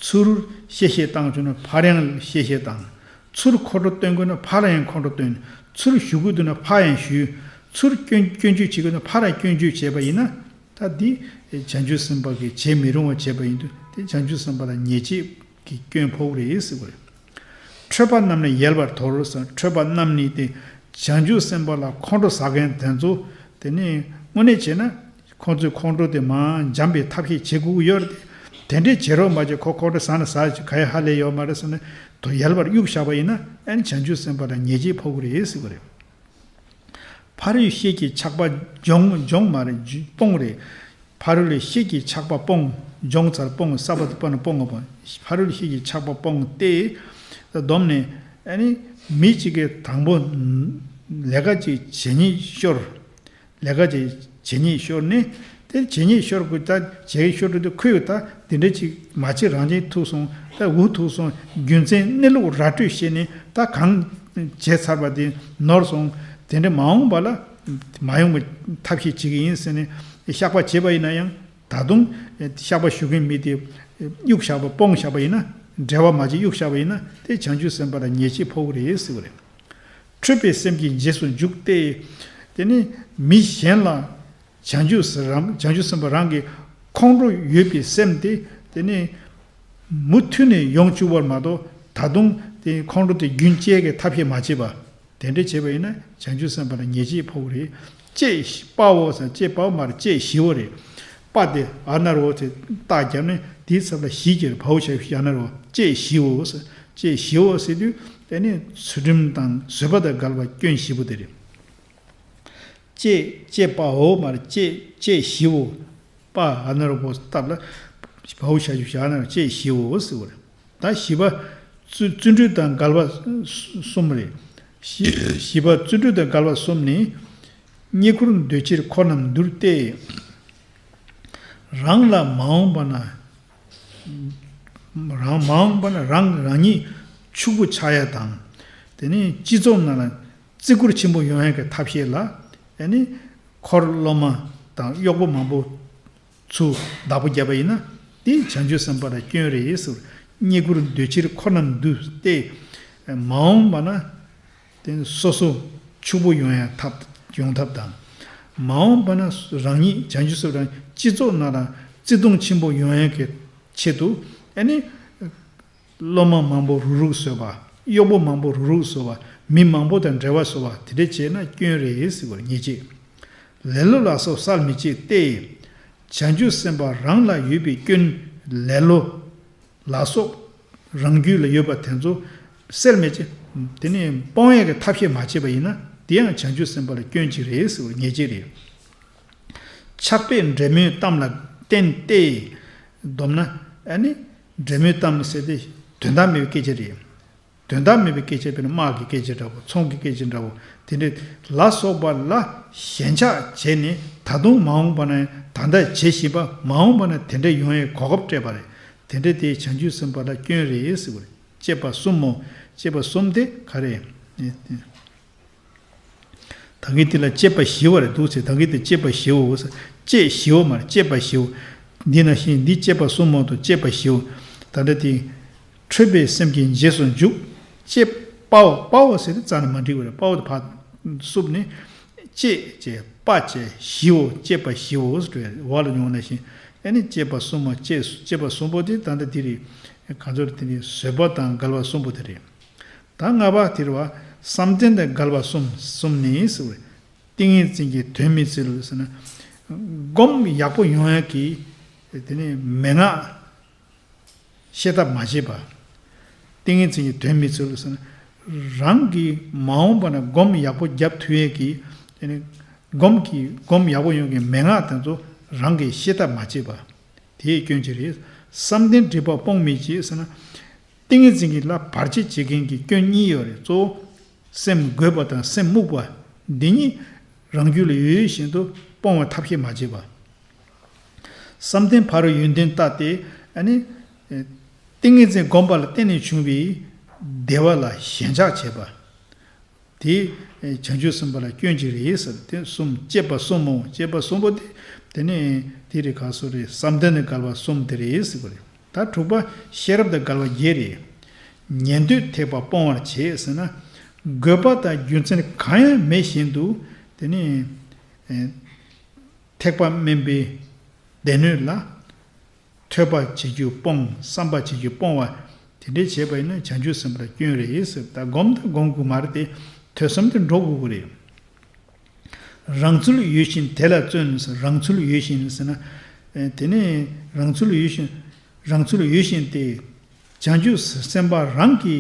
ཚུར་གཤེ་གཤེ་བཏང་བྱུང་ན་ཕར་ཡང་གཤེ་གཤེ་བཏང་། ཚུར་ཁོང་ཁྲོ་སྟོན་དགོས་ན་ཕར་ཡང་ཁོང་ཁྲོ་སྟོན། ཚུར་ཞུ་དགོས་འདུག་ན་ཕར་ཡང་ཞུ། ཚུར་སྐྱོན་སྐྱོན་བརྗོད་བྱེད་དགོས་ན་ཕར་ཡང་སྐྱོན་བརྗོད་བྱས་པ་ཡིན་ན། ད་འདི་བྱང་ཆུབ་སེམས་དཔའ་གིས་བྱེད་མི་རུང་བ་བྱས་པ་ཡིན་དུས། དེ་བྱང་ཆུབ་སེམས་དཔའ་ལ་ཉེས་བྱས་ཀྱི་སྐྱོན་ཕོག་རེད་ཟེར་བ་རེད། ཁྲོས་པ་རྣམས་ནི་ཡལ་བར་དོར་ཟེར། ཁྲོས་པ་རྣམས་ནི་དེ་བྱང་ཆུབ་སེམས་དཔའ་ལ་ཁོང་ཁྲོ་ཟ་མཁན་དེ་ཚོ་དེ་ནི་དངོས་གནས་བྱས་ན་ཁོང་ཚོའི་ཁོང་ཁྲོ་དེ་མར་འཇམ་པའི་ཐབས་ཤེས་བྱེད་དགོས་ཀྱི་ཡོད་རེད། དེ་འདྲས་བྱེད་རོགས་མ་བྱེད། ཁོ་ཁོང་ཁྲོ་ཟ་ན་ཟ་ཅིག་ག་ཡ་ཧ་ལས་ཡོད་མ་རེད་ཟེར་ནས་དོ་ཡལ་བར་གཡུག་བཞག་པ་ཡིན་ན། ཨན་བྱང་ཆུབ་སེམས་དཔའ་ལ་ཉེས་བྱས་ཕོག་གི་རེད་ཟེར་བ་རེད། ཕ་རོལ་ཤེས་ཀྱི་ཆགས་པ་སྦྱོང་སྦྱོང་མ་རེད། སྤོང་རེད། ཕ་རོལ་ཤེས་ཀྱི་ཆགས་པ་སྤོང་། སྦྱོང་ཚར་སྤོང་། ས་པ་ཏི་པ་ན་སྤོང་བ། ཕ་རོལ་ཤེས་ཀྱི་ཆགས་པ་སྤོང་སྟེ། བསྡོམས་ནས་ཨ་ནི་མི་གཅིག་གིས་དང་པོ་ལས་ཀ་ཅིག་བྱེད་ཉེས་ཤོར། ལས་ཀ་ཅིག་བྱེད་ཉེས་ཤོར་ནས། དེ་བྱེད་ཉེས་ཤོར་དགོས། ད་བྱེད་ཤོར་དུས་ཁོས་ད་དེ་འདྲ་ཅིག་མ་བྱེད་རང་བྱེད་ཐུག་སོང་། ད་འུ་ཐུག་སོང་། རྒྱུ་མཚན་གནས་ལུགས་ར་སྤྲོད་བྱས་ནས་ད་གང་བྱས་ཚར་བ་དེ་ནོར་སོང་། དེ་འདྲ་མ་འོངས་པ་ལ་མ་ཡོང་བའི་ཐབས་ཤེས་བྱེད་ཀྱི་ཡིན་ཟེར་ནས་བཤགས་པ་བྱས་པ་ཡིན་ན་ཡང་། ད་དུང་བཤགས་པ་ཞུ་མཁན་མི་དེ་གཡུག་བཞག་པ་སྤོང་བཞག་པ་ཡིན་ན། འབྲེལ་བ་མ་བྱེད་གཡུག་བཞག་པ་ཡིན་ན། དེ་བྱང་ཆུབ་སེམས་དཔའ་ལ་ཉེས་ཆད་ཕོག་གི་རེད་ཟེར་བ་རེད། ཁྲོས་པའི་སེམས་ཀྱི་རྗེས་སུ་འཇུག་སྟེ། དེ་ནི་མི་གཞན་ལ་བྱང་ཆུབ་སེམས་རང་བྱང་ཆུབ་སེམས་དཔའ་རང་གི་ཁོང་ཁྲོ་ཡོད་པའི་སེམས་དེ་དེ་ནི་མུ་མཐུད་ནས་ཡོང་བཅུག་པར་མ་གཏོགས། ད་དུང་དེ་ཁོང་ཁྲོ་དེ་རྒྱུན་བཅད་ཀྱི་ཐབས་ཤེས་མ་བྱེད་པ། དེ་འདྲ་བྱས་པ་ཡིན་ན་བྱང་ཆུབ་སེམས་དཔའ་ལ་ཉེས་ཆད་ཕོག་གི་རེད། ཅེས་པའོ་ཟེར། ཅེས་པའོ་མ་རེད། ཅེས་ཞིའོ་རེད། པ་དེ་ཨ་ན་རོ་དེ་རྟགས་བརྒྱབ་ནས་དེའི་ཚབ་ལ་ཞི་གྱེར་བའོ་ཞབས་ཞུ་ཨ་ན་རོ། ཅེས་ཞིའོ་ཟེར། ཅེས་ཞིའོ་ཟེར་དུས་དེ་ནི་ཚུལ་ཁྲིམས་དང་བཟོད་པ་དང་འགལ་བ་སྐྱོན་བཞི་པོ་དེ་རེད། ཅེས་ཅེས་པའོ་མ་རེད། ཅེས་ཅེས་ཞིའོ། པ་ཨ་ན་རོ་པོ་སྟབས་ལ་བའོ་ཞབས་ཞུ་ཞབས་ཨ་ན་རོ། ཅེས་ཞིའོ་ཟེར་བ་རེད། ད་བཞི་པ་བརྩོན་བརྩོན་འགྲུས་དང་འགལ་བ་གསུམ་རེད། བཞི་བཞི་པ་བརྩོན་འགྲུས་དང་འགལ་བ་གསུམ་ནི། རྙེད་བཀུར་འདོད་ཕྱིར་འཁོར་རྣམས་འདུལ་ཏེ། རང་ལ་མ་འོངས་པ་ན། རང་མ་འོངས་པ་ན་རང་རང་ཉིད་ཕྱུག་པོ་ཆགས་ཡ་དང་། དེ་ནས་སྤྱི་ཚོགས་ནང་ལ་བརྩི་བཀུར་ཆེན་པོ་ཡོང་ཡ་གི་ཐབས་ཤེས་ལ། ཨ་ནི་ འཁོར་སློབ་མ་དང་གཡོག་པོ་མང་པོ་ཚུར་བདག་པོ་བརྒྱབ་པ་ཡིན་ན། དེ་བྱང་ཆུབ་སེམས་དཔའ་ལ་སྐྱོན་རེད་ཟེར། རྙེད་བཀུར་འདོད་ཕྱིར་འཁོར་རྣམས་འདུས་ཏེ། མ་འོངས་པ་ན་དེ་སོ་སོ་ཕྱུག་པོ་ཡོང་ཡ་ཐབས་ཡོང་ཐབས་དང་། མ་འོངས་པ་ན་རང་ཉིད་བྱང་ཆུབ་སེམས་དཔའ་སྤྱི་ཚོགས་ནང་ལ་བརྩེ་དུང་ཆེན་པོ་ཡོང་ཡ་གི་ཆེད་དུ། ཨ་ནི། སློབ་མ་མང་པོ་རུག་རུག་བཟོས་པ། གཡོག་པོ་མང་པོ་རུག་རུག་བཟོས་པ། མི་མང་པོ་དང་འབྲེལ་བ་བཟོས་པ། དེ་འདྲ་བྱས་ན་སྐྱོན་རེད་ཟེར་བར་ཉེས་བྱས། ལེ་ལོ་ལ་སོགས་བསལ་མི་བྱེད་དེ། བྱང་ཆུབ་སེམས་དཔའ་རང་ལ་ཡོད་པའི་སྐྱོན་ལེ་ལོ་ལ་སོགས་རང་རྒྱུད་ལ་ཡོད་པ་དེ་ཚོ་སེལ་མི་བྱེད། དེ་ནི་སྤོང་ཡས་ཀྱི་ཐབས་ཤེས་མ་བྱས་པ་ཡིན་ན། དེ་ཡང་བྱང་ཆུབ་སེམས་དཔའ་ལ་སྐྱོན་ཅིག་རེད་ཟེར་བར་ཉེས་བྱས་རེད། ཆགས་པས་འབྲེལ་མེད་གཏམ་ལ་བརྟེན་ཏེ། བསྡོམས་ན་ཨ་ནི་འབྲེལ་མེད་གཏམ་ཟེར་དེ་དོན་དག་མེད་པའི་སྐད་ཆ་རེད། དོན་དག་མེད་པའི་སྐད་ཆ་དཔེར་ན་དམག་གི་སྐད་ཆ་འདྲ་བོ། ཚོང་གི་སྐད་ཆ་འདྲ་བོ། དེ་འདྲ་ལ་སོགས་པ་ལ་ཞེན་ཆགས་བྱས་ནས། ད་དུང་མ་འོངས་པ་ན་ད་ལྟ་བྱེད་བཞིན་པ། མ་འོངས་པ་ན་དེ་འདྲ་ཡོང་ཡའི་གོ་སྐབས་སྤྲད་པ་རེད། དེ་འདྲ་དེ་བྱང་ཆུབ་སེམས་དཔའ་ལ་སྐྱོན་རེད་ཟེར་བ་རེད། བཅས་པ་གསུམ་མོ། བཅས་པ་གསུམ་དེ་ག་རེ། ད་གིན་དེ་ལ་བཅས་པ་བཞི་བ་རེད་འདུག་ཟེར། ད་གིན་དེ་བཅས་པ་བཞི་བོ་ཟེར། བཅས་བཞི་བོ་མ་རེད། བཅས་པ་བཞི་བོ། འདི་ནང་བཞིན་འདི་བཅས་པ་གསུམ་མོ་དང་བཅས་པ་བཞི་བོ། ད་ལྟ་དེ། འཕྲོད་པའི་སེམས་ཀྱི་རྗེས་སུ་འཇུག། བཅས་པའོ། པའོ་ཟེར་ཏེ་རྩ་ནས་མ་འགྲིག་པ་རེད། པའོ་དེ་ཕར་བསུབས་ནས། བཅས་བཅས་པ་བཅས་བཞི་བོ། བཅས་པ་བཞི་བོ་ཟེར་འགྲོ་ཡ་རེད། འོག་ལ་ཡོང་ནང་བཞིན། ཨ་ནི་བཅས་པ་གསུམ་མོ། བཅས་བཅས་པ་གསུམ་པོ་དེ་ད་ལྟ་འདི་རེད། གང་ཚོར་དེ་ནི་བཟོད་པ་དང་བརྒལ་བ་གསུམ་པོ་དེ་རེད། ད་ལྔ་པ་དེ་རེད་བ། བསམ་གཏན་དང་བརྒལ་བ་གསུམ། གསུམ་ནི་ཟེར་བས། ཏིང་ངེ་འཛིན་གྱི་དོན་མི་འཚོལ་ཟེར་ན། སྒོམ་ཡག་པོ་ཡོང་ཡག་གི་དེ་ནི་མན་ངག་ཤེས་ཐབས་མ་བྱས་པ། ཏིང་ངེ་འཛིན་གྱི་དོན་མི་འཚོལ་ཟེར་ན། རང་གིས་མ་འོངས་པ་ན་སྒོམ་ཡག་པོ་རྒྱབ་ཐུབ་ཡག་གི་དེ་ནི་སྒོམ་གྱི་སྒོམ་ཡག་པོ་ཡོང་གི་མན་ངག་དེ་ཚོ་རང་གིས་ཤེས་ཐབས་མ་བྱས་པ། དེའི་སྐྱོན་གཅིག་རེད། བསམ་གཏན་སྒྲིབ་པ་སྤོང་མི་བྱེད་ཟེར་ན། ཏིང་ངེ་འཛིན་གྱི་ལ་བར་ཆད་བྱེད་མཁན་གྱི་སྐྱོན་གཉིས་ཡོད་རེད། གཙོ་བོ་སེམས་རྒོད་པ་དང་སེམས་རྨུགས་པ། འདི་གཉིས་རང་རྒྱུད་ལ་ཡོད་ཡོད་བཞིན་དུ་སྤོང་བའི་ཐབས་ཤེས་མ་བྱེད་པ། བསམ་གཏན་ཕ་རོལ་ཡོན་ཏན་ལྟ་སྟེ། ཨ་ནི། ཏིང་ངེ་འཛིན་སྒོམ་པ་ལ་བརྟེན་ནས་བྱུང་བའི་བདེ་བ་ལ་ཞེན་ཆགས་བྱེད་པ། དེ་བྱང་ཆུབ་སེམས་དཔའ་ལ་སྐྱོན་གཅིག་རེད་ཟེར། དེ་གསུམ། བཅས་པ་གསུམ་མོ། བཅས་པ་གསུམ་པོ་དེ། དེ་ནས་དེ་རེད། ག་སོ་རེད། བསམ་གཏན་དང་བརྒལ་བ་གསུམ་དེ་རེད་ཟེར་བ་རེད། ད་དྲུག་པ་ཤེས་རབ་དང་བརྒལ་བ་བརྒྱད་རེད། ཉན་ཐོས་ཐེག་པ་སྤོང་བར་བྱེད་ཟེར་ན། དགོས་པ་དང་རྒྱུ་མཚན་གང་ཡང་མེད་བཞིན་དུ། དེ་ནས་ཐེག་པ་དམན་པའི་སྡེ་སྣོད་ལ། ཐོས་པ་བྱེད་རྒྱུ་སྤོང་། བསམ་པ་བྱེད་རྒྱུ་སྤོང་བ། དེ་འདྲའི་བྱས་པ་ཡིན་ན་བྱང་ཆུབ་སེམས་དཔའ་ལ་སྐྱོན་རེད་ཟེར། ད་སྒོམ་དང་སྒོམ་དགོས་མ་རེད་དེ། ཐོས་བསམ་དེ་འགྲོ་དགོས་ཀྱི་རེད། རང་ཚུལ་ཡོད་བཞིན་དེ་ལ་བརྩོན་ཟེར། རང་ཚུལ་ཡོད་བཞིན་ཟེར་ན། དེ་ནས་རང་ཚུལ་ཡོད་བཞིན། རང་ཚུལ་ཡོད་བཞིན་ཏེ། བྱང་ཆུབ་སེམས་དཔའ་རང་གི་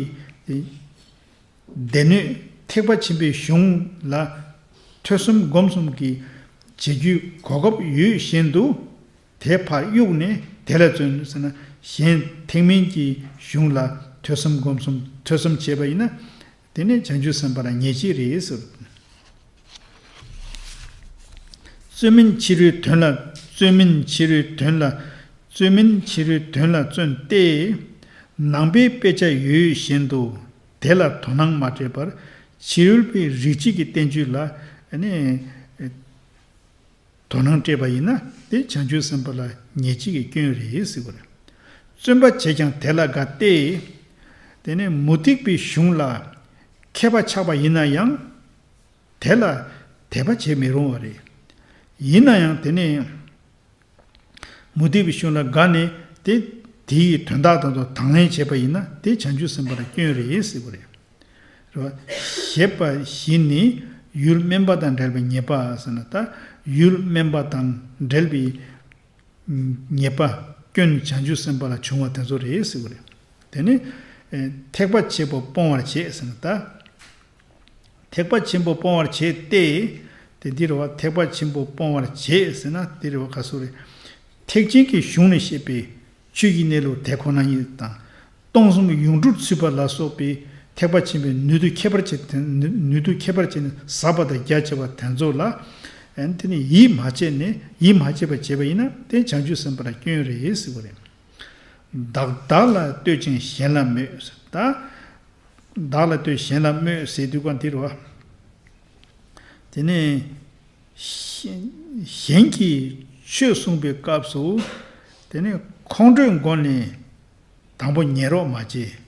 སྡེ་སྣོད་ཐེག་པ་ཆེན་པོའི་གཞུང་ལ་ཐོས་བསམ་སྒོམ་གསུམ་གྱི་བྱེད་རྒྱུའི་གོ་སྐབས་ཡོད་བཞིན་དུ། དེ་ཕར་གཡུགས་ནས་དེ་ལ་བརྩོན་ཟེར་ན། གཞན་ཐེག་དམན་གྱི་གཞུང་ལ་ཐོས་བསམ་སྒོམ་གསུམ་ཐོས་བསམ་བྱས་པ་ཡིན་ན། དེ་ནི་བྱང་ཆུབ་སེམས་དཔའ་ལ་ཉེས་བྱས་རེད་ཟེར། རྩོད་མིན་ཕྱི་རོལ་དོན་ལ། རྩོད་མིན་ཕྱི་རོལ་དོན་ལ། རྩོད་མིན་ཕྱི་རོལ་དོན་ལ་བརྩོན་ཏེ། ནང་པའི་དཔེ་ཆ་ཡོད་བཞིན་དུ་དེ་ལ་དོ་སྣང་མ་སྤྲད་པར། ཕྱི་རོལ་པའི་རིགས་གཅིག་གི་བསྟན་བཅོས་ལ་ནི་དོ་སྣང་སྤྲད་པ་ཡིན་ན། དེ་བྱང་ཆུབ་སེམས་དཔའ་ལ་ཉེས་བྱས་ཀྱི་སྐྱོན་རེད་ཟེར་བ་རེད། བརྩོན་པ་བྱས་ཀྱང་དེ་ལ་དགའ་སྟེ། དེ་ནི་མུ་སྟེགས་པའི་གཞུང་ལ་མཁས་པ་ཆགས་པ་ཡིན་ན་ཡང་། དེ་ལ་དད་པ་བྱེད་མི་རུང་བ་རེད། ཡིན་ན་ཡང་དེ་ནི་མུ་སྟེགས་པའི་གཞུང་ལ་དགའ་ནས་དེ་དེའི་དོན་དག་དང་དང་ལེན་བྱས་པ་ཡིན་ན། དེ་བྱང་ཆུབ་སེམས་དཔའ་ལ་སྐྱོན་རེད་ཟེར་བ་རེད། རེད་བ། བཞེད་པ་བཞི་ནི་ཡུལ་དམན་པ་དང་བྲལ་བའི་ཉེས་པ་ཟེར་ན། ད་ཡུལ་དམན་པ་དང་བྲལ་བའི་ཉེས་པ། སྐྱོན། བྱང་ཆུབ་སེམས་དཔའ་ལ་བྱུང་བ་དེ་ཚོ་རེད་ཟེར་བ་རེད། དེ་ནི་ཐེག་པ་ཆེན་པོ་སྤོང་བར་བྱེད་ཟེར་ན། ད་ཐེག་པ་ཆེན་པོ་སྤོང་བར་བྱེད་དེ། དེ་འདི་རེད་བ། ཐེག་པ་ཆེན་པོ་སྤོང་བར་བྱེད་ཟེར་ན། དེ་རེད་བ། ག་སོ་རེད། ཐེག་ཆེན་གྱི་གཞུང་ནས་བཤད་པའི་ཆོས་ཀྱི་གནས་ལུགས་དེ་ཁོ་ན་ཉིད་དང་། སྟོང་གསུམ་ཡོངས་གྲུབ་ཚུད་པ་ལ་སོགས་པའི་ཐེག་པ་ཆེན་པོའི་ནུས་མཐུ་ཁྱད་པར་ཅན་དེ། ནུས་མཐུ་ཁྱད་པར་ཅན་ཟབ་པ་དང་རྒྱ་ཆེ་བ་དེ་ཚོ་ལ། ཨན་དེ་ནི་ཡིད་མ་ཆེས་ནས། ཡིད་མ་ཆེས་པ་བྱས་པ་ཡིན་ན། དེ་བྱང་ཆུབ་སེམས་དཔའ་ལ་སྐྱོན་རེད་ཟེར་བ་རེད། བདག་བདག་ལ་ལྟོས་ཤིང་གཞན་ལ་སྨོད། ད་བདག་ལ་ལྟོས་གཞན་ལ་སྨོད་ཟེར་དུས་གང་དེ་རེད་བ། དེ་ནས་ གཞན་གྱིས་ཆོས་གསུངས་པའི་སྐབས་སུ། དེ་ནས་ཁོང་ཁྲོའི་སྒོ་ནས་དང་པོ་ཉན་རོགས་མ་བྱེད།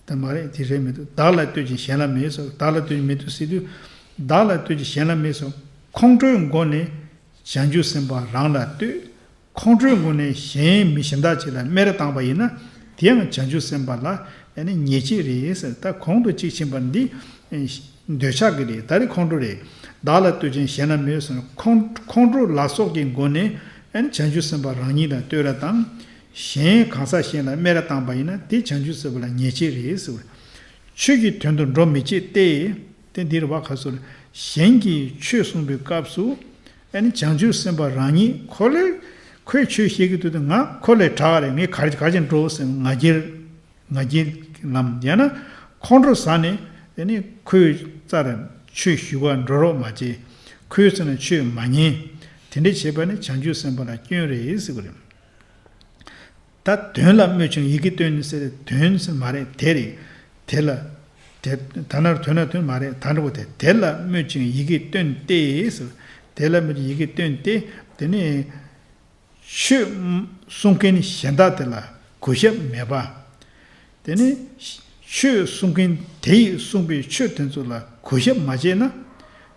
ད་མ་རེད། དེ་རེད་མི་འདུག་བདག་ལ་ལྟོས་ཤིང་གཞན་ལ་མེད་སོགས། བདག་ལ་ལྟོས་ཤིང་མི་འདུག་ཟེར་དུས། བདག་ལ་ལྟོས་ཤིང་གཞན་ལ་མེད་སོགས། ཁོང་ཁྲོའི་སྒོ་ནས་བྱང་ཆུབ་སེམས་དཔའ་རང་ལ་ལྟོས། ཁོང་ཁྲོའི་སྒོ་ནས་གཞན་མི་གཞན་དག་ཅིག་ལ་སྨད་ར་བཏང་པ་ཡིན་ན། དེ་ཡང་བྱང་ཆུབ་སེམས་དཔའ་ལ་ཨ་ནི་ཉེས་བྱས་རེད་ཟེར། ད་གོང་དུ་གཅིག་ཕྱིན་པ་འདི་འདོད་ཆགས་ཀྱི་རེད། ད་རེས་ཁོང་ཁྲོ་རེད། བདག་ལ་ལྟོས་ཤིང་གཞན་ལ་མེད་སོགས། ཁོང་ཁོང་ཁྲོ་ལ་སོགས་ཀྱི་སྒོ་ནས་ཨ་ནི་བྱང་ཆུབ་སེམས་དཔའ་རང་ཉིད་ལ་ལྟོས་ར་དང་། གཞན་གང་ཟག་གཞན་ལ་སྨད་ར་བཏང་པ་ཡིན་ན། དེ་བྱང་ཆུབ་སེམས་དཔའ་ལ་ཉེས་བྱས་རེད་ཟེར། ཆོས་ཀྱི་དོན་དུ་འགྲོ་མི་བྱེད་དེ། དེ་འདིར་བ་ག་སོར། གཞན་གྱིས་ཆོས་གསུངས་པའི་སྐབས་སུ། ཨ་ནི་བྱང་ཆུབ་སེམས་དཔའ་རང་ཉིད་ཁོ་ལས། ཁོས་ཆོས་བཤད་ཀྱི་འདུག་དུས་ང་ཁོ་ལས་དྲག་རེད། ངས་ག་རེ་ག་རེ་བྱས་འགྲོ་ཟེར། ང་རྒྱལ། ང་རྒྱལ་ལམ་ཡང་ན་ཁོང་ཁྲོ་ཟ་ནས། དེ་ནི་ཁོའི་རྩར་ཆོས་ཞུ་བར་འགྲོ་རོགས་མ་བྱེད། ཁོའི་རྩ་ནས་ཆོས་མ་ཉན། དེ་འདྲ་བྱེད་པ་ནི་བྱང་ཆུབ་སེམས་དཔའ་ལ་སྐྱོན་རེད་ཟེར་གི་རེད། ད་དོན་ལ་སྨོད་ཅིང་ཡི་གེ་སྟོན་ཟེར། དོན་ཟེར་མ་རེད། དེ་རེད། དེ་ལ། དེ་ད་ནར་དོན་ལ་དོན་མ་རེད། ད་འདྲ་བོ་དེ། དེ་ལ་སྨོད་ཅིང་ཡི་གེ་སྟོན་ཏེ་ཟེར། དེ་ལ་སྨོད་ཅིང་ཡི་གེ་སྟོན་ཏེ། དེ་ནས་ཆོས་གསུང་མཁན་གཞན་དག་དེ་ལ་གུས་ཞབས་མེད་པ། དེ་ནས་ཆོས་གསུང་མཁན་དེ་ཡིས་གསུངས་པའི་ཆོས་དེ་ཚོ་ལ་གུས་ཞབས་མ་བྱས་ན།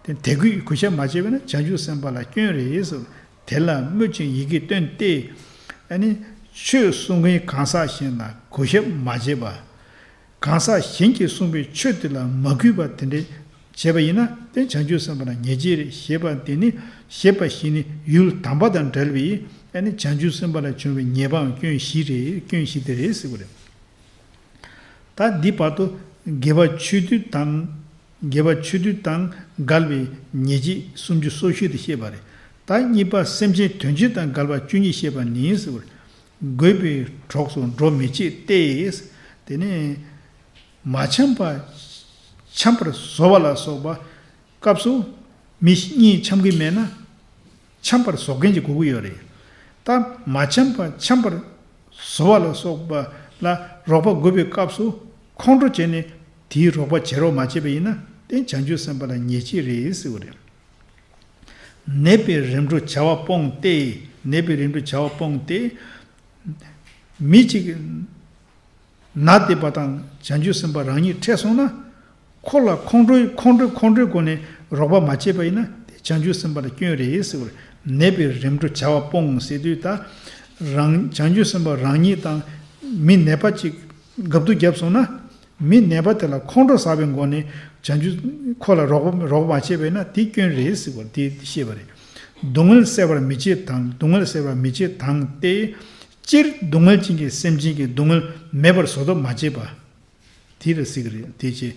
དེ་དད་གུས་གུས་ཞབས་མ་བྱས་པས་ན་བྱང་ཆུབ་སེམས་དཔའ་ལ་སྐྱོན་རེད་ཟེར། དེ་ལ་སྨོད་ཅིང་ཡི་གེ་སྟོན་ཏེ། ཨ་ནི་ཆོས་གསུང་མཁན་གང་ཟག་གཞན་ལ་གུས་ཞབས་མ་བྱས་པ། གང་ཟག་གཞན་གྱིས་གསུངས་པའི་ཆོས་དེ་ལ་མ་གུས་པ་དེ་འདྲ་བྱས་པ་ཡིན་ན། དེ་བྱང་ཆུབ་སེམས་དཔའ་ལ་ཉེས་བྱས་རེད། ཞེས་པ་དེ་ནི། ཞེས་པ་བཞི་ནི་ཡུལ་དམ་པ་དང་བྲལ་བའི། ཨ་ནི་བྱང་ཆུབ་སེམས་དཔའ་ལ་བྱུང་བའི་ཉེས་པའམ་སྐྱོན་བཞི་རེད། སྐྱོན་བཞི་དེ་རེད་ཟེར་བ་རེད། ད་འདི་བར་དུ་དགེ་བ་ཆོས་སྡུད་དང་། དགེ་བ་ཆོས་སྡུད་དང་འགལ་བའི་ཉེས་བྱས་སུམ་ཅུ་སོ་བཞི་དེ་བཤད་པ་རེད། ད་གཉིས་པ་སེམས་ཅན་དོན་བྱེད་དང་འགལ་བ་བཅུ་གཉིས་བཤད་པ་ནི་ཟེར་བ་རེད། རྒོད་པའི་གྲོགས་སུ་འགྲོ་མི་བྱེད་དེ། དེ་ནས་མ་འཆམ་པ་འཆམ་པར་བཟོ་བ་ལ་སོགས་པ། སྐབས་སུ་མི་གཉིས་འཆམ་གྱི་མེད་ན། འཆམ་པར་བཟོ་མཁན་ཅིག་དགོས་ཀྱི་ཡོད་རེད། ད་མ་འཆམ་པ་འཆམ་པར་བཟོ་བ་ལ་སོགས་པ་ལ་རོགས་པ་དགོས་པའི་སྐབས་སུ་ཁོང་ཁྲོ་བྱས་ནས་དེའི་རོགས་པ་བྱེད་རོགས་མ་བྱས་པ་ཡིན་ན། དེ་བྱང་ཆུབ་སེམས་དཔའ་ལ་ཉེས་བྱས་རེད་ཟེར་བ་རེད། ནད་པའི་རིམ་གྲོ་བྱ་བ་སྤོང་སྟེ། ནད་པའི་རིམ་གྲོ་བྱ་བ་སྤོང་སྟེ། མི་གཅིག་ན་བསྡད་པ་དང་བྱང་ཆུབ་སེམས་དཔའ་རང་ཉིད་འཕྲད་སོང་ན། ཁོ་ལ་ཁོང་ཁྲོའི་ཁོང་ཁྲོའི་ཁོང་ཁྲོའི་སྒོ་ནས་རོགས་པ་མ་བྱས་པ་ཡིན་ན། དེ་བྱང་ཆུབ་སེམས་དཔའ་ལ་སྐྱོན་རེད་ཟེར་བ་རེད། ནད་པའི་རིམ་གྲོ་བྱ་བ་སྤོང་ཟེར་དུས། ད་རང་བྱང་ཆུབ་སེམས་དཔའ་རང་ཉིད་དང་མི་ནད་པ་གཅིག་རྒབ་ཏུ་བརྒྱབ་སོང་ན། མི་ནད་པ་དེ་ལ་ཁོང་ཁྲོ་ཟ་བའི་སྒོ་ནས་བྱང་ཆུབ་ཁོ་ལ་རོགས་པ་རོགས་པ་མ་བྱས་པས་ན་དེ་སྐྱོན་རེད་ཟེར་བ་དེ་བཤད་པ་རེད། སྡུག་བསྔལ་བསལ་བར་མི་བྱེད་དང་། སྡུག་བསྔལ་བསལ་བར་མི་བྱེད་དང་སྟེ། སྤྱིར་སྡུག་བསྔལ་ཅན་གྱི་སེམས་ཅན་གྱི་སྡུག་བསྔལ་མེད་པར་བཟོ་ཐབས་མ་བྱེད་པ། དེ་རེད་ཟེར་གི་རེད། དེ་བྱས།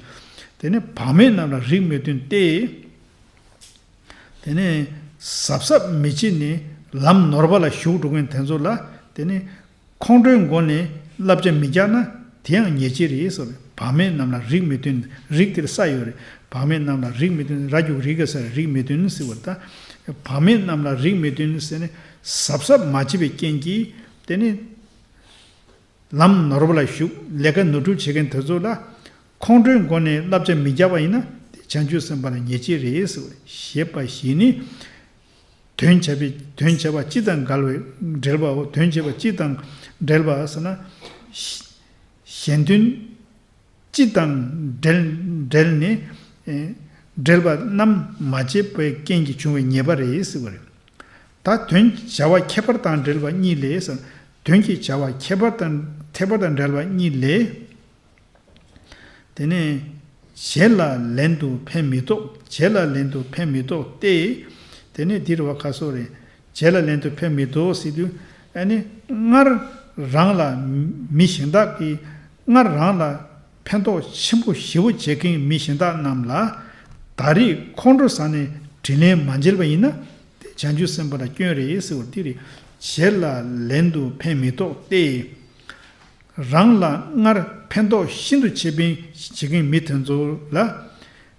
དེ་ནས་བག་མེད་རྣམས་ལ་རིགས་མི་མཐུན་ཏེ། དེ་ནས་གཟབ་གཟབ་མི་བྱེད་ནས་ལམ་ནོར་བ་ལ་ཞུགས་འགྲོ་མཁན་དེ་ཚོ་ལ། དེ་ནས་ཁོང་ཁྲོའི་སྒོ་ནས་བསླབ་བྱ་མི་རྒྱག་ན་དེ་ཡང་ཉེས་བྱས་རེད་ཟེར། བག་མེད་རྣམས་ལ་རིགས་མི་མཐུན། རིགས་དེར་ས་ཡོད་རེད། བག་མེད་རྣམས་ལ་རིགས་མི་མཐུན། ར་རྒྱུག་རིགས་ཀྱི་ས་རེད། རིགས་མི་མཐུན་ཟེར་བ་ད། བག་མེད་རྣམས་ལ་རིགས་མི་མཐུན་ཟེར་ནས་གཟབ་གཟབ་མ་བྱེད་པའི་རྐྱེན་གྱིས། དེ་ནི་ལམ་ནོར་བ་ལ་ཞུགས། ལས་ཀ་ནོར་འཁྲུལ་བྱེད་མཁན་དེ་ཚོ་ལ་ཁོང་ཁྲོའི་སྒོ་ནས་བསླབ་བྱ་མི་རྒྱག་པ་ཡིན་ན། དེ་བྱང་ཆུབ་སེམས་དཔའ་ལ་ཉེས་བྱས་རེད་ཟེར་བ་རེད། ཞེས་པ་བཞི་ནི། དོན་བྱ་བའི་དོན་བྱ་བ་སྤྱི་དང་འགལ་བའི་འབྲེལ་བའོ། དོན་བྱ་བ་སྤྱི་དང་འབྲེལ་བ་ཟེར་ན། གཞན་དོན་སྤྱི་དང་འབྲེལ་འབྲེལ་ནས། ཨེ། འབྲེལ་བ་རྣམས་མ་བྱས་པའི་རྐྱེན་གྱིས་བྱུང་བའི་ཉེས་པ་རེད་ཟེར་བ་རེད། ད་དོན་བྱ་བ་ཁྱད་པར་དང་འབྲེལ་བ་གཉིས་ལས་ཟེར། དོན་གྱི་བྱ་བ་ཁྱད་པར་དང་ཁྱད་པར་དང་འབྲེལ་བ་གཉིས་ལས། དེ་ནས་བྱས་ལ་ལན་དུ་ཕན་མི་ཐོགས། བྱས་ལ་ལན་དུ་ཕན་མི་ཐོགས་ཏེ། དེ་ནས་འདིར་བ་ཁ་སོགས་རེད། བྱས་ལ་ལན་དུ་ཕན་མི་ཐོགས་ཟེར་དུས། ཨ་ནི་སྔར་རང་ལ་མི་གཞན་དག་གིས་སྔར་རང་ལ་ཕན་ཐོགས་ཆེན་པོ་ཞེ་པོ་བྱེད་མཁན་མི་གཞན་དག་རྣམས་ལ་ད་རེས་ཁོང་ཁྲོ་ཟ་ནས་དྲིན་ལན་མ་འཇལ་བ་ཡིན་ན། དེ་བྱང་ཆུབ་སེམས་དཔའ་ལ་སྐྱོན་རེད་ཟེར་བ་དེ་རེད། བྱས་ལ་ལན་དུ་ཕན་མི་ཐོགས་ཏེ། རང་ལ་སྔར་ཕན་ཐོགས་ཤིན་ཏུ་ཆེ་བའི་བྱེད་མཁན་མི་དེ་ཚོ་ལ།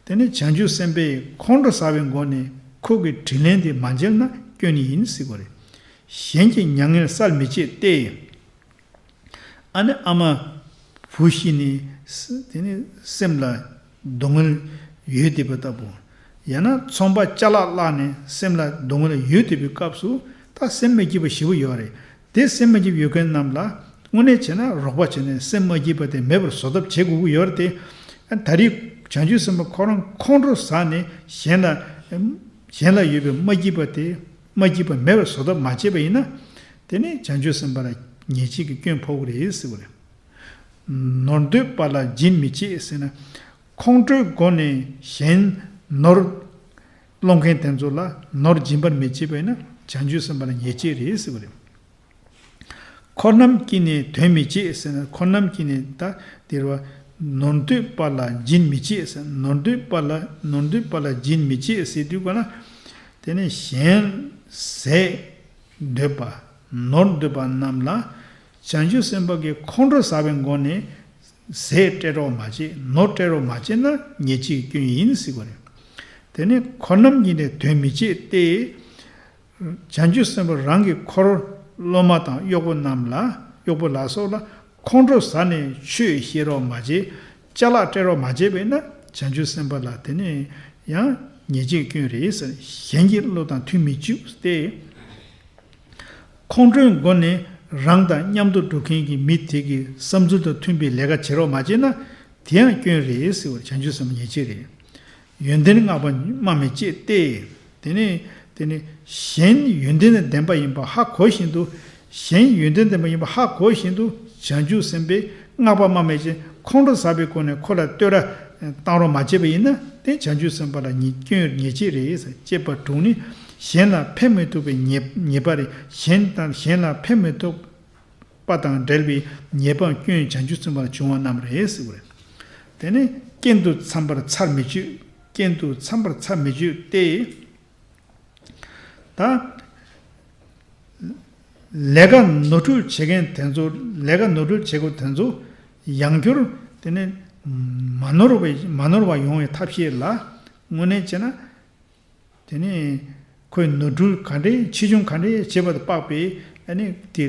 དེ་ནི་བྱང་ཆུབ་སེམས་དཔས་ཁོང་ཁྲོ་ཟ་བའི་སྒོ་ནས་ཁོ་གི་དྲིན་ལན་དེ་མ་འཇལ་ན་སྐྱོན་ཡིན་ཟེར་བ་རེད། གཞན་གྱི་མྱ་ངན་བསལ་མི་བྱེད་དེ། ཨ་ནི་ཨ་མ་བུ་ཤི་ནས་དེ་ནི་སེམས་ལ་སྡུག་བསྔལ་ཡོད་བསྡད་པ་ལྟ་བུ། ཡང་ན་ཚོང་པ་ཅ་ལག་བརླགས་ནས་སེམས་ལ་སྡུག་བསྔལ་ཡོད་བསྡད་པའི་སྐབས་སུ་ད་སེམས་མ་སྐྱིད་པ་ཞེ་པོ་ཡོད་རེད། དེ་སེམས་མ་སྐྱིད་པ་ཡོད་མཁན་རྣམས་ལ་དངོས་གནས་བྱས་ན་རོགས་པ་བྱས་ནས་སེམས་མ་སྐྱིད་པ་དེ་མེད་པར་བཟོ་ཐབས་བྱེད་དགོས་ཀྱི་ཡོད་རེད་དེ། ད་རེས་བྱང་ཆུབ་སེམས་དཔའ་ཁོ་རང་ཁོང་ཁྲོ་ཟ་ནས་གཞན་ལ་གཞན་ལ་ཡོད་པའི་མ་སྐྱིད་པ་དེ་མ་སྐྱིད་པ་མེད་པར་བཟོ་ཐབས་མ་བྱས་པ་ཡིན་ན། དེ་ནི་བྱང་ཆུབ་སེམས་དཔའ་ལ་ཉེས་བྱས་ཀྱི་སྐྱོན་ཕོག་གི་རེད་ཟེར་བ་རེད། ནོར་འདོད་པ་ལ་སྦྱིན་མི་བྱེད་ཟེར་ན། ཁོང་ཁྲོའི་སྒོ་ནས་གཞན་ནོར་སློང་མཁན་དེ་ཚོ་ལ་ནོར་སྦྱིན་པར་མི་བྱེད་པ་ཡིན་ན་བྱང་ཆུབ་སེམས་དཔའ་ལ་ཉེས་བྱས་རེད་ཟེར་བ་རེད། འཁོར་རྣམས་ཀྱིས་ནི་དོན་མི་བྱེད་ཟེར་ན། འཁོར་རྣམས་ཀྱིས་ནི་ད་དེར་བ་ནོར་འདོད་པ་ལ་སྦྱིན་མི་བྱེད་ཟེར། ནོར་འདོད་པ་ལ་ནོར་འདོད་པ་ལ་སྦྱིན་མི་བྱེད་ཟེར་དུས་ག་ན། དེ་ནི་གཞན་ཟས་འདོད་པ་ནོར་འདོད་པ་རྣམས་ལ་བྱང་ཆུབ་སེམས་དཔའ་གིས་ཁོང་ཁྲོ་ཟ་བའི་སྒོ་ནས་ཟས་སྤྲད་རོགས་མ་བྱེད། ནོར་སྤྲད་རོགས་མ་བྱེད་ན་ཉེས་བྱས་ཀྱི་སྐྱོན་ཡིན་ཟེར་བ་རེད། དེ་ནི་འཁོར་རྣམས་ཀྱིས་ནི་དོན་མི་བྱེད་དེ། བྱང་ཆུབ་སེམས་དཔའ་རང་གི་འཁོར་སློབ་མ་དང་གཡོག་པོ་རྣམས་ལ་གཡོག་པོ་ལ་སོགས་ལ་ཁོང་ཁྲོ་ཟ་ནས་ཆོས་བཤད་རོགས་མ་བྱེད། ཅ་ལག་སྤྲད་རོགས་མ་བྱས་པས་ན་བྱང་ཆུབ་སེམས་དཔའ་ལ་དེ་ནི་ཡང་ཉེས་བྱས་སྐྱོན་རེད་ཟེར། གཞན་གྱི་བློ་དང་མཐུན་མི་བཅུག་སྟེ། ཁོང་ཁྲོའི་སྒོ་ནས་རང་དང་མཉམ་དུ་འགྲོ་མཁན་གྱི་མི་དེ་གི་བསམ་ཚུལ་དང་མཐུན་པའི་ལས་ཀ་བྱེད་རོགས་མ་བྱས་ན་དེ་ཡང་སྐྱོན་རེད་ཟེར་བ་བྱང་ཆུབ་སེམས་དཔའ་ཉེས་བྱས་རེད། ཡོན་ཏན་བསྔགས་པ་སྨྲ་མི་བྱེད་དེ། དེ་ནས་དེ་ནས་གཞན་ཡོན་ཏན་དང་ལྡན་པ་ཡིན་པ་ཧ་གོ་བཞིན་དུ། གཞན་ཡོན་ཏན་ལྡན་པ་ཡིན་པ་ཧ་གོ་བཞིན་དུ་བྱང་ཆུབ་སེམས་དཔའི་བསྔགས་པ་སྨྲ་མི་བྱེད། ཁོང་ཁྲོ་ཟ་བའི་སྒོ་ནས་ཁོ་ལ་བསྟོད་ར་བཏང་རོགས་མ་བྱས་པ་ཡིན་ན་དེ་བྱང་ཆུབ་སེམས་དཔའ་ལ་ཉེས་སྐྱོན་ཉེས་བྱས་རེད། བཅས་པ་དྲུག་ནི་གཞན་ལ་ཕན་མི་ཐོགས་པའི་ཉེས་ཉེས་པ་རེད། གཞན་དང་གཞན་ལ་ཕན་མི་ཐོགས་པ་དང་འབྲེལ་བའི་ཉེས་པ་སྐྱོན་བྱང་ཆུབ་སེམས་དཔའ་ལ་བྱུང་བ་རྣམས་རེད་ཟེར་བ་རེད། དེ་ནི་རྐྱེན་དུ་འཚམ་པར་ཚར་མི་གཅོད། རྐྱེན་དུ་འཚམ་པར་ཚར་མི་གཅོད་དེ། ད་ལས་ཀ་ནོར་འཁྲུལ་བྱེད་མཁན་དེ་ཚོ། ལས་ཀ་ནོར་འཁྲུལ་བྱེད་མཁན་དེ་ཚོ་ཡང་བསྐྱར་དེ་ནི་མ་ནོར་བའི་མ་ནོར་བ་ཡོང་བའི་ཐབས་ཤེས་ལ་དངོས་གནས་བྱས་ན། དེ་ནས་ཁོས་ནོར་འཁྲུལ་ག་འདྲའི་ཆེ་ཆུང་ག་འདྲའི་བྱས་པ་དང་དཔག་པའི་ཨ་ནི་དེ་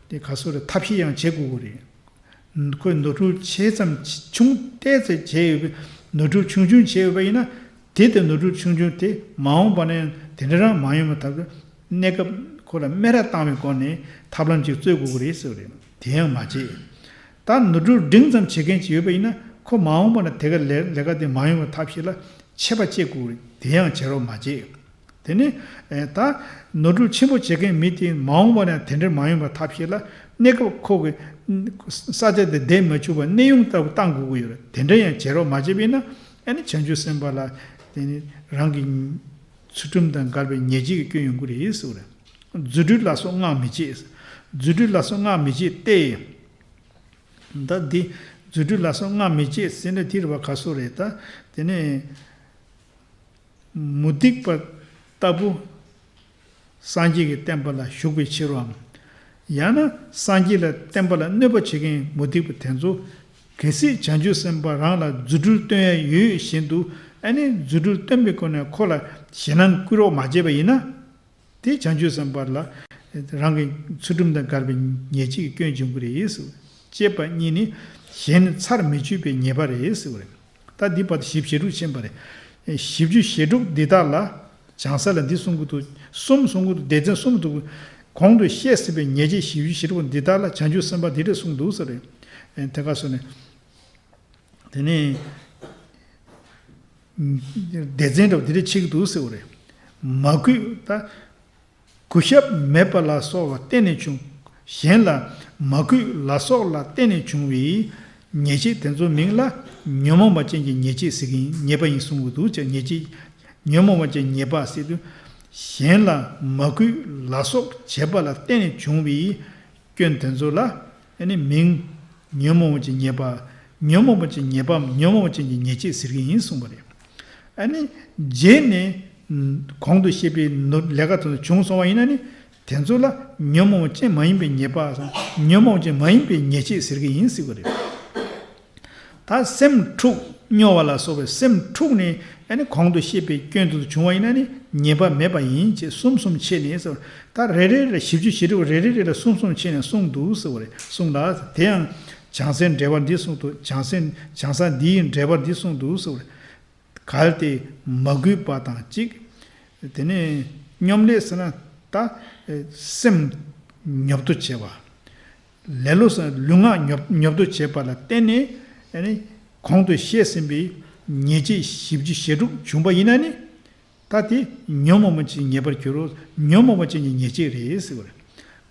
དེ་ག་སོ་རེ་ཐབས་ཤེས་ཡང་བྱེད་དགོས་ཀྱི་རེད། ཁོས་ནོར་འཁྲུལ་ཆེ་ཙམ་ཆུང་ཏོག་ཙམ་བྱས་ཡོད་པའི་ནོར་འཁྲུལ་ཆུང་ཆུང་བྱས་ཡོད་པ་ཡིན་ན་དེ་དེ་ནོར་འཁྲུལ་ཆུང་ཆུང་དེ་མ་འོངས་པ་ན་ཡང་དེ་འདྲ་རང་མ་ཡོང་བ་ཐབས་གནས་སྐབས་ཁོ་ལ་སྨད་ར་བཏང་བའི་སྒོ་ནས་ཐབས་ལམ་ཅིག་རྩོད་དགོས་ཀྱི་རེད་ཟེར་བ་རེད། དེ་ཡང་མ་བྱེད། ད་ནོར་འཁྲུལ་འབྲིང་ཙམ་བྱེད་མཁན་ཅིག་ཡོད་པ་ཡིན་ན་ཁོ་མ་འོངས་པ་ན་དེ་ག་ལས་ལས་ཀ་དེ་མ་ཡོང་བའི་ཐབས་ཤེས་ལ་ཆད་པ་བཅད་དགོས་རེད། དེ་ཡང་བྱེད་རོགས་མ་བྱེད། དེ་ནི་ཨེ་ད་ནོར་འཁྲུལ་ཆེན་པོ་བྱེད་མཁན་མི་དེ་མ་འོངས་པ་ན་དེ་འདྲར་མ་ཡོང་བའི་ཐབས་ཤེས་ལ་གནས་སྐབས་ཁོ་གི་ས་ཆ་དེ་བསྡད་མ་བཅུག་པར་གནས་དབྱུང་ལྟ་བུ་བཏང་དགོས་ཀྱི་ཡོད་རེད། དེ་འདྲ་ཡང་བྱེད་རོགས་མ་བྱེད་པ་ཡིན་ན་ཨ་ནི་བྱང་ཆུབ་སེམས་དཔའ་ལ་དེ་ནི་རང་གི་ཚུལ་ཁྲིམས་དང་འགལ་བའི་ཉེས་བྱས་ཀྱི་སྐྱོན་ཡོང་གི་རེད་ཟེར་བ་རེད། རྫུ་འཕྲུལ་ལ་སོགས་བསྔགས་མི་བྱེད། རྫུ་འཕྲུལ་ལ་སོགས་བསྔགས་མི་བྱེད་སྟེ། ད་འདི་རྫུ་འཕྲུལ་ལ་སོགས་བསྔགས་མི་བྱེད་ཟེར་ན་དེ་རེད་བ། ག་སོགས་རེད། ད་དེ་ནས་མུ་སྟེགས་པ་ལྟ་བུ་སངས་རྒྱས་ཀྱི་བསྟན་པ་ལ་ཞུགས་པའི་ཕྱིར་རོ། ཡང་ན་སངས་རྒྱས་ལ་བསྟན་པ་ལ་གནོད་པ་བྱེད་མཁན་མུ་སྟེགས་པ་དེ་ཚོ་གལ་སྲིད་བྱང་ཆུབ་སེམས་དཔའ་རང་ལ་རྫུ་འཕྲུལ་སྟོན་ཡ་ཡོད་བཞིན་དུ་ཨ་ནི་རྫུ་འཕྲུལ་སྟོན་པའི་སྒོ་ནས་ཁོ་ལ་ཞེད་སྣང་སྐུལ་རོགས་མ་བྱས་པ་ཡིན་ན། དེ་བྱང་ཆུབ་སེམས་དཔའ་ལ་རང་གི་ཚུལ་ཁྲིམས་དང་འགལ་བའི་ཉེས་བྱས་ཀྱི་སྐྱོན་འབྱུང་གི་རེད་ཟེར། བཅས་པ་གཉིས་ནི་གཞན་ཚར་མི་གཅོད་པའི་ཉེས་པ་རེད་ཟེར་བ་རེད། ད་འདི་བར་དུ་བཞི་བཅུ་ཞེ་དྲུག་ཕྱིན་པ་རེད། བཞི་བཅུ་ཞེ་དྲུག་འདི་དག་ལ་བྱང་ས་ལ་འདི་གསུང་གི་འདུག་གསུམ་གསུང་གི་འདུག་སྡེ་ཚན་གསུམ་འདུག་གོང་དུ་བཤད་ཟིན་པའི་ཉེས་བྱས་བཞི་བཅུ་ཞེ་དྲུག་འདི་དག་ལ་བྱང་ཆུབ་སེམས་དཔའ་འདི་འདྲ་གསུངས་འདུག་ཟེར་རེད། དེ་ག་སོ་ནས། དེ་ནས་སྡེ་ཚན་འདྲ་བོ་འདི་འདྲ་ཕྱེ་གི་འདུག་ཟེར་བ་རེད། མ་གུས་ད། གུས་ཞབས་མེད་པ་ལ་སོགས་ལ་བརྟེན་ནས་བྱུང་། གཞན་ལ་མ་གུས་ལ་སོགས་ལ་བརྟེན་ནས་བྱུང་བའི་ཉེས་བྱས་དེ་ཚོའི་མིང་ལ་ཉོན་མོངས་པ་ཅན་གྱི་ཉེས་བྱས་ཟེར་གྱི་ཡིན། ཉེས་པ་ཡིན་གསུང་གི་འདུག་ཅེས། ཉེས་བྱས་ཉོན་མོངས་པ་ཅན་ཉེས་པ་ཟེར་དུས། གཞན་ལ་མ་གུས་ལ་སོགས་བྱས་པ་ལ་བརྟེན་ནས་བྱུང་བའི་སྐྱོན་དེ་ཚོ་ལ་ཨ་ནི་མིང་ཉོན་མོངས་པ་ཅན་ཉེས་པ། ཉོན་མོངས་པ་ཅན་ཉེས་པ། ཉོན་མོངས་པ་ཅན་གྱི་ཉེས་བྱས་ཟེར་གྱི་ཡིན་གསུངས་པ་རེད། ཨ་ནི་རྗེས་ནས་གོང་དུ་བཤད་པའི་ནོར་ལས་ཀ་དེ་ཚོ་བྱུང་སོང་བ་ཡིན་ན་ནི་དེ་ཚོ་ལ་ཉོན་མོངས་པ་ཅན་མ་ཡིན་པའི་ཉེས་པ། ཉོན་མོངས་པ་ཅན་མ་ཡིན་པའི་ཉེས་བྱས་ཟེར་གྱི་ཡིན་ཟེར་བ་རེད། ད་སེམས་འཁྲུགས་སྨྱོ་བ་ལ་སོགས་པའི་སེམས་འཁྲུགས་ནས་ཨ་ནི་གོང་དུ་བཤད་པའི་སྐྱོན་དེ་ཚོ་བྱུང་བ་ཡིན་ན་ནི་ཉེས་པ་མེད་པ་ཡིན་ཅེས་གསུམ་གསུམ་ཕྱེ་ནས་ཟེར། ད་རེ་རེ་རེ་བཞི་བཅུ་ཞེ་དྲུག་རེ་རེ་རེ་ལ་གསུམ་གསུམ་ཕྱེ་ནས་གསུངས་འདུག་ཟེར་བ་རེད། གསུངས་ལ་དེ་ཡང་བྱང་སའི་འགྲེལ་པར་འདི་གསུངས་འདུག་བྱང་སའི་བྱང་ས་འདིའི་འགྲེལ་པར་འདི་གསུངས་འདུག་ཟེར་བ་རེད། གལ་ཏེ་མ་གུས་པ་དང་གཅིག་དེ་ནས་སྙོམ་ལས་ཟེར་ན་ད་སེམས་ཉོབ་ཏོ་བྱེད་པ། ལེ་ལོ་ཟེར་ལུས་ངག་ཉོབ་ཉོབ་ཏོ་བྱེད་པ་ལ་བརྟེན་ནས་ཨ་ནི་གོང་དུ་བཤད་ཟིན་པའི་ཉེས་བྱས་བཞི་བཅུ་ཞེ་དྲུག་བྱུང་པ་ཡིན་ན་ནི། ད་དེ་ཉོན་མོངས་པ་ཅན་ཉེས་པར་འགྱུར་རོ། ཉོན་མོངས་པ་ཅན་གྱི་ཉེས་བྱས་རེད་ཟེར་བ་རེད།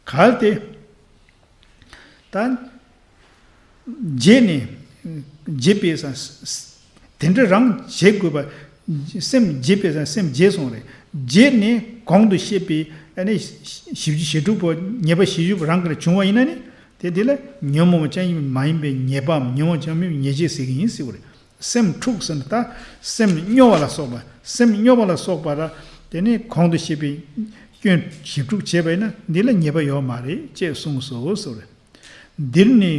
གལ་ཏེ་ད་བརྗེད་ནས་བརྗེད་པའི་ས་དེ་འདྲ་རང་བྱེད་དགོས་པ། སེམས་བརྗེད་པའི་ས་སེམས་བརྗེད་སོང་རེད། བརྗེད་ནས་གོང་དུ་བཤད་པའི་ཨ་ནི་བཞི་བཅུ་ཞེ་དྲུག་པོ་ཉེས་པ་བཞི་བཅུ་པོ་རང་གིར་བྱུང་བ་ཡིན་ན་ནི། དེ་དེ་ལ་ཉོན་མོངས་པ་ཅན་མ་ཡིན་པའི་ཉེས་པའམ་ཉོན་མོངས་ཅན་མིན་པའི་ཉེས་བྱས་ཟེར་གྱི་ཡིན་ཟེར་བ་རེད། སེམས་འཁྲུགས་ཟེར་ན་ད་སེམས་སྨྱོ་བ་ལ་སོགས་པ། སེམས་སྨྱོ་བ་ལ་སོགས་པ་ལ་དེ་ནི་གོང་དུ་བཤད་པའི་སྐྱོན་བཞི་དྲུག་བྱས་པ་ཡིན་ན་འདི་ལ་ཉེས་པ་ཡོད་མ་རེད་ཅེས་གསུངས་སོ་ཟེར་བ་རེད། འདིར་ནི་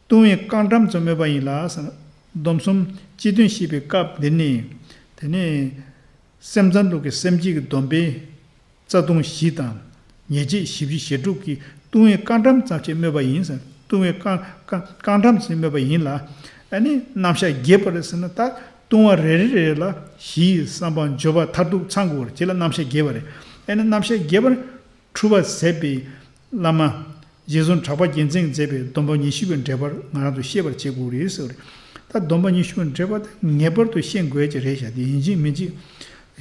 ལྟུང་བའི་རྐང་གྲངས་ཙམ་སྨོས་པ་ཡིན་ལ་ཟེར་ན། སྡོམ་གསུམ་སྤྱི་དོན་བཤད་པའི་སྐབས་འདིར་ནི་དེ་ནི་སེམས་ཙམ་ལུགས་ཀྱི་སེམས་བསྐྱེད་ཀྱི་སྡོམ་པའི་རྩ་ལྟུང་བཞི་དང་། ཉེས་བྱས་བཞི་བཅུ་ཞེ་དྲུག་གི་ལྟུང་བའི་རྐང་གྲངས་ཙམ་ཞིག་སྨོས་པ་ཡིན་ཟེར། ལྟུང་བའི་རྐང་རྐང་རྐང་གྲངས་ཙམ་སྨོས་པ་ཡིན་ལ། ཨ་ནི་རྣམ་གཞག་རྒྱས་པར་ཟེར་ན་ད་ལྟུང་བ་རེ་རེ་རེ་ལ་ཞི་བསམ་པ་འབྱོར་པ་མཐར་ཐུག་ཚང་དགོས་པར་བྱེད་ལ་རྣམ་གཞག་རྒྱས་པ་རེད། ཨ་ནི་རྣམ་གཞག་རྒྱས་པར་འཁྲུལ་པ་ཟད་པའི་བླ་མ་རྗེ་བཙུན་གྲགས་པ་རྒྱལ་མཚན་གྱིས་མཛད་པའི་སྡོམ་པ་ཉི་ཤུ་པའི་འགྲེལ་པར་ང་རང་ཚོ་ཤེས་པར་བྱེད་དགོས་རེད་ཟེར་བ་རེད། ད་སྡོམ་པ་ཉི་ཤུ་པའི་འགྲེལ་པ་དེ་ངེས་པར་དུ་ཤེས་དགོས་ཀྱི་རེད་ཤག་དེ་ཡིན་གཅིག་མིན་གཅིག་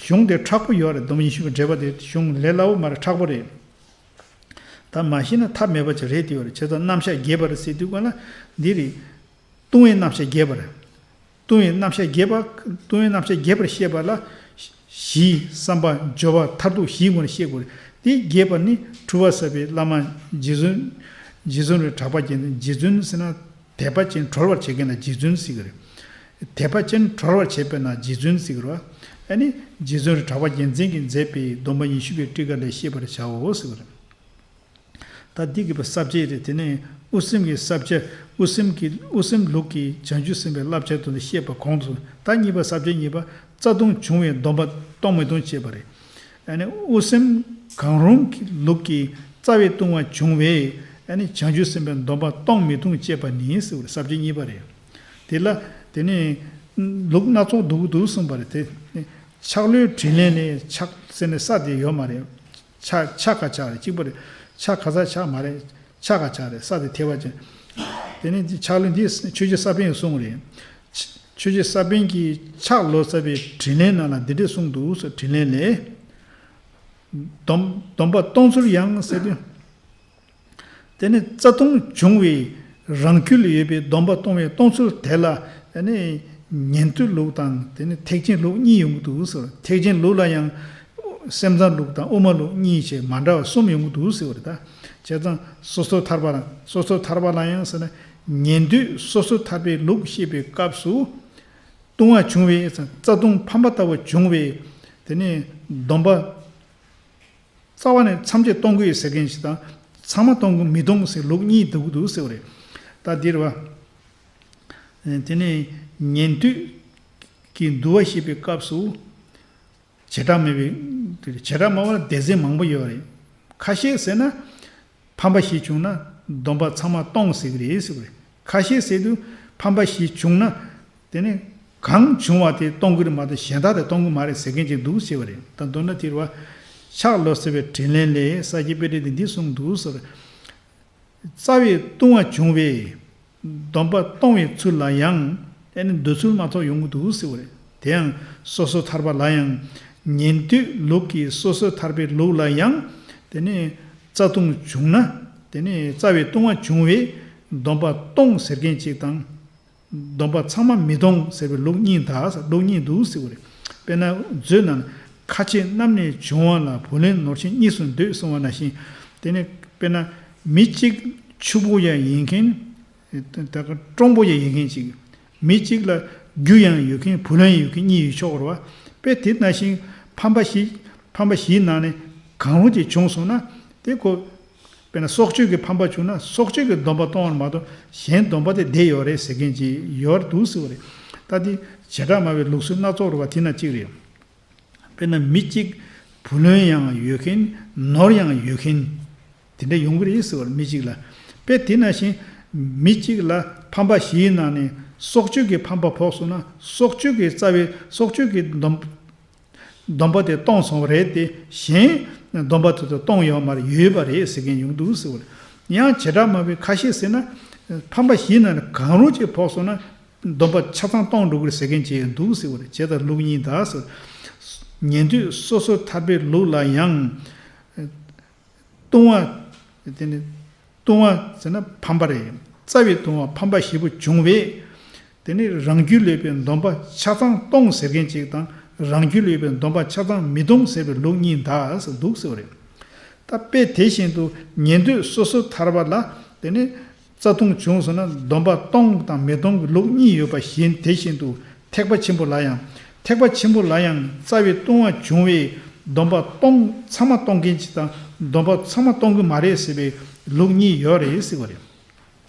གཞུང་དེ་མཁྲེགས་པོ་ཡོད་རེད། སྡོམ་པ་ཉི་ཤུ་པའི་འགྲེལ་པ་དེ་གཞུང་ལས་སླ་བོ་མ་རེད། མཁྲེགས་པོ་རེད། ད་མ་ཤེས་ན་ཐབས་མེད་པ་ཅིག་རེད་དེ་ཡོད་རེད། བྱས་ཙང་རྣམ་གཞག་རྒྱས་པ་རེད་ཟེར་དུས་ག་ལ་འདི་རེད། ལྟུང་བའི་རྣམ་གཞག་རྒྱས་པ་རེད། ལྟུང་བའི་རྣམ་གཞག་རྒྱས་པ། ལྟུང་བའི་རྣམ་གཞག་རྒྱས་པར་བཤད་པ་ལ། ཞི་བསམ་པ་སྦྱོར་བ་མཐར་ཐུག་བཞིའི་སྒོ་ནས་བཤད་དགོས་རེད། དེ་རྒྱས་པ་ནི་འཁྲུལ་པ་ཟད་པའི་བླ་མ་རྗེ་བཙུན། རྗེ་བཙུན་རེད། གྲགས་པ་རྒྱལ་མཚན། རྗེ་བཙུན་ཟེར་ན་དད་པ་ཅན་གྲོལ་བར་བྱེད་མཁན་ལ་རྗེ་བཙུན་ཟེར་གི་རེད། དད་པ་ཅན་གྲོལ་བར་བྱེད་པས་ན་རྗེ་བཙུན་ཟེར་གི་རེད་བ། ཨ་ནི་རྗེ་བཙུན་རེད། གྲགས་པ་རྒྱལ་མཚན་གྱིས་མཛད་པའི་སྡོམ་པ་ཉི་ཤུ་པའི་ཊཱི་ཀ་ལས་ཤེས་པར་བྱའོ་ཟེར་གི་རེད། ད་འདི་གི་ས་བཅད་རེད། དེ་ནས་དབུ་སེམས་ཀྱི་ས་བཅད། དབུ་སེམས་ཀྱི་དབུ་སེམས་ལུགས་ཀྱི་བྱང་ཆུབ་སེམས་དཔའི་བསླབ་བྱ་དུ་བཤད་པ་གོང་དུ། ད་གཉིས་པ། ས་བཅད་གཉིས་པ། རྩ་ལྟུང་བྱུང་བའི་སྡོམ་པ་གཏོང་མི་གཏོང་བྱེད་པ་རེད། ཨ་ནི་དབུ་སེམས་གང་རུང་གི་ལུགས་ཀྱི་རྩ་བའི་ལྟུང་བ་བྱུང་བས་ཨ་ནི་བྱང་ཆུབ་སེམས་དཔའི་སྡོམ་པ་གཏོང་མི་གཏོང་བྱེད་པ་ནི་ཟེར་བའི་ས་བཅད་གཉིས་པ་རེད། དེ་ལ་དེ་ནས་ལུགས་སྣ་ཚོགས་འདུག་འདུག་གསུངས་པ་རེད། དེ་ཆག་ལོས་དྲིན་ལན་ལས། ཆག་ཟེར་ནས་ས་དེ་ཡོད་མ་རེད། ཆ་ཆ་ག་ཆག་རེད། གཅིག་པ་རེད། ཆ་ག་ས་ཆག་མ་རེད། ཆ་ག་ཆག་རེད། ས་དེ་ཐེ་བ་ཅན། དེ་ནས་ཆག་ལོས་འདི་ཆོས་རྗེ་ས་པཎ་གྱིས་གསུངས་རེད། ཆོས་རྗེ་ས་པཎ་གྱིས་ཆག་ལོས་ཟེར་བའི་དྲིན་ལན་ནང་ལ་འདི་འདྲས་གསུངས་འདུག་ཟེར། དྲིན་ལན་ལས། སྡོམ་སྡོམ་པ་གཏོང་ཚུལ་ཡང་ཟེར་དུས། དེ་ནི་རྩ་ལྟུང་བྱུང་བའི་རང་རྒྱུད་ལ་ཡོད་པའི་སྡོམ་པ་གཏོང་བའི་གཏོང་ཚུལ་དེ་ལ་ཨ་ནི་ཉན་ཐོས་ལུགས་དང་། དེ་ནི་ཐེག་ཆེན་ལུགས་གཉིས་ཡོང་གི་འདུག་ཟེར། ཐེག་ཆེན་ལུགས་ལ་ཡང་སེམས་ཙམ་ལུགས་དང་དབུ་མ་ལུགས་གཉིས་བྱས་མ་འདྲ་བ་གསུམ་ཡོང་གི་འདུག་ཟེར་བ་རེད། ད་བྱས་ཙང་སོ་སོར་ཐར་པ་ལ། སོ་སོར་ཐར་པ་ལ་ཡང་ཟེར་ན་ཉན་ཐོས་སོ་སོར་ཐར་པའི་ལུགས་བཤད་པའི་སྐབས་སུ་ལྟུང་བ་བྱུང་བའི་རྩ་ལྟུང་ཕམ་པ་ལྟ་བུ་བྱུང་བའི་དེ་ནི་སྡོམ་པ་རྩ་བ་ནས་ཐམས་ཅད་གཏོང་གི་ཡོད་ཟེར་མཁན་ཞིག་དང་། ཚང་མ་གཏོང་གི་མི་གཏོང་ཟེར་ལུགས་གཉིས་འདུག་འདུག་ཟེར་བ་རེད། ད་འདིར་བ། དེ་ནས་ཉན་ཐོས་ཀྱི་འདུལ་བ་བཤད་པའི་སྐབས་སུ། བྱེ་བྲག་སྨྲ་བའི། བྱེ་བྲག་སྨྲ་བ་ལ་སྡེ་ཚན་མང་པོ་ཡོད་རེད། ཁ་ཤས་ཟེར་ན། ཕམ་པ་ཞིག་བྱུང་ན་སྡོམ་པ་ཚང་མ་གཏོང་ཟེར་གི་རེད་ཟེར་བ་རེད། ཁ་ཤས་ཟེར་དུས་ཕམ་པ་ཞིག་བྱུང་ན། དེ་ནི་གང་བྱུང་བ་དེ་གཏོང་གི་རེད་མ་གཏོགས་གཞན་དག་དེ་གཏོང་གི་མ་རེད་ཟེར་མཁན་ཅིག་འདུག་ཟེར་བ་རེད། ད་མདོར་ན་དེ་རེད་བ། ཆག་ལོས་ཟེར་བའི་དྲིན་ལན་ལས་ས་སྐྱའི་དཔེ་ཁྲིད་དེ་འདི་གསུངས་འདུག་ཟེར། རྩ་བའི་ལྟུང་བ་བྱུང་བས་སྡོམ་པ་གཏོང་བའི་ཚུལ་ལ་ཡང་ཨ་ནི་འདོད་ཚུལ་མ་གཏོགས་ཡོང་གི་འདུག་ཟེར་བ་རེད། དེ་ཡང་སོ་སོར་ཐར་པ་ལ་ཡང་། ཉན་ཐོས་ལུགས་ཀྱི་སོ་སོར་ཐར་པའི་ལུགས་ལ་ཡང་། དེ་ནི་རྩ་ལྟུང་བྱུང་ན། དེ་ནི་རྩ་བའི་ལྟུང་བ་བྱུང་བས་སྡོམ་པ་གཏོང་ཟེར་མཁན་གཅིག་དང་། སྡོམ་པ་ཚང་མ་མི་གཏོང་ཟེར་བའི་ལུགས་གཉིས་དང་། ལུགས་གཉིས་འདུག་ཟེར་བ་རེད། དཔེར་ན་མཛོད་ནང་། ཁ་ཆེ་རྣམས་ནི་འབྱུང་བ་ལ། བུ་ལོན་ནོར་ཆེན་གཉིས་སུ་འདོད་གསུངས་པ་ནང་བཞིན། དེ་ནི་དཔེར་ན་མི་གཅིག་ཕྱུག་པོ་ཡང་ཡིན་མཁན། ད་ག་སྤྲང་པོ་ཡང་ཡིན་མཁན་ཅིག་མི་གཅིག་ལ་རྒྱུ་ཡང་ཡོད་མཁན། བུ་ལོན་ཡང་ཡོད་མཁན་གཉིས་ཡོད་ཆོག་རེད་བ། དཔེ་དེ་ནང་བཞིན་ཕམ་པ་བཞི། ཕམ་པ་བཞིའི་ནང་ནས་གང་རུང་ཅིག་བྱུང་སོང་ན། དེ་ཁོ། དཔེར་ན་སྲོག་གཅོད་ཀྱི་ཕམ་པ་བྱུང་ན་སྲོག་གཅོད་ཀྱི་སྡོམ་པ་གཏོང་བ་མ་གཏོགས་གཞན་སྡོམ་པ་དེ་བསྡད་ཡོད་རེད་ཟེར་མཁན་ཅིག་ཡོད་འདུག་ཟེར་བ་རེད། ད་དེ་བྱེ་བྲག་སྨྲ་བའི་ལུགས་སྲོལ་སྣ་ཚོགས་རེད་བ། དེ་ནང་གཅིག་རེད། དཔེར་ན་མི་གཅིག་བུ་ལོན་ཡང་ཡོད་མཁན། ནོར་ཡང་ཡོད་མཁན། དེ་འདྲ་ཡོང་གི་རེད་ཟེར་བ་རེད། མི་གཅིག་ལ། དཔེ་དེ་ནང་བཞིན་ མི་གཅིག་ལ་ཕམ་པ་བཞིའི་ནང་ནས་སྲོག་གཅོད་ཀྱི་ཕམ་པ་ཕོག་སོང་ན། སྲོག་གཅོད་ཀྱི་རྩ་བའི་སྲོག་གཅོད་ཀྱི་སྡོམ་སྡོམ་པ་དེ་གཏོང་སོང་བ་རེད་དེ། གཞན་སྡོམ་པ་དེ་ཚོ་གཏོང་ཡོད་མ་རེད། ཡོད་པ་རེད་ཟེར་མཁན་ཡོང་འདུག་ཟེར་བ་རེད། ཡང་བྱེ་བྲག་སྨྲ་བའི་ཁ་ཤས་ཟེར་ན། ཕམ་པ་བཞིའི་ནང་ནས་གང་རུང་གཅིག་ཕོག་སོང་ན། སྡོམ་པ་ཆ་ཚང་གཏོང་འགྲོ་གི་རེད་ཟེར་མཁན་ཅིག་ཡང་འདུག་ཟེར་བ་རེད། བྱས་ཙང་ལུགས་གཉིས་གདའ་ཟེར། ཉན་ཐོས་སོ་སོ་ཐར་པའི་ལུགས་ལ་ཡང་། ལྟུང་བ། དེ་ནི་ལྟུང་བ་ཟེར་ན་ཕམ་པ་རེད། རྩ་བའི་ལྟུང་བ་ཕམ་པ་བཞི་པོ་བྱུང་བས། དེ་ནི་རང་རྒྱུད་ལས་པའི་སྡོམ་པ་ཆ་ཚང་གཏོང་ཟེར་མཁན་ཅིག་དང་། རང་རྒྱུད་ལས་པའི་སྡོམ་པ་ཆ་ཚང་མི་གཏོང་ཟེར་བའི་ལུགས་གཉིས་གདའ་ཟེར་འདུག་ཟེར་བ་རེད། ད་དཔེ་དེ་བཞིན་དུ་ཉན་ཐོས་སོ་སོ་ཐར་པ་ལ་དེ་ནི་རྩ་ལྟུང་བྱུང་སོང་ན་སྡོམ་པ་གཏོང་དང་མི་གཏོང་གི་ལུགས་གཉིས་ཡོད་པ་བཞིན། དེ་བཞིན་དུ་ཐེག་པ་ཆེན་པོ་ལ་ཡང་། ཐེག་པ་ཆེན་པོ་ལ་ཡང་རྩ་བའི་ལྟུང་བ་བྱུང་བས་སྡོམ་པ་གཏོང་ཚང་མ་གཏོང་མཁན་ཅིག་དང་། སྡོམ་པ་ཚང་མ་གཏོང་གི་མ་རེད་ཟེར་བའི་ལུགས་གཉིས་ཡོད་རེད་ཟེར་བ་རེད།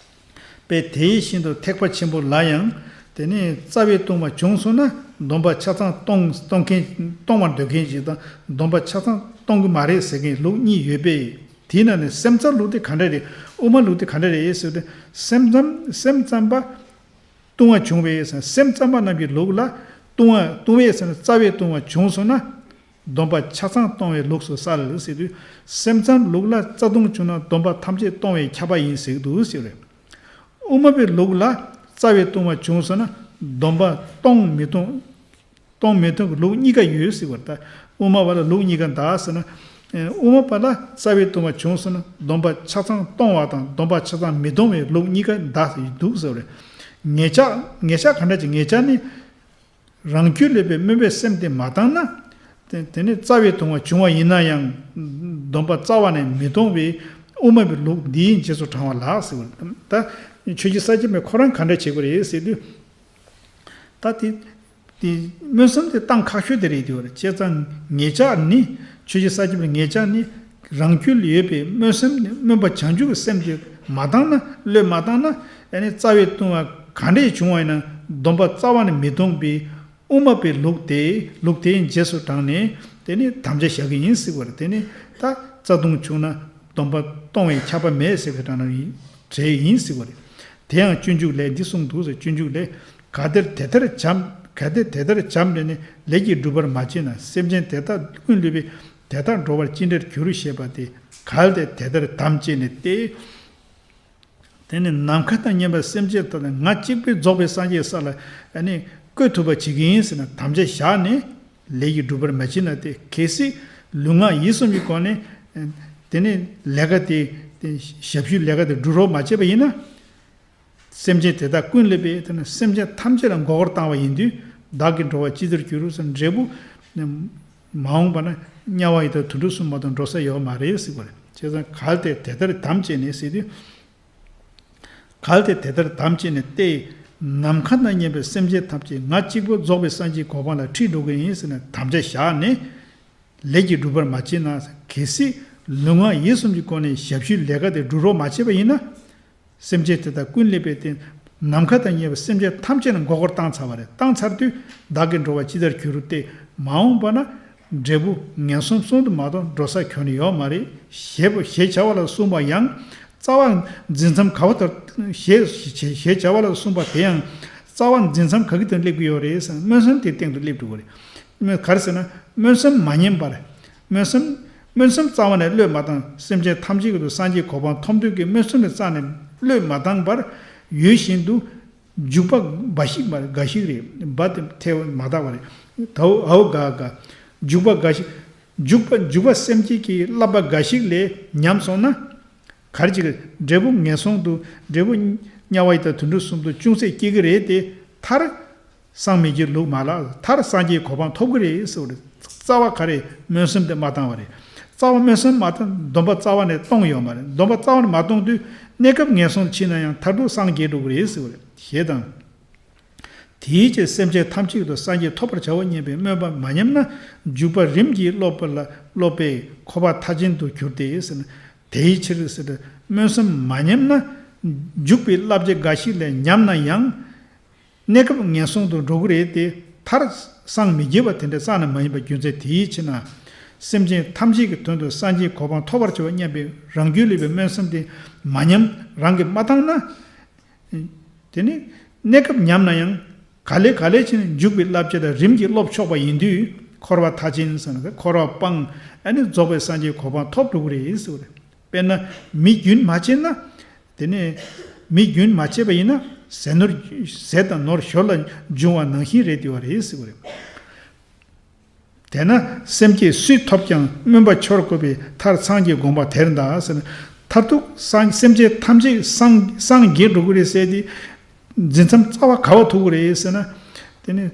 དཔེ་དེ་བཞིན་དུ་ཐེག་པ་ཆེན་པོ་ལ་ཡང་། དེ་ནས་རྩ་བའི་ལྟུང་བ་བྱུང་སོང་ན་སྡོམ་པ་ཆ་ཚང་གཏོང་གཏོང་མཁན་གཏོང་བར་འདོད་མཁན་ཅིག་དང་། སྡོམ་པ་ཆ་ཚང་གཏོང་གི་མ་རེད་ཟེར་མཁན་ལུགས་གཉིས་ཡོད་པས། དེའི་ནང་ནས་སེམས་ཙམ་ལུགས་དེ་ག་འདྲ་རེད། དབུ་མ་ལུགས་དེ་ག་འདྲ་རེད་ཟེར་ཏེ། སེམས་ཙམ་སེམས་ཙམ་པ། ལྟུང་བ་བྱུང་བས་ཟེར། སེམས་ཙམ་པ་རྣམས་ཀྱི་ལུགས་ལ་ལྟུང་བ་ལྟུང་བས་ཟེར་ན་རྩ་བའི་ལྟུང་བ་བྱུང་སོང་ན་སྡོམ་པ་ཆ་ཚང་གཏོང་བའི་ལུགས་སུ་གསལ་ཟེར་དུས། སེམས་ཙམ་ལུགས་ལ་རྩ་ལྟུང་བྱུང་ན་སྡོམ་པ་ཐམས་ཅད་གཏོང་བས་ཁྱབ་པ་ཡིན་ཟེར་གྱི་འདུག་ཟེར་རེད། དབུ་མ་པའི་ལུགས་ལ་རྩ་བའི་ལྟུང་བ་བྱུང་སོང་ན་སྡོམ་པ་གཏོང་མི་གཏོང་། གཏོང་མི་གཏོང་གི་ལུགས་གཉིས་ཀ་ཡོད་ཟེར་བ་རེད། ད་དབུ་མ་པ་ལ་ལུགས་གཉིས་ཀ་གདའ་ཟེར་ན། ཨེ། དབུ་མ་པ་ལ་རྩ་བའི་ལྟུང་བ་བྱུང་སོང་ན་སྡོམ་པ་ཆ་ཚང་གཏོང་བ་དང་སྡོམ་པ་ཆ་ཚང་མི་གཏོང་བའི་ལུགས་གཉིས་ཀ་གདའ་ཟེར་འདུག་ཟེར་བ་རེད། ངེད་ཅག་ངེད་ཅག་ག་འདྲ་ཅིག་ངེད་ཅག་ནི་རང་རྒྱུད་ལས་པའི་སྨོན་པའི་སེམས་དེ་མ་བཏང་ན། དེ་དེ་ནི་རྩ་བའི་ལྟུང་བ་བྱུང་བ་ཡིན་ན་ཡང་སྡོམ་པ་རྩ་བ་ནས་མི་གཏོང་བའི་དབུ་མ་པའི་ལུགས་འདིའི་རྗེས་སུ་འབྲང་བ་ལགས་ཟེར་བ་རེད། ད་ཆོས་རྗེ་ས་སྐྱ་པ་ཁོ་རང་ག་འདྲ་བྱེད་དགོས་རེད་ཟེར་དུས། ད་དེ། དེ་སྨོན་སེམས་དེ་བཏང་ཁག་ཤོས་དེ་རེད་དེ་བ་རེད། བྱས་ཙང་ངེད་ཅག་ནི། ཆོས་རྗེ་ས་སྐྱ་པའི་ངེད་ཅག་ནི། རང་རྒྱུད་ལ་ཡོད་པའི་སྨོན་སེམས་ནི་སྨོན་པ་བྱང་ཆུབ་ཀྱི་སེམས་དེ་མ་བཏང་ན། བློས་མ་བཏང་ན། ཨ་ནི་རྩ་བའི་ལྟུང་བ་ག་འདྲས་བྱུང་བ་ཡིན་ན་སྡོམ་པ་རྩ་བ་ནས་མི་གཏོང་བའི་དབུ་མ་པའི་ལུགས་དེ་ལུགས་དེའི་རྗེས་སུ་འབྲངས་ནས་དེ་ནི་དམ་བཅའ་བཞག་གི་ཡིན་ཟེར་བ་རེད། དེ་ནི་ད་རྩ་ལྟུང་བྱུང་ན་སྡོམ་པ་གཏོང་བའི་ཁྱབ་པ་མེད་ཟེར་གི་འདྲ་ན་ཡིན་གྲས་ཡིན་ཟེར་བ་རེད། དེ་ཡང་སྤྱོད་འཇུག་ལས་འདི་གསུངས་འདུག་ཟེར། སྤྱོད་འཇུག་ལས། གལ་ཏེ་དེ་ལྟར་བྱམས། གལ་ཏེ་དེ་ལྟར་བྱམས་ལས་ནི་ལས་ཀྱིས་བསྒྲུབ་པར་མ་བྱས་ན། སེམས་ཅན་དེ་དག་ཀུན་བསླུས་པས། དེ་དག་འགྲོ་བར་ཅི་འདྲར་འགྱུར་ཞེས་པ་སྟེ། གལ་ཏེ་དེ་ལྟར་དམ་བཅས་ནས་ཏེ། དེ་ནི་ནམ་མཁའ་དང་མཉམ་པའི་སེམས་ཅན་དག་ལ་ང་གཅིག་པུས་རྫོགས་པའི་སངས་རྒྱས་ས་ལ་ཨ་ནི་བཀོད་ཐུབ་པ་བྱེད་ཀྱི་ཡིན་ཟེར་ན་དམ་བཅའ་བཞག་ནས། ལས་ཀྱིས་བསྒྲུབ་པར་མ་བྱས་ན་སྟེ། གལ་སྲིད་ལུས་ངག་ཡིད་གསུམ་གྱི་སྒོ་ནས་དེ་ནི་ལས་ཀ་དེ་ཞབས་ཞུའི་ལས་ཀ་དེ་སྒྲུབ་རོགས་མ་བྱས་པ་ཡིན་ན། སེམས་ཅན་དེ་དག་ཀུན་བསླུས་པས། དེ་ནི་སེམས་ཅན་ཐམས་ཅད་ལ་མགོ་སྐོར་བཏང་བ་ཡིན་དུས་བདག་གི་འགྲོ་བ་ཅི་ལྟར་འགྱུར་ཟེར་འབྲས་བུ་མ་འོངས་པ་ན་དམྱལ་བ་ཡི་དྭགས་དུད་འགྲོ་གསུམ་མ་གཏོགས་འགྲོ་ས་ཡོད་མ་རེད་ཟེར་བ་རེད། བྱས་ཙང་གལ་ཏེ་དེ་ལྟར་དམ་བཅས་ནས་ཟེར་དུས། གལ་ཏེ་དེ་ལྟར་དམ་བཅས་ནས་ཏེ། ནམ་མཁའ་དང་མཉམ་པའི་སེམས་ཅན་ཐམས་ཅད་ང་གཅིག་པུ་རྫོགས་པའི་སངས་རྒྱས་གོ་འཕང་ལ་ཁྲིད་འགྲོ་གི་ཡིན་ཟེར་ནས་དམ་བཅའ་བཞག་ནས། ལས་ཀྱིས་བསྒྲུབ་པར་མ་བྱས་ན། གལ་སྲིད་ལུས་ངག་ཡིད་གསུམ་གྱི་སྒོ་ནས་ཞབས་ཞུའི་ལས་ཀ་དེ་སྒྲུབ་རོགས་མ་བྱས་པ་ཡིན་ན། སེམས་ཅན་དེ་དག་ཀུན་བསླུས་པས་ཏེ། ནམ་མཁའ་དང་མཉམ་པའི་སེམས་ཅན་ཐམས་ཅད་ལ་མགོ་སྐོར་བཏང་ཚར་བ་རེད། བཏང་ཚར་དུས་བདག་གི་འགྲོ་བ་ཅི་ལྟར་འགྱུར་ཏེ། མ་འོངས་པ་ན་འབྲས་བུ་ངན་སོང་གསུམ་དུ་མ་གཏོགས་འགྲོ་ས་ཁྱོན་ནས་ཡོད་མ་རེད། ཞེས་པ་ཞེས་བྱ་བ་ལ་གསུངས་པ་ཡང་རྩ་བ་འཛིན་མཚམས་ག་བ་ལྟར་ཞེས་ཞེས་བྱ་བ་ལ་གསུངས་པ་དེ་ཡང་རྩ་བ་འཛིན་མཚམས་ག་གི་སྟེང་སླེབས་ཀྱི་ཡོད་རེད་ཟེར་ན་སྨོན་སེམས་དེའི་སྟེང་དུ་སླེབས་འགྲོ་གི་རེད། ག་རེ་ཟེར་ན་སྨོན་སེམས་མ་ཉམས་པར། སྨོན་སེམས། སྨོན་སེམས་རྩ་བ་ནས་བློས་མ་བཏང་། སེམས་ཅན་ཐམས་ཅད་ཀྱི་དུ་སངས་རྒྱས་གོ་འཕང་ཐོབ་འདོད་ཀྱི་སྨོན་སེམས་ནི་རྩ་ནས་བློས་མ་བཏང་བར་ཡོད་བཞིན་དུ། འཇུག་པ་འབའ་ཞིག་མ་རེད། འགའ་ཞིག་རེད། འབའ་དེ་ཐལ་བ་མ་དག་པ་རེད། དའོ་ཨའོ་ག་ག་འཇུག་པ་འགའ་ཞིག་འཇུག་པ་འཇུག་པ་སེམས་བསྐྱེད་ཀྱི་བསླབ་པ་འགའ་ཞིག་ལས་ཉམས་སོང་ན། གར་གྱི་འབྲས་བུ་ངན་སོང་དུ་འབྲས་བུ་དམྱལ་བ་ཡི་དྭགས་དུད་འགྲོ་གསུམ་དུ་ཅུང་ཟད་སྐྱེ་གི་རེད་དེ། མཐར། སངས་མི་རྒྱས་ལུགས་མ་ལགས། མཐར་སངས་རྒྱས་གོ་འཕང་ཐོབ་ཀྱི་རེད་ཟེར་བ་རེད། རྩ་བ་ག་རེ་སྨོན་སེམས་དེ་མ་བཏང་བ་རེད། རྩ་བ་སྨོན་སེམས་མ་བཏང་སྡོམ་པ་རྩ་བ་ནས་གཏོང་ཡོད་མ་རེད། སྡོམ་པ་རྩ་བ་ནས་མ་གཏོང་དུས་གནས་སྐབས་ངན་སོང་ཕྱིན་ན་ཡང་མཐར་ཐུག་སངས་རྒྱས་འགྲོ་གི་རེད་ཟེར་བ་རེད། ཞེས་དང་། དེའི་ཕྱིར་སེམས་ཅན་ཐམས་ཅད་ཀྱི་དུ་སངས་རྒྱས་ཐོབ་པར་བྱའོ་སྙམ་པའི་སྨོན་པ་མ་ཉམས་ན་འཇུག་པ་རིམ་གྱིས་སློབ་པ་ལ་སློབ་པས་ཁོ་པ་མཐའ་ཅན་དུ་གྱུར་ཏེ་ཟེར་ན། དེའི་ཕྱིར་ཟེར་ཏེ་སྨོན་སེམས་མ་ཉམས་ན་འཇུག་པའི་བསླབ་བྱ་འགའ་ཞིག་ལས་ཉམས་ན་ཡང་། གནས་སྐབས་ངན་སོང་དུ་འགྲོ་གི་རེད་དེ། མཐར་སངས་མི་རྒྱས་པ་དེ་འདྲ་རྩ་ནས་མ་ཡིན་པ་རྒྱུ་མཚན་དེའི་ཕྱིར་ན། སེམས་ཅན་ཐམས་ཅད་ཀྱི་དོན་དུ་སངས་རྒྱས་གོ་འཕང་ཐོབ་པར་བྱ་བ་སྙམ་པའི་རང་རྒྱུད་ལས་པའི་སྨོན་སེམས་དེ་མ་ཉམས་རང་གིས་མ་བཏང་ན། དེ་ནི་གནས་སྐབས་ཉམས་ན་ཡང་ག་ལེ་ག་ལེ་བྱས་ནས་འཇུག་པའི་བསླབ་བྱ་དང་རིམ་གྱིས་སློབ་ཆོག་པ་ཡིན་དུས་འཁོར་བ་མཐར་ཕྱིན་ཟེར་ན་འཁོར་བ་སྤངས། ཨ་ནི་རྫོགས་པའི་སངས་རྒྱས་གོ་འཕང་ཐོབ་འགྲོ་གི་རེད་ཟེར་བ་རེད། དཔེར་ན་མི་རྒྱུན་མ་བྱས་ན། དེ་ནས་མི་རྒྱུན་མ་བྱས་པ་ཡིན་ན་ཟས་ནོར་ཟས་དང་ནོར་ཞོར་ལ་འབྱུང་བ་ནང་བཞིན་རེད་དེ་བ་རེད་ཟེར་བ་རེད། དེས་ན་སེམས་བསྐྱེད་སུས་ཐོབ་ཀྱང་སྨོན་པ་འཆོར་དགོས་པས་མཐར་སངས་རྒྱས་དགོངས་པ་དེར་གདའ་ཟེར་ན། མཐར་ཐུག་སངས་སེམས་ཅན་ཐམས་ཅད་སངས་སངས་རྒྱས་འགྲོ་གི་རེད་ཟེར་ཏེ། འཛིན་མཚམས་རྩ་བ་ག་བ་ཐུག་གི་རེད་ཟེར་ན། དེ་ནི་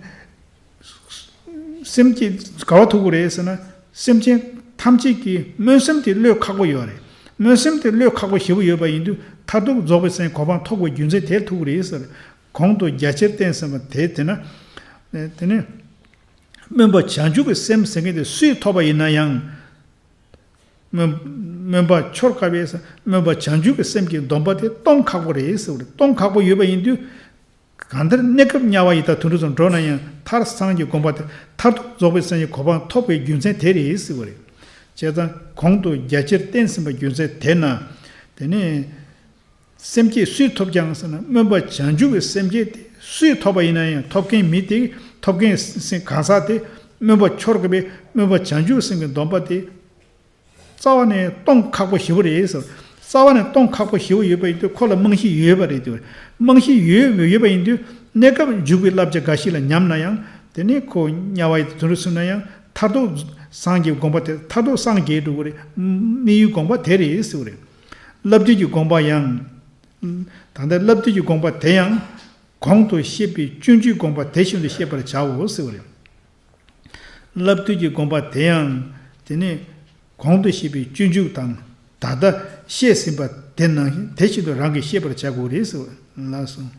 སེམས་ཀྱི་ག་བ་ཐུག་གི་རེད་ཟེར་ན། སེམས་ཅན་ཐམས་ཅད་ཀྱི་སྨོན་སེམས་དེ་བློས་ཁག་པོ་ཡོད་རེད། སྨོན་སེམས་དེ་བློས་ཁག་པོ་ཞེ་པོ་ཡོད་པ་ཡིན་དུས་མཐར་ཐུག་རྫོགས་པའི་སངས་རྒྱས་གོ་འཕང་ཐོབ་པའི་རྒྱུ་མཚན་དེར་ཐུག་གི་རེད་ཟེར། གོང་དུ་རྒྱ་ཆེར་བསྟན་ཟིན་པ་དེ་དེ་ན། དེ་ནི། སྨོན་པ་བྱང་ཆུབ་ཀྱི་སེམས་ཟེར་མཁན་དེ་སུས་ཐོབ་པ་ཡིན་ན་ཡང་། སྨོན་སྨོན་པ་འཆོར་དཀའ་བས་སྨོན་པ་བྱང་ཆུབ་ཀྱི་སེམས་ཀྱི་སྡོམ་པ་དེ་གཏོང་ཁག་པོ་རེད་ཟེར་བ་རེད། གཏོང་ཁག་པོ་ཡོད་པ་ཡིན་དུས། གང་ལྟར་གནས་སྐབས་དམྱལ་བ་ཡི་དྭགས་དུད་འགྲོ་ཚོ་འགྲོ་ན་ཡང་མཐར་སངས་རྒྱས་དགོངས་པ་དེ་མཐར་ཐུག་རྫོགས་པའི་སངས་རྒྱས་གོ་འཕང་ཐོབ་པའི་རྒྱུ་མཚན་དེ་རེད་ཟེར་བ་རེད། བྱས་ཙང་གོང་དུ་རྒྱ་ཆེར་བསྟན་ཟིན་པའི་རྒྱུ་མཚན་དེ་ན། དེ་ནས། སེམས་བསྐྱེད་སུས་ཐོབ་ཀྱང་ཟེར་ན་སྨོན་པ་བྱང་ཆུབ་ཀྱི་སེམས་བསྐྱེད་དེ་སུས་ཐོབ་པ་ཡིན་ན་ཡང་ཐོབ་མཁན་མི་དེ་ཐོབ་མཁན་སེམས་གང་ཟག་དེ་སྨོན་པ་འཆོར་དགོས་པས་སྨོན་པ་བྱང་ཆུབ་སེམས་ཀྱི་སྡོམ་པ་དེ་རྩ་བ་ནས་གཏོང་ཁག་པོ་ཞེ་པོ་རེད་ཟེར། རྩ་བ་ནས་གཏོང་ཁག་པོ་ཞེ་པོ་ཡོད་པ་ཡིན་དུས་ཁོ་ལ་རྨང་གཞི་ཡོད་པ་རེད་དེ། རྨང་གཞི་ཡོད་ཡོད་པ་ཡིན་དུས་གནས་སྐབས་འཇུག་པའི་བསླབ་བྱ་འགའ་ཞིག་ལ་ཉམས་ན་ཡང་དེ་ནས་ཁོ་དམྱལ་བ་ཡི་དྭགས་དུད་འགྲོ་སོང་ན་ཡང་མཐར་ཐུག་སངས་རྒྱས་དགོངས་པ་དེ་མཐར་ཐུག་སངས་རྒྱས་འགྲོ་གི་རེད། དམིགས་ཡུལ་དགོངས་པ་དེ་རེད་ཟེར་བ་རེད། བསླབ་བཏུས་ཀྱི་དགོངས་པ་ཡང་། ད་ལྟ་བསླབ་བཏུས་ཀྱི་དགོངས་པ་དེ་ཡང་། གོང་དུ་བཤད་པའི་སྤྱོད་འཇུག་དགོངས་པ་དེ་བཞིན་དུ་བཤད་པར་བྱའོ་ཟེར་བ་རེད། བསླབ་བཏུས་ཀྱི་དགོངས་པ་དེ་ཡང་། དེ་ནས་གོང་དུ་བཤད་པའི་སྤྱོད་འཇུག་དང་ད་ལྟ་བཤད་ཟིན་པ་དེ་ནང་བཞིན་དེ་བཞིན་དུ་རང་གིས་བཤད་པར་བྱ་དགོས་རེད་ཟེར་བ་ལགས་སོ།